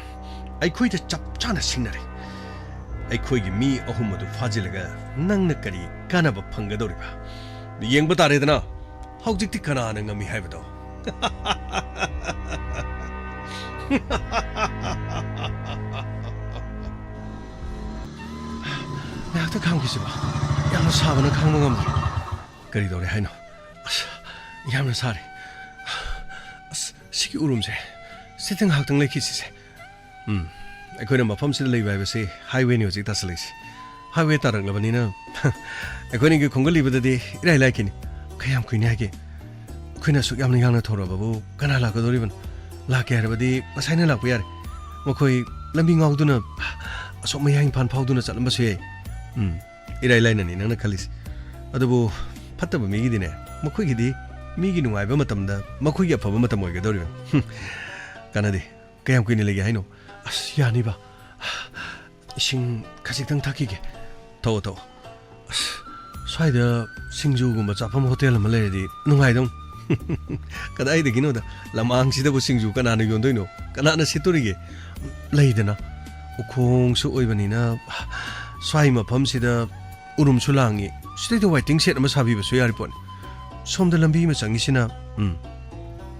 ꯑꯩꯈꯣꯏꯗ ꯆꯞ ꯆꯥꯅ ꯁꯤꯡꯅꯔꯦ꯫ ꯑꯩꯈꯣꯏꯒꯤ ꯃꯤ ꯑꯍꯨꯝ ꯑꯗꯨ ꯐꯥꯖꯤꯜꯂꯒ ꯅꯪꯅ ꯀꯔꯤ ꯀꯥꯟꯅꯕ ꯐꯪꯒꯗꯧꯔꯤꯕ? ꯌꯦꯡꯕ ꯇꯥꯔꯦꯗꯅ, ꯍꯧꯖꯤꯛꯇꯤ ꯀꯅꯥꯅ ꯉꯝꯃꯤ ꯍꯥꯏꯕꯗꯣ꯫ ꯉꯥꯏꯍꯥꯛꯇ ꯈꯥꯝꯈꯤꯁꯤꯕ꯫ ꯌꯥꯝꯅ ꯁꯥꯕꯅ ꯈꯥꯡꯕ ꯉꯝꯗ꯭ꯔꯦ꯫ ꯀꯔꯤ ꯇꯧꯔꯦ ꯍꯥꯏꯅꯣ? ꯑꯁ, ꯌꯥꯝꯅ ꯁꯥꯔꯦ꯫ ꯑꯁ, ꯁꯤꯒꯤ ꯎꯔꯨꯝꯁꯦ, ꯁꯤꯗ ꯉꯥꯏꯍꯥꯛꯇꯪ ꯂꯩꯈꯤꯁꯤꯁꯦ꯫ ꯎꯝ, ꯑꯩꯈꯣꯏꯅ ꯃꯐꯝꯁꯤꯗ ꯂꯩꯕ ꯍꯥꯏꯕꯁꯤ highwayꯅꯤ ꯍꯧꯖꯤꯛ ꯇꯥꯁꯤꯜꯂꯛꯏꯁꯦ꯫ Highway ꯇꯥꯔꯛꯂꯕꯅꯤꯅ ꯑꯩꯈꯣꯏꯅꯤꯒꯤ ꯈꯣꯡꯒꯠꯂꯤꯕꯗꯗꯤ ꯏꯔꯥꯏ ꯂꯥꯏꯈꯤꯅꯤ꯫ ꯀꯌꯥꯝ ꯀꯨꯏꯅꯤ ꯍꯥꯏꯒꯦ? ꯑꯩꯈꯣꯏꯅ ꯑꯁꯨꯛ ꯌꯥꯝꯅ ꯌꯥꯡꯅ ꯊꯧꯔꯕꯕꯨ ꯀꯅꯥ ꯂꯥꯛꯀꯗꯧꯔꯤꯕꯅꯣ? ꯂꯥꯛꯀꯦ ꯍꯥꯏꯔꯕꯗꯤ ꯉꯁꯥꯏꯅ ꯂꯥꯛꯄ ꯌꯥꯔꯦ꯫ ꯃꯈꯣꯏ ꯂꯝꯕꯤ ꯉꯥꯎꯗꯨꯅ ꯑꯁꯣꯝ ꯃꯌꯥꯡ ꯏꯝꯐꯥꯜ ꯐꯥꯎꯗꯨꯅ ꯆꯠꯂꯝꯕꯁꯨ ꯌꯥꯏ꯫ ꯎꯝ, ꯏꯔꯥꯏ ꯂꯥꯏꯅꯅꯤ ꯅꯪꯅ ꯈꯜꯂꯤꯁꯦ꯫ ꯑꯗꯨꯕꯨ ꯐꯠꯇꯕ ꯃꯤꯒꯤꯗꯤꯅꯦ, ꯃꯈꯣꯏꯒꯤꯗꯤ ꯃꯤꯒꯤ ꯅꯨꯡꯉꯥꯏꯕ ꯃꯇꯝꯗ ꯃꯈꯣꯏꯒꯤ ꯑꯐꯕ ꯃꯇꯝ ꯑꯣꯏꯒꯗꯧꯔꯤꯕꯅꯤ꯫ ꯍꯨꯝ, ꯀꯥꯟꯅꯗꯦ꯫ ꯀꯌꯥꯝ ꯀꯨꯏꯅ ꯂꯩꯒꯦ ꯍꯥꯏꯅꯣ? ꯑꯁ, ꯌꯥꯅꯤꯕ꯫ ꯏꯁꯤꯡ ꯈꯖꯤꯛꯇꯪ ꯊꯛꯈꯤꯒꯦ꯫ ꯊꯛꯑꯣ, ꯊꯛꯑꯣ꯫ ꯑꯁ, ꯁ꯭ꯋꯥꯏꯗ ꯁꯤꯡꯖꯨꯒꯨꯝꯕ ꯆꯥꯐꯝ ꯍꯣꯇꯦꯜ ꯑꯃ ꯂꯩꯔꯗꯤ ꯅꯨꯡꯉꯥꯏꯗꯧ꯫ ꯀꯗꯥꯏꯗꯒꯤꯅꯣꯗ, ꯂꯝꯍꯥꯡꯁꯤꯗꯕꯨ ꯁꯤꯡꯖꯨ ꯀꯅꯥꯅ ꯌꯣꯟꯗꯣꯏꯅꯣ? ꯀꯅꯥꯅ ꯁꯤꯠꯇꯣꯔꯤꯒꯦ? ꯂꯩꯗꯅ, ꯎꯈꯣꯡꯁꯨ ꯑꯣꯏꯕꯅꯤꯅ, ꯁ꯭ꯋꯥꯏ ꯃꯐꯝꯁꯤꯗ ꯎꯔꯨꯝꯁꯨ ꯂꯥꯡꯉꯤ꯫ ꯁꯤꯗꯩꯗ waiting shed ꯑꯃ ꯁꯥꯕꯤꯕꯁꯨ ꯌꯥꯔꯤ ꯄꯣꯠꯅꯤ꯫ ꯁꯣꯝꯗ ꯂꯝꯕꯤ ꯑꯃ ꯆꯪꯉꯤꯁꯤꯅ, ꯎꯝ,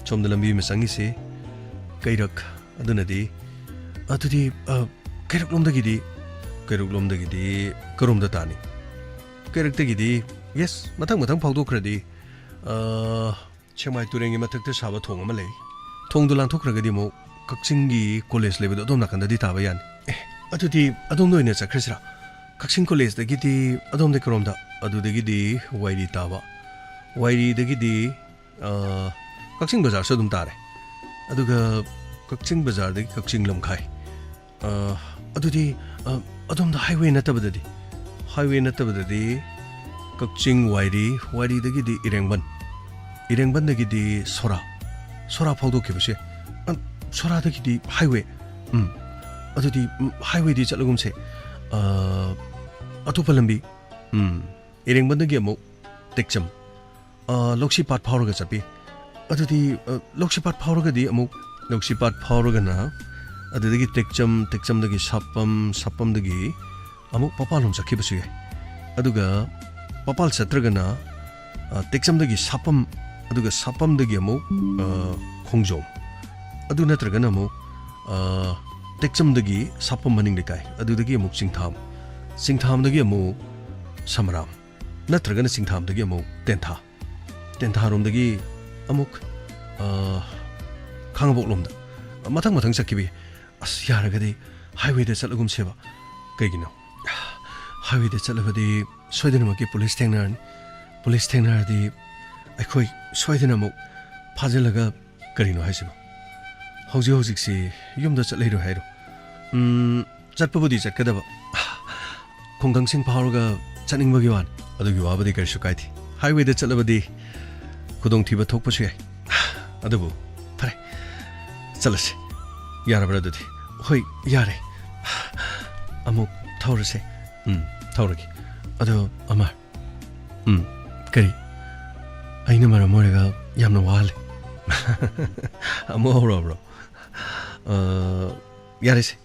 ꯁꯣꯝꯗ ꯂꯝꯕꯤ ꯑꯃ ꯆꯪꯉꯤꯁꯤ ꯀꯩꯔꯛ꯫ ꯑꯗꯨꯅꯗꯤ, ꯑꯗꯨꯗꯤ, ꯑ, ꯀꯩꯔꯛꯂꯣꯝꯗꯒꯤꯗꯤ, ꯀꯩꯔꯛꯂꯣꯝꯗꯒꯤꯗꯤ ꯀꯔꯣꯝꯗ ꯇꯥꯅꯤ? ꯀꯩꯔꯛꯇꯒꯤꯗꯤ, yes, ꯃꯊꯪ ꯃꯊꯪ ꯐꯥꯎꯗꯣꯛꯈ꯭ꯔꯗꯤ, ꯑ, ꯁꯦꯛꯃꯥꯏ ꯇꯨꯔꯦꯜꯒꯤ ꯃꯊꯛꯇ ꯁꯥꯕ ꯊꯣꯡ ꯑꯃ ꯂꯩ꯫ ꯊꯣꯡꯗꯣ ꯂꯥꯟꯊꯣꯛꯈ꯭ꯔꯒꯗꯤ ꯑꯃꯨꯛ ꯀꯛꯆꯤꯡꯒꯤ ꯀꯣꯂꯦꯖ ꯂꯩꯕꯗꯣ ꯑꯗꯣꯝ ꯅꯥꯀꯟꯗꯗꯤ ꯇꯥꯕ ꯌꯥꯅꯤ꯫ ꯑꯦ, ꯑꯗꯨꯗꯤ ꯑꯗꯣꯝꯗ ꯑꯣꯏꯅ ꯆꯠꯈ꯭ꯔꯁꯤꯔꯥ? ꯀꯛꯆꯤꯡ ꯀꯣꯂꯦꯖꯇꯒꯤꯗꯤ ꯑꯗꯣꯝꯗ ꯀꯔꯣꯝꯗ? ꯑꯗꯨꯗꯒꯤꯗꯤ ꯋꯥꯏꯔꯤ ꯇꯥꯕ꯫ ꯋꯥꯏꯔꯤꯗꯒꯤꯗꯤ, ꯑ, ꯀꯛꯆꯤꯡ ꯕꯖꯥꯔꯁꯨ ꯑꯗꯨꯝ ꯇꯥꯔꯦ꯫ ꯑꯗꯨꯒ ꯀꯛꯆꯤꯡ ꯕꯖꯥꯔꯗꯒꯤ ꯀꯛꯆꯤꯡ ꯂꯝꯈꯥꯏ꯫ ꯑ, ꯑꯗꯨꯗꯤ, ꯑ, ꯑꯗꯣꯝꯗ highway ꯅꯠꯇꯕꯗꯗꯤ? Highway ꯅꯠꯇꯕꯗꯗꯤ ꯀꯛꯆꯤꯡ ꯋꯥꯏꯔꯤ, ꯋꯥꯏꯔꯤꯗꯒꯤꯗꯤ ꯏꯔꯦꯡꯕꯟ, ꯏꯔꯦꯡꯕꯟꯗꯒꯤꯗꯤ ꯁꯣꯔꯥ, ꯁꯣꯔꯥ ꯐꯥꯎꯗꯣꯛꯈꯤꯕꯁꯨ ꯌꯥꯏ꯫ ꯑ, ꯁꯣꯔꯥꯗꯒꯤꯗꯤ highway꯫ ꯎꯝ, ꯑꯗꯨꯗꯤ, ꯎꯝ, highwayꯗꯤ ꯆꯠꯂꯒꯨꯝꯁꯦ꯫ ꯑ, ꯑꯇꯣꯞꯄ ꯂꯝꯕꯤ꯫ ꯎꯝ, ꯏꯔꯦꯡꯕꯟꯗꯒꯤ ꯑꯃꯨꯛ ꯇꯦꯛꯆꯝ꯫ ꯑ, ꯂꯧꯁꯤ ꯄꯥꯠ ꯐꯥꯎꯔꯒ ꯆꯠꯄꯤ꯫ ꯑꯗꯨꯗꯤ, ꯑ, ꯂꯧꯁꯤ ꯄꯥꯠ ꯐꯥꯎꯔꯒꯗꯤ ꯑꯃꯨꯛ, ꯂꯧꯁꯤ ꯄꯥꯠ ꯐꯥꯎꯔꯒꯅ ꯑꯗꯨꯗꯒꯤ ꯇꯦꯛꯆꯝ, ꯇꯦꯛꯆꯝꯗꯒꯤ ꯁꯥꯄꯝ, ꯁꯥꯄꯝꯗꯒꯤ ꯑꯃꯨꯛ ꯄꯄꯥꯂꯣꯝ ꯆꯠꯈꯤꯕꯁꯨ ꯌꯥꯏ꯫ ꯑꯗꯨꯒ ꯄꯄꯥꯜ ꯆꯠꯇ꯭ꯔꯒꯅ, ꯑ, ꯇꯦꯛꯆꯝꯗꯒꯤ ꯁꯥꯄꯝ, ꯑꯗꯨꯒ ꯁꯥꯄꯝꯗꯒꯤ ꯑꯃꯨꯛ, ꯑ, ꯈꯣꯡꯖꯣꯝ꯫ ꯑꯗꯨ ꯅꯠꯇ꯭ꯔꯒꯅ ꯑꯃꯨꯛ, ꯑ, ꯇꯦꯛꯆꯝꯗꯒꯤ ꯁꯥꯄꯝ ꯃꯅꯤꯡ ꯂꯩꯀꯥꯏ, ꯑꯗꯨꯗꯒꯤ ꯑꯃꯨꯛ ꯆꯤꯡꯊꯥꯝ, ꯆꯤꯡꯊꯥꯝꯗꯒꯤ ꯑꯃꯨꯛ ꯁꯃꯔꯥꯝ꯫ ꯅꯠꯇ꯭ꯔꯒꯅ ꯆꯤꯡꯊꯥꯝꯗꯒꯤ ꯑꯃꯨꯛ ꯇꯦꯟꯊꯥ, ꯇꯦꯟꯊꯥꯔꯣꯝꯗꯒꯤ ꯑꯃꯨꯛ, ꯑ, ꯈꯥꯡꯉꯕꯣꯛꯂꯣꯝꯗ ꯃꯊꯪ ꯃꯊꯪ ꯆꯠꯈꯤꯕ ꯌꯥꯏ꯫ ꯑꯁ, ꯌꯥꯔꯒꯗꯤ highwayꯗ ꯆꯠꯂꯒꯨꯝꯁꯦꯕ꯫ ꯀꯩꯒꯤꯅꯣ? Highwayꯗ ꯆꯠꯂꯕꯗꯤ ꯁꯣꯏꯗꯅꯃꯛꯀꯤ ꯄꯨꯂꯤꯁ ꯊꯦꯡꯅꯔꯅꯤ꯫ ꯄꯨꯂꯤꯁ ꯊꯦꯡꯅꯔꯗꯤ ꯑꯩꯈꯣꯏ ꯁꯣꯏꯗꯅ ꯑꯃꯨꯛ ꯐꯥꯖꯤꯜꯂꯒ ꯀꯔꯤꯅꯣ ꯍꯥꯏꯁꯤꯕꯣ? ꯍꯧꯖꯤꯛ ꯍꯧꯖꯤꯛꯁꯤ ꯌꯨꯝꯗ ꯆꯠꯂꯤꯔꯣ ꯍꯥꯏꯔꯣ? ꯎꯝ, ꯆꯠꯄꯕꯨꯗꯤ ꯆꯠꯀꯗꯕ꯫ ꯈꯨꯡꯒꯪꯁꯤꯡ ꯐꯥꯎꯔꯒ ꯆꯠꯅꯤꯡꯕꯒꯤ ꯋꯥꯅꯤ꯫ ꯑꯗꯨꯒꯤ ꯋꯥꯕꯨꯗꯤ ꯀꯔꯤꯁꯨ ꯀꯥꯏꯗꯦ꯫ Highwayꯗ ꯆꯠꯂꯕꯗꯤ ꯈꯨꯗꯣꯡꯊꯤꯕ ꯊꯣꯛꯄꯁꯨ ꯌꯥꯏ꯫ ꯑꯗꯨꯕꯨ ꯐꯔꯦ, ꯆꯠꯂꯁꯤ꯫ ꯌꯥꯔꯕ꯭ꯔꯥ ꯑꯗꯨꯗꯤ? ꯍꯣꯏ, ꯌꯥꯔꯦ꯫ ꯑꯃꯨꯛ ꯊꯧꯔꯁꯦ꯫ ꯎꯝ, ꯊꯧꯔꯒꯦ꯫ ꯑꯗꯣ, ꯑꯃꯔ꯫ ꯎꯝ, ꯀꯔꯤ? ꯑꯩꯅ ꯃꯔꯝ ꯑꯣꯏꯔꯒ ꯌꯥꯝꯅ ꯋꯥꯍꯜꯂꯦ꯫ ꯑꯃꯨꯛ ꯍꯧꯔꯛꯑꯕ꯭ꯔꯣ? ꯑ, ꯌꯥꯔꯦꯁꯦ,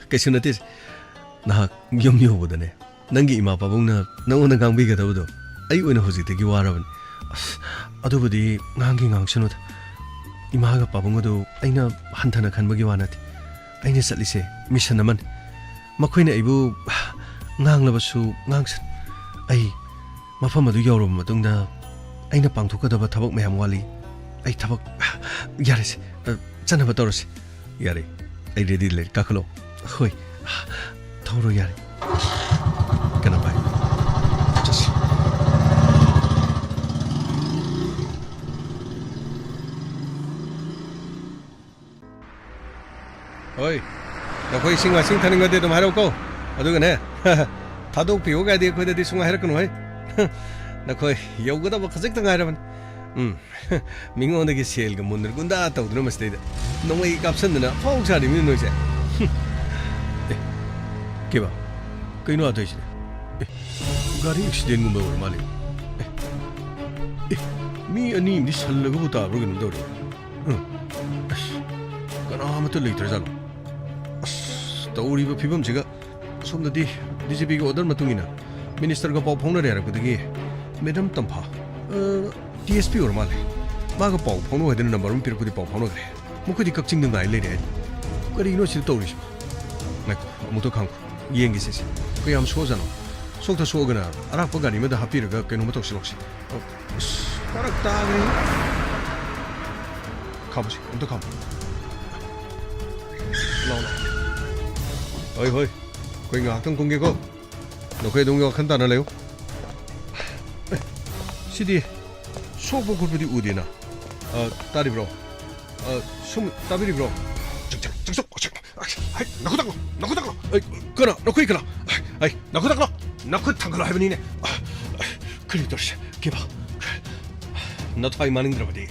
ꯀꯩꯁꯨ ꯅꯠꯇꯦꯁꯦ꯫ ꯅꯍꯥꯛ ꯌꯨꯝ ꯌꯧꯕꯗꯅꯦ, ꯅꯪꯒꯤ ꯏꯃꯥ ꯄꯥꯕꯨꯡꯅ ꯅꯪꯉꯣꯟꯗ ꯉꯥꯡꯕꯤꯒꯗꯕꯗꯣ ꯑꯩ ꯑꯣꯏꯅ ꯍꯧꯖꯤꯛꯇꯒꯤ ꯋꯥꯔꯕꯅꯤ꯫ ꯑꯁ, ꯑꯗꯨꯕꯨꯗꯤ ꯉꯥꯡꯒꯦ ꯉꯥꯡꯁꯅꯨꯗ꯫ ꯏꯃꯥꯒ ꯄꯥꯕꯨꯡ ꯑꯗꯨ ꯑꯩꯅ ꯍꯟꯊꯅ ꯈꯟꯕꯒꯤ ꯋꯥ ꯅꯠꯇꯦ꯫ ꯑꯩꯅ ꯆꯠꯂꯤꯁꯦ mission ꯑꯃꯅꯤ꯫ ꯃꯈꯣꯏꯅ ꯑꯩꯕꯨ ꯉꯥꯡꯂꯕꯁꯨ ꯉꯥꯡꯁꯅꯨ꯫ ꯑꯩ ꯃꯐꯝ ꯑꯗꯨ ꯌꯧꯔꯕ ꯃꯇꯨꯡꯗ ꯑꯩꯅ ꯄꯥꯡꯊꯣꯛꯀꯗꯕ ꯊꯕꯛ ꯃꯌꯥꯝ ꯋꯥꯠꯂꯤ꯫ ꯑꯩ ꯊꯕꯛ, ꯌꯥꯔꯦꯁꯦ, ꯆꯠꯅꯕ ꯇꯧꯔꯁꯤ꯫ ꯌꯥꯔꯦ, ꯑꯩ ready ꯂꯩꯔꯦ, ꯀꯥꯈꯠꯂꯣ꯫ ꯍꯣꯏ, ꯊꯧꯔꯣ, ꯌꯥꯔꯦ꯫ ꯀꯅꯥ ꯄꯥꯏ? ꯆꯠꯁꯤ꯫ ꯍꯣꯏ, ꯅꯈꯣꯏ ꯏꯁꯤꯡ ꯃꯥꯏꯁꯤꯡ ꯊꯛꯅꯤꯡꯉꯗꯤ ꯑꯗꯨꯝ ꯍꯥꯏꯔꯛꯎꯀꯣ꯫ ꯑꯗꯨꯒꯅꯦ, ꯊꯥꯗꯣꯛꯄꯤꯌꯣ ꯀꯥꯏꯗꯤ ꯑꯩꯈꯣꯏꯗꯗꯤ ꯁꯨꯡꯍꯥꯏ ꯍꯥꯏꯔꯛꯀꯅꯨ ꯍꯩ꯫ ꯅꯈꯣꯏ ꯌꯧꯒꯗꯕ ꯈꯖꯤꯛꯇ ꯉꯥꯏꯔꯕꯅꯤ꯫ ꯎꯝ, ꯃꯤꯉꯣꯟꯗꯒꯤ ꯁꯦꯜꯒ ꯃꯨꯟꯗ꯭ꯔ ꯒꯨꯟꯗꯥ ꯇꯧꯗꯨꯅ ꯃꯁꯤꯗꯩꯗ ꯅꯣꯡꯃꯩ ꯀꯥꯞꯁꯟꯗꯅ ꯑꯐꯥꯎ ꯁꯥꯔꯤꯕꯅꯤ ꯅꯣꯏꯁꯦ꯫ ꯍꯨꯝ꯫ ꯑꯦ, ꯀꯦꯕꯥ, ꯀꯩꯅꯣ ꯑꯥ ꯇꯧꯔꯤꯁꯤꯅ? ꯑꯦ, ꯒꯥꯔꯤ accidentꯒꯨꯝꯕ ꯑꯣꯏꯔ ꯃꯥꯜꯂꯦ꯫ ꯑꯦ, ꯑꯦ, ꯃꯤ ꯑꯅꯤ ꯑꯃꯗꯤ ꯁꯜꯂꯒꯕꯨ ꯇꯥꯕ꯭ꯔꯥ ꯀꯩꯅꯣꯝ ꯇꯧꯔꯦ꯫ ꯎꯝ꯫ ꯑꯁ, ꯀꯅꯥꯃꯠꯇ ꯂꯩꯇ꯭ꯔꯖꯥꯠꯂꯣ? ꯑꯁ, ꯇꯧꯔꯤꯕ ꯐꯤꯕꯝꯁꯤꯒ ꯑꯁꯣꯝꯗꯗꯤ DGPꯒꯤ order ꯃꯇꯨꯡ ꯏꯟꯅ ministerꯒ ꯄꯥꯎ ꯐꯥꯎꯅꯔꯦ ꯍꯥꯏꯔꯛꯄꯗꯒꯤ ꯃꯦꯗꯥꯝ ꯇꯝꯐꯥ, ꯑ, DSP ꯑꯣꯏꯔ ꯃꯥꯜꯂꯦ꯫ ꯃꯥꯒ ꯄꯥꯎ ꯐꯥꯎꯅꯧ ꯍꯥꯏꯗꯅ number ꯑꯃ ꯄꯤꯔꯛꯄꯗꯤ ꯄꯥꯎ ꯐꯥꯎꯅꯈ꯭ꯔꯦ꯫ ꯃꯈꯣꯏꯗꯤ ꯀꯛꯆꯤꯡꯗ ꯉꯥꯏ ꯂꯩꯔꯦ ꯍꯥꯏ꯫ ꯀꯔꯤꯅꯣ ꯁꯤꯗ ꯇꯧꯔꯤꯁꯤꯕꯣ? ꯉꯥꯏꯈꯣ, ꯑꯃꯨꯛꯇ ꯈꯥꯝꯈꯣ꯫ ꯌꯦꯡꯒꯦꯁꯦ ꯁꯦ꯫ ꯀꯌꯥꯝ ꯁꯣꯛꯑꯖꯥꯠꯅꯣ? ꯁꯣꯛꯇ ꯁꯣꯛꯑꯒꯅ ꯑꯔꯥꯞꯄ ꯒꯥꯔꯤ ꯑꯃꯗ ꯍꯥꯞꯄꯤꯔꯒ ꯀꯩꯅꯣꯝꯃ ꯇꯧꯁꯤꯜꯂꯣꯛꯁꯤ꯫ ꯑꯁ, ꯐꯔꯛ ꯇꯥꯈ꯭ꯔꯦ꯫ ꯈꯥꯝꯃꯨꯁꯤ, ꯑꯝꯇ ꯈꯥꯝꯃꯨ꯫ ꯂꯥꯎ, ꯂꯥꯎ꯫ ꯍꯣꯏ, ꯍꯣꯏ꯫ ꯑꯩꯈꯣꯏ ꯉꯥꯏꯍꯥꯛꯇꯪ ꯀꯨꯝꯒꯦꯀꯣ꯫ ꯅꯈꯣꯏ ꯑꯗꯨꯝ ꯋꯥꯈꯜ ꯇꯥꯅ ꯂꯩꯌꯨ꯫ ꯑꯦ, ꯁꯤꯗꯤ ꯁꯣꯛꯄ ꯈꯣꯠꯄꯗꯤ ꯎꯗꯦꯅ꯫ ꯑ, ꯇꯥꯔꯤꯕ꯭ꯔꯣ? ꯑ, ꯁꯨꯝ ꯇꯥꯕꯤꯔꯤꯕ꯭ꯔꯣ? ꯆꯛ, ꯆꯛ, ꯆꯛ, ꯆꯛ, ꯆꯛ꯫ ꯍꯩ, ꯅꯈꯨꯠ ꯊꯥꯡꯒꯠꯂꯣ, ꯅꯈꯨꯠ ꯊꯥꯡꯒꯠꯂꯣ꯫ ꯑꯩ, ꯀꯅꯥ? ꯅꯈꯣꯏ ꯀꯅꯥ? ꯍꯩ, ꯅꯈꯨꯠ ꯊꯥꯡꯒꯠꯂꯣ ꯍꯥꯏꯕꯅꯤꯅꯦ꯫ ꯑ, ꯑ, ꯀꯔꯤ ꯇꯧꯔꯤꯁꯦ? ꯀꯦꯕꯥ, ꯅꯊ꯭ꯋꯥꯏ ꯃꯥꯡꯅꯤꯡꯗ꯭ꯔꯕꯗꯤ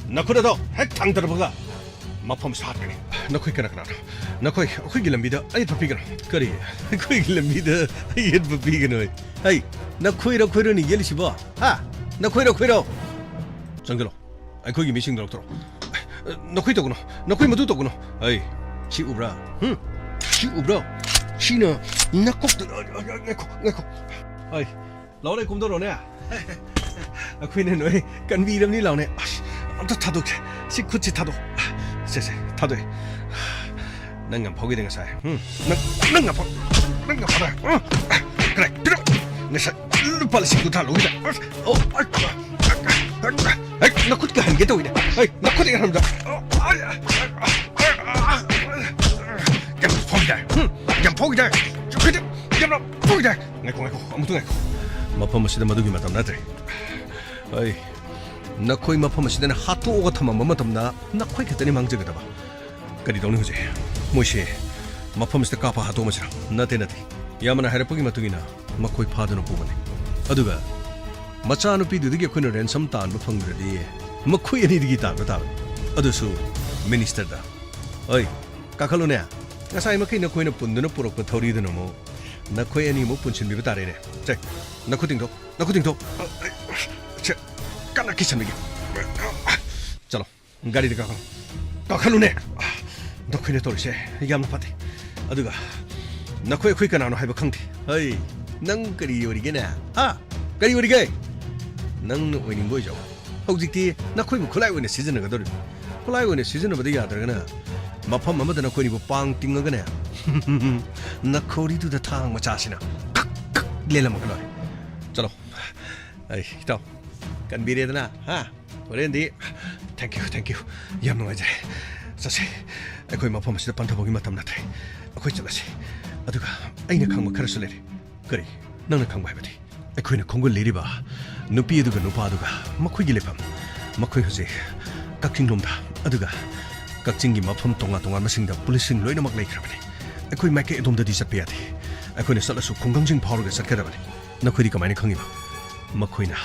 ꯅꯈꯨꯠ ꯑꯗꯣ ꯍꯦꯛ ꯊꯥꯡꯗꯔꯕꯒ ꯃꯐꯝ ꯁꯥꯠꯀꯅꯤ꯫ ꯅꯈꯣꯏ ꯀꯅꯥ ꯀꯅꯥꯅꯣ? ꯅꯈꯣꯏ ꯑꯩꯈꯣꯏꯒꯤ ꯂꯝꯕꯤꯗ ꯑꯌꯦꯠꯄ ꯄꯤꯒꯅꯨ꯫ ꯀꯔꯤ? ꯑꯩꯈꯣꯏꯒꯤ ꯂꯝꯕꯤꯗ ꯑꯌꯦꯠꯄ ꯄꯤꯒꯅꯨ ꯍꯥꯏ? ꯍꯩ, ꯅꯈꯣꯏꯔꯣ, ꯑꯩꯈꯣꯏꯔꯣꯅꯦ ꯌꯦꯠꯂꯤꯁꯤꯕꯣ? ꯍꯥ? ꯅꯈꯣꯏꯔꯣ, ꯑꯩꯈꯣꯏꯔꯣ? ꯆꯪꯁꯤꯜꯂꯣ꯫ ꯑꯩꯈꯣꯏꯒꯤ ꯃꯤꯁꯤꯡꯗꯣ ꯂꯧꯊꯣꯔꯛꯑꯣ꯫ ꯅꯈꯣꯏ ꯇꯧꯒꯅꯨ, ꯅꯈꯣꯏ ꯃꯗꯨ ꯇꯧꯒꯅꯨ꯫ ꯑꯩ, ꯁꯤ ꯎꯕ꯭ꯔꯥ? ꯍꯨꯝ? ꯁꯤ ꯎꯕ꯭ꯔꯥ? ꯁꯤꯅ ꯅꯀꯣꯛꯇ, ꯉꯥꯏꯈꯣ, ꯉꯥꯏꯈꯣ꯫ ꯑꯩ, ꯂꯥꯎꯅꯦ, ꯀꯨꯝꯊꯔꯣꯅꯦ꯫ ꯑꯩꯈꯣꯏꯅ ꯅꯣꯏ ꯀꯟꯕꯤꯔꯕꯅꯤ, ꯂꯥꯎꯅꯦ꯫ ꯑꯁ, ꯑꯝꯇ ꯊꯥꯗꯣꯛꯀꯦ꯫ ꯁꯤ ꯈꯨꯠꯁꯤ ꯊꯥꯗꯣꯛ꯫ ꯁꯦ, ꯁꯦ, ꯊꯥꯗꯣꯛꯑꯦ꯫ ꯅꯪ ꯌꯥꯝ ꯐꯥꯎꯈꯤꯗ ꯉꯁꯥꯏ꯫ ꯍꯨꯝ? ꯅꯪ, ꯅꯪ ꯌꯥꯝ ꯐꯥꯎ-, ꯅꯪ ꯌꯥꯝ ꯐꯥꯎ-, ꯎꯝ? ꯀꯔꯥꯏ? ꯄꯤꯔꯛꯑꯣ꯫ ꯉꯁꯥꯏ ꯂꯨꯄꯥ ꯂꯤꯁꯤꯡ ꯀꯨꯟꯊ꯭ꯔꯥ ꯂꯧꯈꯤꯗ꯫ ꯑꯁ, ꯑꯣ, ꯑ, ꯑ, ꯑ, ꯍꯦꯛ ꯅꯈꯨꯠꯀ ꯍꯟꯒꯦ ꯇꯧꯋꯤꯅꯦ꯫ ꯍꯩ, ꯅꯈꯨꯠ ꯍꯦꯛ ꯍꯟꯕꯗ꯫ ꯑꯣ, ꯑ, ꯑ, ꯑ, ꯑ, ꯑ, ꯌꯥꯝ ꯐꯥꯎꯈꯤꯗ꯫ ꯍꯨꯝ? ꯌꯥꯝ ꯐꯥꯎꯈꯤꯗ꯫ ꯆꯨꯞꯈꯤꯗ꯫ ꯌꯥꯝꯅ ꯐꯥꯎꯈꯤꯗ꯫ ꯉꯥꯏꯈꯣ, ꯉꯥꯏꯈꯣ, ꯑꯃꯨꯛꯇ ꯉꯥꯏꯈꯣ꯫ ꯃꯐꯝ ꯑꯁꯤꯗ ꯃꯗꯨꯒꯤ ꯃꯇꯝ ꯅꯠꯇ꯭ꯔꯦ꯫ ꯑꯩ, ꯅꯈꯣꯏ ꯃꯐꯝ ꯑꯁꯤꯗꯅ ꯍꯥꯠꯇꯣꯛꯑꯒ ꯊꯝꯃꯝꯕ ꯃꯇꯝꯗ ꯅꯈꯣꯏ ꯈꯛꯇꯅꯤ ꯃꯥꯡꯖꯒꯗꯕ꯫ ꯀꯔꯤ ꯇꯧꯅꯤ ꯍꯧꯖꯤꯛ? ꯃꯣꯏꯁꯦ ꯃꯐꯝꯁꯤꯗ ꯀꯥꯞꯄ ꯍꯥꯠꯇꯣꯛꯑꯃꯁꯤꯔ? ꯅꯠꯇꯦ, ꯅꯠꯇꯦ꯫ ꯌꯥꯝꯅ ꯍꯥꯏꯔꯛꯄꯒꯤ ꯃꯇꯨꯡ ꯏꯟꯅ ꯃꯈꯣꯏ ꯐꯥꯗꯨꯅ ꯄꯨꯕꯅꯤ꯫ ꯑꯗꯨꯒ ꯃꯆꯥꯅꯨꯄꯤꯗꯨꯗꯒꯤ ꯑꯩꯈꯣꯏꯅ ꯔꯦꯟꯁꯝ ꯇꯥꯟꯕ ꯐꯪꯗ꯭ꯔꯗꯤ ꯃꯈꯣꯏ ꯑꯅꯤꯗꯒꯤ ꯇꯥꯟꯕ ꯇꯥꯕꯅꯤ꯫ ꯑꯗꯨꯁꯨ ꯃꯤꯅꯤꯁꯇꯔꯗ꯫ ꯑꯣꯏ, ꯀꯥꯈꯠꯂꯨꯅꯦ꯫ ꯉꯁꯥꯏ ꯃꯈꯩ ꯅꯈꯣꯏꯅ ꯄꯨꯟꯗꯨꯅ ꯄꯨꯔꯛꯄ ꯊꯧꯔꯤꯗꯨꯅ ꯑꯃꯨꯛ ꯅꯈꯣꯏ ꯑꯅꯤꯃꯨꯛ ꯄꯨꯟꯁꯤꯟꯕꯤꯕ ꯇꯥꯔꯦꯅꯦ꯫ ꯁꯦ, ꯅꯈꯨꯠ ꯇꯤꯡꯊꯣꯛ, ꯅꯈꯨꯠ ꯇꯤꯡꯊꯣꯛ꯫ ꯁꯦ, ꯀꯟꯅ ꯀꯤꯁꯟꯕꯤꯒꯦ꯫ ꯆꯠꯂꯣ꯫ ꯒꯥꯔꯤꯗ ꯀꯥꯈꯠꯂꯣ꯫ ꯀꯥꯈꯠꯂꯨꯅꯦ꯫ ꯅꯈꯣꯏꯅ ꯇꯧꯔꯤꯁꯦ ꯌꯥꯝꯅ ꯐꯠꯇꯦ꯫ ꯑꯗꯨꯒ ꯅꯈꯣꯏ ꯑꯩꯈꯣꯏ ꯀꯅꯥꯅꯣ ꯍꯥꯏꯕ ꯈꯪꯗꯦ꯫ ꯍꯩ, ꯅꯪ ꯀꯔꯤ ꯑꯣꯏꯔꯤꯒꯦꯅꯦ? ꯍꯥ? ꯀꯔꯤ ꯑꯣꯏꯔꯤꯒꯦ? ꯅꯪꯅ ꯑꯣꯏꯅꯤꯡꯕ ꯑꯣꯏꯖꯧ꯫ ꯍꯧꯖꯤꯛꯇꯤ ꯅꯈꯣꯏꯕꯨ ꯈꯨꯠꯂꯥꯏ ꯑꯣꯏꯅ ꯁꯤꯖꯤꯟꯅꯒꯗꯧꯔꯤꯕꯅꯤ꯫ ꯈꯨꯠꯂꯥꯏ ꯑꯣꯏꯅ ꯁꯤꯖꯤꯟꯅꯕꯗꯤ ꯌꯥꯗ꯭ꯔꯒꯅ ꯃꯐꯝ ꯑꯃꯗ ꯅꯈꯣꯏꯅꯤꯕꯨ ꯄꯥꯡ ꯇꯤꯡꯉꯒꯅꯦ, ꯅꯈꯧꯔꯤꯗꯨꯗ ꯊꯥꯡ ꯃꯆꯥꯁꯤꯅ ꯀꯛ ꯀꯛ ꯂꯦꯜꯂꯝꯃꯒ ꯂꯣꯏꯔꯦ꯫ ꯆꯠꯂꯣ꯫ ꯑꯩ, ꯏꯇꯥꯎ, ꯀꯟꯕꯤꯔꯦꯗꯅ, ꯍꯥ? ꯍꯣꯔꯦꯟꯗꯤ, thank you, thank you, ꯌꯥꯝ ꯅꯨꯡꯉꯥꯏꯖꯔꯦ꯫ ꯆꯠꯁꯦ꯫ ꯑꯩꯈꯣꯏ ꯃꯐꯝ ꯑꯁꯤꯗ ꯄꯟꯊꯕꯒꯤ ꯃꯇꯝ ꯅꯠꯇ꯭ꯔꯦ꯫ ꯑꯩꯈꯣꯏ ꯆꯠꯂꯁꯤ꯫ ꯑꯗꯨꯒ ꯑꯩꯅ ꯈꯪꯕ ꯈꯔꯁꯨ ꯂꯩꯔꯦ꯫ ꯀꯔꯤ? ꯅꯪꯅ ꯈꯪꯕ ꯍꯥꯏꯕꯗꯤ? ꯑꯩꯈꯣꯏꯅ ꯈꯣꯡꯒꯨꯜ ꯂꯤꯔꯤꯕ ꯅꯨꯄꯤ ꯑꯗꯨꯒ ꯅꯨꯄꯥꯗꯨꯒ ꯃꯈꯣꯏꯒꯤ ꯂꯩꯐꯝ, ꯃꯈꯣꯏ ꯍꯧꯖꯤꯛ ꯀꯛꯆꯤꯡ ꯂꯣꯝꯗ, ꯑꯗꯨꯒ ꯀꯛꯆꯤꯡꯒꯤ ꯃꯐꯝ ꯇꯣꯉꯥꯟ ꯇꯣꯉꯥꯟꯕꯁꯤꯡꯗ ꯄꯨꯂꯤꯁꯁꯤꯡ ꯂꯣꯏꯅꯃꯛ ꯂꯩꯈ꯭ꯔꯕꯅꯤ꯫ ꯑꯩꯈꯣꯏ ꯃꯥꯏꯀꯩ ꯑꯗꯣꯝꯗꯗꯤ ꯆꯠꯄ ꯌꯥꯗꯦ꯫ ꯑꯩꯈꯣꯏꯅ ꯆꯠꯂꯁꯨ ꯈꯨꯡꯒꯪꯁꯤꯡ ꯐꯥꯎꯔꯒ ꯆꯠꯀꯗꯕꯅꯤ꯫ ꯅꯈꯣꯏꯗꯤ ꯀꯃꯥꯏꯅ ꯈꯪꯉꯤꯕ? ꯃꯈꯣꯏꯅ,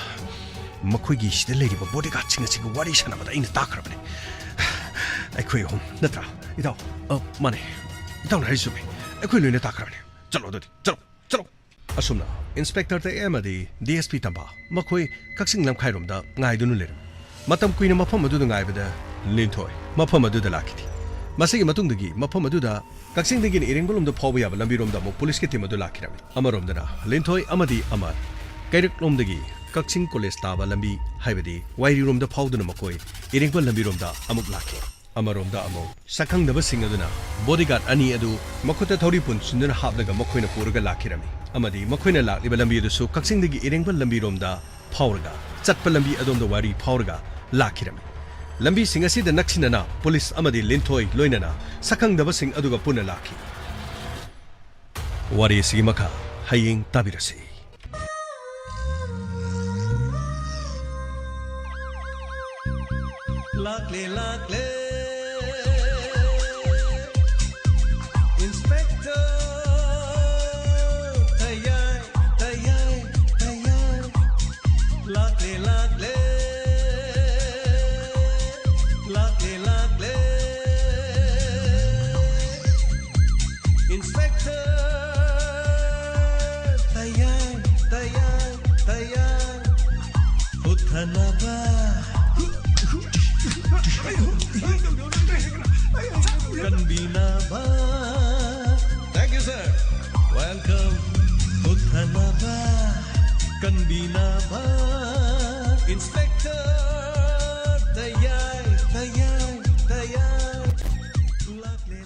ꯃꯈꯣꯏꯒꯤ ꯁꯤꯗ ꯂꯩꯔꯤꯕ ꯕꯣꯗꯤꯒꯥꯔꯗꯁꯤꯡ ꯑꯁꯤꯒ ꯋꯥꯔꯤ ꯁꯥꯟꯅꯕꯗ ꯑꯩꯅ ꯇꯥꯈ꯭ꯔꯕꯅꯤ꯫ ꯑꯩꯈꯣꯏ ꯑꯍꯨꯝ ꯅꯠꯇ꯭ꯔꯥ? ꯏꯇꯥꯎ, ꯑ, ꯃꯥꯅꯦ꯫ ꯏꯇꯥꯎꯅ ꯍꯥꯏꯔꯤꯁꯨ ꯆꯨꯝꯃꯤ꯫ ꯑꯩꯈꯣꯏ ꯂꯣꯏꯅ ꯇꯥꯈ꯭ꯔꯕꯅꯤ꯫ ꯆꯠꯂꯣ ꯑꯗꯨꯗꯤ, ꯆꯠꯂꯣ, ꯆꯠꯂꯣ꯫ ꯑꯁꯨꯝꯅ ꯏꯟꯁꯄꯦꯛꯇꯔ ꯇꯌꯥꯏ ꯑꯃꯗꯤ ꯗꯤ ꯑꯦꯁ ꯄꯤ ꯇꯝꯕ ꯃꯈꯣꯏ ꯀꯛꯆꯤꯡ ꯂꯝꯈꯥꯏꯔꯣꯝꯗ ꯉꯥꯏꯗꯨꯅ ꯂꯩꯔꯝꯃꯤ꯫ ꯃꯇꯝ ꯀꯨꯏꯅ ꯃꯐꯝ ꯑꯗꯨꯗ ꯉꯥꯏꯕꯗ ꯂꯤꯟꯊꯣꯏ ꯃꯐꯝ ꯑꯗꯨꯗ ꯂꯥꯛꯈꯤꯗꯦ꯫ ꯃꯁꯤꯒꯤ ꯃꯇꯨꯡꯗꯒꯤ ꯃꯐꯝ ꯑꯗꯨꯗ ꯀꯛꯆꯤꯡꯗꯒꯤꯅ ꯏꯔꯦꯡꯕꯝꯂꯣꯝꯗ ꯐꯥꯎꯕ ꯌꯥꯕ ꯂꯝꯕꯤꯔꯣꯝꯗ ꯑꯃꯨꯛ ꯄꯨꯂꯤꯁꯀꯤ ꯇꯤꯝ ꯑꯗꯨ ꯂꯥꯛꯈꯤꯔꯝꯃꯤ꯫ ꯑꯃꯔꯣꯝꯗꯅ ꯂꯤꯟꯊꯣꯏ ꯑꯃꯗꯤ ꯑꯃꯔ ꯀꯩꯔꯛꯂꯣꯝꯗꯒꯤ ꯀꯛꯆꯤꯡ ꯀꯣꯂꯦꯖ ꯇꯥꯕ ꯂꯝꯕꯤ, ꯍꯥꯏꯕꯗꯤ ꯋꯥꯏꯔꯤꯔꯣꯝꯗ ꯐꯥꯎꯗꯨꯅ ꯃꯈꯣꯏ ꯏꯔꯦꯡꯕꯝ ꯂꯝꯕꯤꯔꯣꯝꯗ ꯑꯃꯨꯛ ꯂꯥꯛꯈꯤ꯫ ꯑꯃꯔꯣꯝꯗ ꯑꯃꯨꯛ ꯁꯛꯈꯪꯗꯕꯁꯤꯡ ꯑꯗꯨꯅ ꯕꯣꯗꯤꯒꯥꯔꯗ ꯑꯅꯤ ꯑꯗꯨ ꯃꯈꯨꯠꯇ ꯊꯧꯔꯤ ꯄꯨꯟꯁꯤꯟꯗꯨꯅ ꯍꯥꯞꯂꯒ ꯃꯈꯣꯏꯅ ꯄꯨꯔꯒ ꯂꯥꯛꯈꯤꯔꯝꯃꯤ꯫ ꯑꯃꯗꯤ ꯃꯈꯣꯏꯅ ꯂꯥꯛꯂꯤꯕ ꯂꯝꯕꯤ ꯑꯗꯨꯁꯨ ꯀꯛꯆꯤꯡꯗꯒꯤ ꯏꯔꯦꯡꯕꯝ ꯂꯝꯕꯤꯔꯣꯝꯗ ꯐꯥꯎꯔꯒ, ꯆꯠꯄ ꯂꯝꯕꯤ ꯑꯗꯣꯝꯗ ꯋꯥꯏꯔꯤ ꯐꯥꯎꯔꯒ ꯂꯥꯛꯈꯤꯔꯝꯃꯤ꯫ ꯂꯝꯕꯤꯁꯤꯡ ꯑꯁꯤꯗ ꯅꯛꯁꯤꯟꯅꯅ ꯄꯨꯂꯤꯁ ꯑꯃꯗꯤ ꯂꯤꯟꯊꯣꯏ ꯂꯣꯏꯅꯅ ꯁꯛꯈꯪꯗꯕꯁꯤꯡ ꯑꯗꯨꯒ ꯄꯨꯟꯅ ꯂꯥꯛꯈꯤ꯫ ꯋꯥꯔꯤ ꯑꯁꯤꯒꯤ ꯃꯈꯥ ꯍꯌꯦꯡ ꯇꯥꯕꯤꯔꯁꯤ꯫ ꯂꯥꯛꯂꯦ, ꯂꯥꯛꯂꯦ, ꯏꯟꯁꯄꯦꯛꯇꯔ ꯇꯌꯥꯏ, ꯇꯌꯥꯏ, ꯇꯌꯥꯏ꯫ ꯂꯥꯛꯂꯦ, ꯂꯥꯛꯂꯦ, ꯂꯥꯛꯂꯦ, ꯂꯥꯛꯂꯦ, ꯏꯟꯁꯄꯦꯛꯇꯔ ꯇꯌꯥꯏ, ꯇꯌꯥꯏ, ꯇꯌꯥꯏ꯫ ꯍꯨꯠꯊꯅꯕ ꯀꯟꯕꯤꯅꯕ꯫ Thank you, sir. Welcome. ꯍꯨꯠꯊꯅꯕ ꯀꯟꯕꯤꯅꯕ ꯏꯟꯁꯄꯦꯛꯇꯔ ꯇꯌꯥꯏ, ꯇꯌꯥꯏ, ꯇꯌꯥꯏ꯫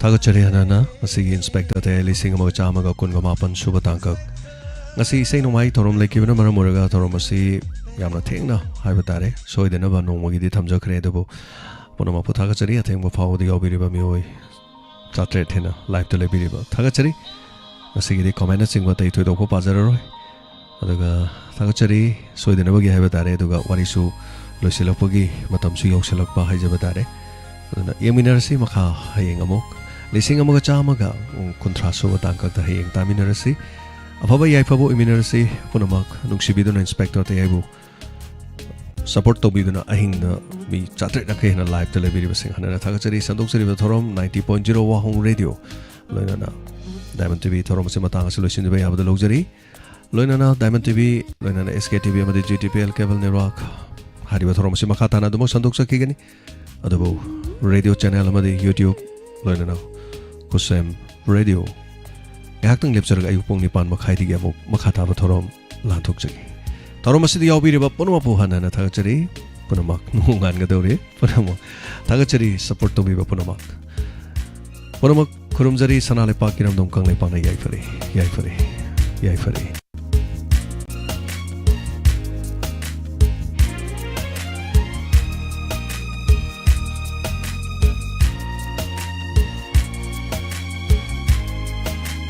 ꯊꯥꯒꯠꯆꯔꯤ ꯍꯟꯅ ꯍꯟꯅ꯫ ꯃꯁꯤꯒꯤ ꯏꯟꯁꯄꯦꯛꯇꯔ ꯇꯌꯥꯏ ꯂꯤꯁꯤꯡ ꯑꯃꯒ ꯆꯥꯝꯃꯒ ꯀꯨꯟꯒ ꯃꯥꯄꯟ ꯁꯨꯕ ꯇꯥꯡꯀꯛ꯫ ꯉꯁꯤ ꯏꯁꯩ ꯅꯣꯡꯃꯥꯏ ꯊꯧꯔꯝ ꯂꯩꯈꯤꯕꯅ ꯃꯔꯝ ꯑꯣꯏꯔꯒ ꯊꯧꯔꯝ ꯑꯁꯤ ꯌꯥꯝꯅ ꯊꯦꯡꯅ ꯍꯥꯏꯕ ꯇꯥꯔꯦ, ꯁꯣꯏꯗꯅꯕ ꯅꯣꯡꯃꯒꯤꯗꯤ ꯊꯝꯖꯈ꯭ꯔꯦ꯫ ꯑꯗꯨꯕꯨ ꯄꯨꯝꯅꯃꯛꯄꯨ ꯊꯥꯒꯠꯆꯔꯤ꯫ ꯑꯊꯦꯡꯕ ꯐꯥꯎꯕꯗ ꯌꯥꯎꯕꯤꯔꯤꯕ ꯃꯤꯑꯣꯏ ꯆꯥꯇ꯭ꯔꯦꯠ ꯍꯦꯟꯅ ꯂꯥꯏꯞꯇ ꯂꯩꯕꯤꯔꯤꯕ ꯊꯥꯒꯠꯆꯔꯤ꯫ ꯉꯁꯤꯒꯤꯗꯤ ꯀꯃꯦꯟꯅꯆꯤꯡꯕ ꯑꯇꯩ ꯊꯣꯏꯗꯣꯛꯄ ꯄꯥꯖꯔꯔꯣꯏ꯫ ꯑꯗꯨꯒ ꯊꯥꯒꯠꯆꯔꯤ꯫ ꯁꯣꯏꯗꯅꯕꯒꯤ ꯍꯥꯏꯕ ꯇꯥꯔꯦ꯫ ꯑꯗꯨꯒ ꯋꯥꯔꯤꯁꯨ ꯂꯣꯏꯁꯤꯜꯂꯛꯄꯒꯤ ꯃꯇꯝꯁꯨ ꯌꯧꯁꯤꯜꯂꯛꯄ ꯍꯥꯏꯖꯕ ꯇꯥꯔꯦ꯫ ꯑꯗꯨꯅ ꯌꯦꯡꯃꯤꯟꯅꯔꯁꯤ ꯃꯈꯥ ꯍꯌꯦꯡ ꯑꯃꯨꯛ꯫ ꯂꯤꯁꯤꯡ ꯑꯃꯒ ꯆꯥꯝꯃꯒ ꯀꯨꯟꯊ꯭ꯔꯥ ꯁꯨꯕ ꯇꯥꯡꯀꯛꯇ ꯍꯌꯦꯡ ꯇꯥꯃꯤꯟꯅꯔꯁꯤ꯫ ꯑꯐꯕ ꯌꯥꯏꯐꯕ ꯑꯣꯏꯃꯤꯟꯅꯔꯁꯤ꯫ ꯄꯨꯝꯅꯃꯛ ꯅꯨꯡꯁꯤꯕꯤꯗꯨꯅ ꯏꯟꯁꯄꯦꯛꯇꯔ ꯇꯌꯥꯏꯕꯨ ꯁꯄꯣꯔꯠ ꯇꯧꯕꯤꯗꯨꯅ ꯑꯍꯤꯡꯗ ꯃꯤ ꯆꯥꯇ꯭ꯔꯦꯠ ꯌꯥꯡꯈꯩ ꯍꯦꯟꯅ ꯂꯥꯏꯞꯇ ꯂꯩꯕꯤꯔꯤꯕꯁꯤꯡ ꯍꯟꯅ ꯍꯟꯅ ꯊꯥꯒꯠꯆꯔꯤ꯫ ꯁꯟꯗꯣꯛꯆꯔꯤꯕ ꯊꯧꯔꯝ ninety point zero ꯋꯥꯍꯣꯡ ꯔꯦꯗꯤꯑꯣ, ꯂꯣꯏꯅꯅ ꯗꯥꯏꯃꯟ ꯇꯤꯚꯤ ꯊꯧꯔꯝ ꯑꯁꯤ ꯃꯇꯥꯡ ꯑꯁꯤ ꯂꯣꯏꯁꯤꯟꯖꯕ ꯌꯥꯕꯗ ꯂꯧꯖꯔꯤ꯫ ꯂꯣꯏꯅꯅ ꯗꯥꯏꯃꯟ ꯇꯤꯚꯤ, ꯂꯣꯏꯅꯅ ꯑꯦꯁ ꯀꯦ ꯇꯤꯚꯤ ꯑꯃꯗꯤ G T P L cable network ꯍꯥꯏꯔꯤꯕ ꯊꯧꯔꯝ ꯑꯁꯤ ꯃꯈꯥ ꯇꯥꯅ ꯑꯗꯨꯃꯛ ꯁꯟꯗꯣꯛꯆꯈꯤꯒꯅꯤ꯫ ꯑꯗꯨꯕꯨ ꯔꯦꯗꯤꯑꯣ ꯆꯦꯅꯦꯜ ꯑꯃꯗꯤ ꯌꯨꯇ꯭ꯌꯨꯕ, ꯂꯣꯏꯅꯅ ꯈꯨꯠꯁꯦꯝ ꯔꯦꯗꯤꯑꯣ, ꯉꯥꯏꯍꯥꯛꯇꯪ ꯂꯦꯞꯆꯔꯒ ꯑꯌꯨꯛ ꯄꯨꯡ ꯅꯤꯄꯥꯟ ꯃꯈꯥꯏꯗꯒꯤ ꯑꯃꯨꯛ ꯃꯈꯥ ꯇꯥꯕ ꯊꯧꯔꯝ ꯂꯥꯟꯊꯣꯛꯆꯒꯦ꯫ ꯊꯧꯔꯝ ꯑꯁꯤꯗ ꯌꯥꯎꯕꯤꯔꯤꯕ ꯄꯨꯝꯅꯃꯛꯄꯨ ꯍꯟꯅ ꯍꯟꯅ ꯊꯥꯒꯠꯆꯔꯤ꯫ ꯄꯨꯝꯅꯃꯛ ꯅꯣꯡ ꯉꯥꯟꯒꯗꯧꯔꯤ꯫ ꯄꯨꯝꯅꯃꯛ ꯊꯥꯒꯠꯆꯔꯤ, ꯁꯄꯣꯔꯠ ꯇꯧꯕꯤꯕ ꯄꯨꯝꯅꯃꯛ꯫ ꯄꯨꯝꯅꯃꯛ ꯈꯨꯔꯨꯝꯖꯔꯤ, ꯁꯅꯥ ꯂꯩꯄꯥꯛ ꯏꯔꯝꯗꯝ ꯀꯪꯂꯩꯄꯥꯛꯅ ꯌꯥꯏꯐꯔꯦ, ꯌꯥꯏꯐꯔꯦ, ꯌꯥꯏꯐꯔꯦ꯫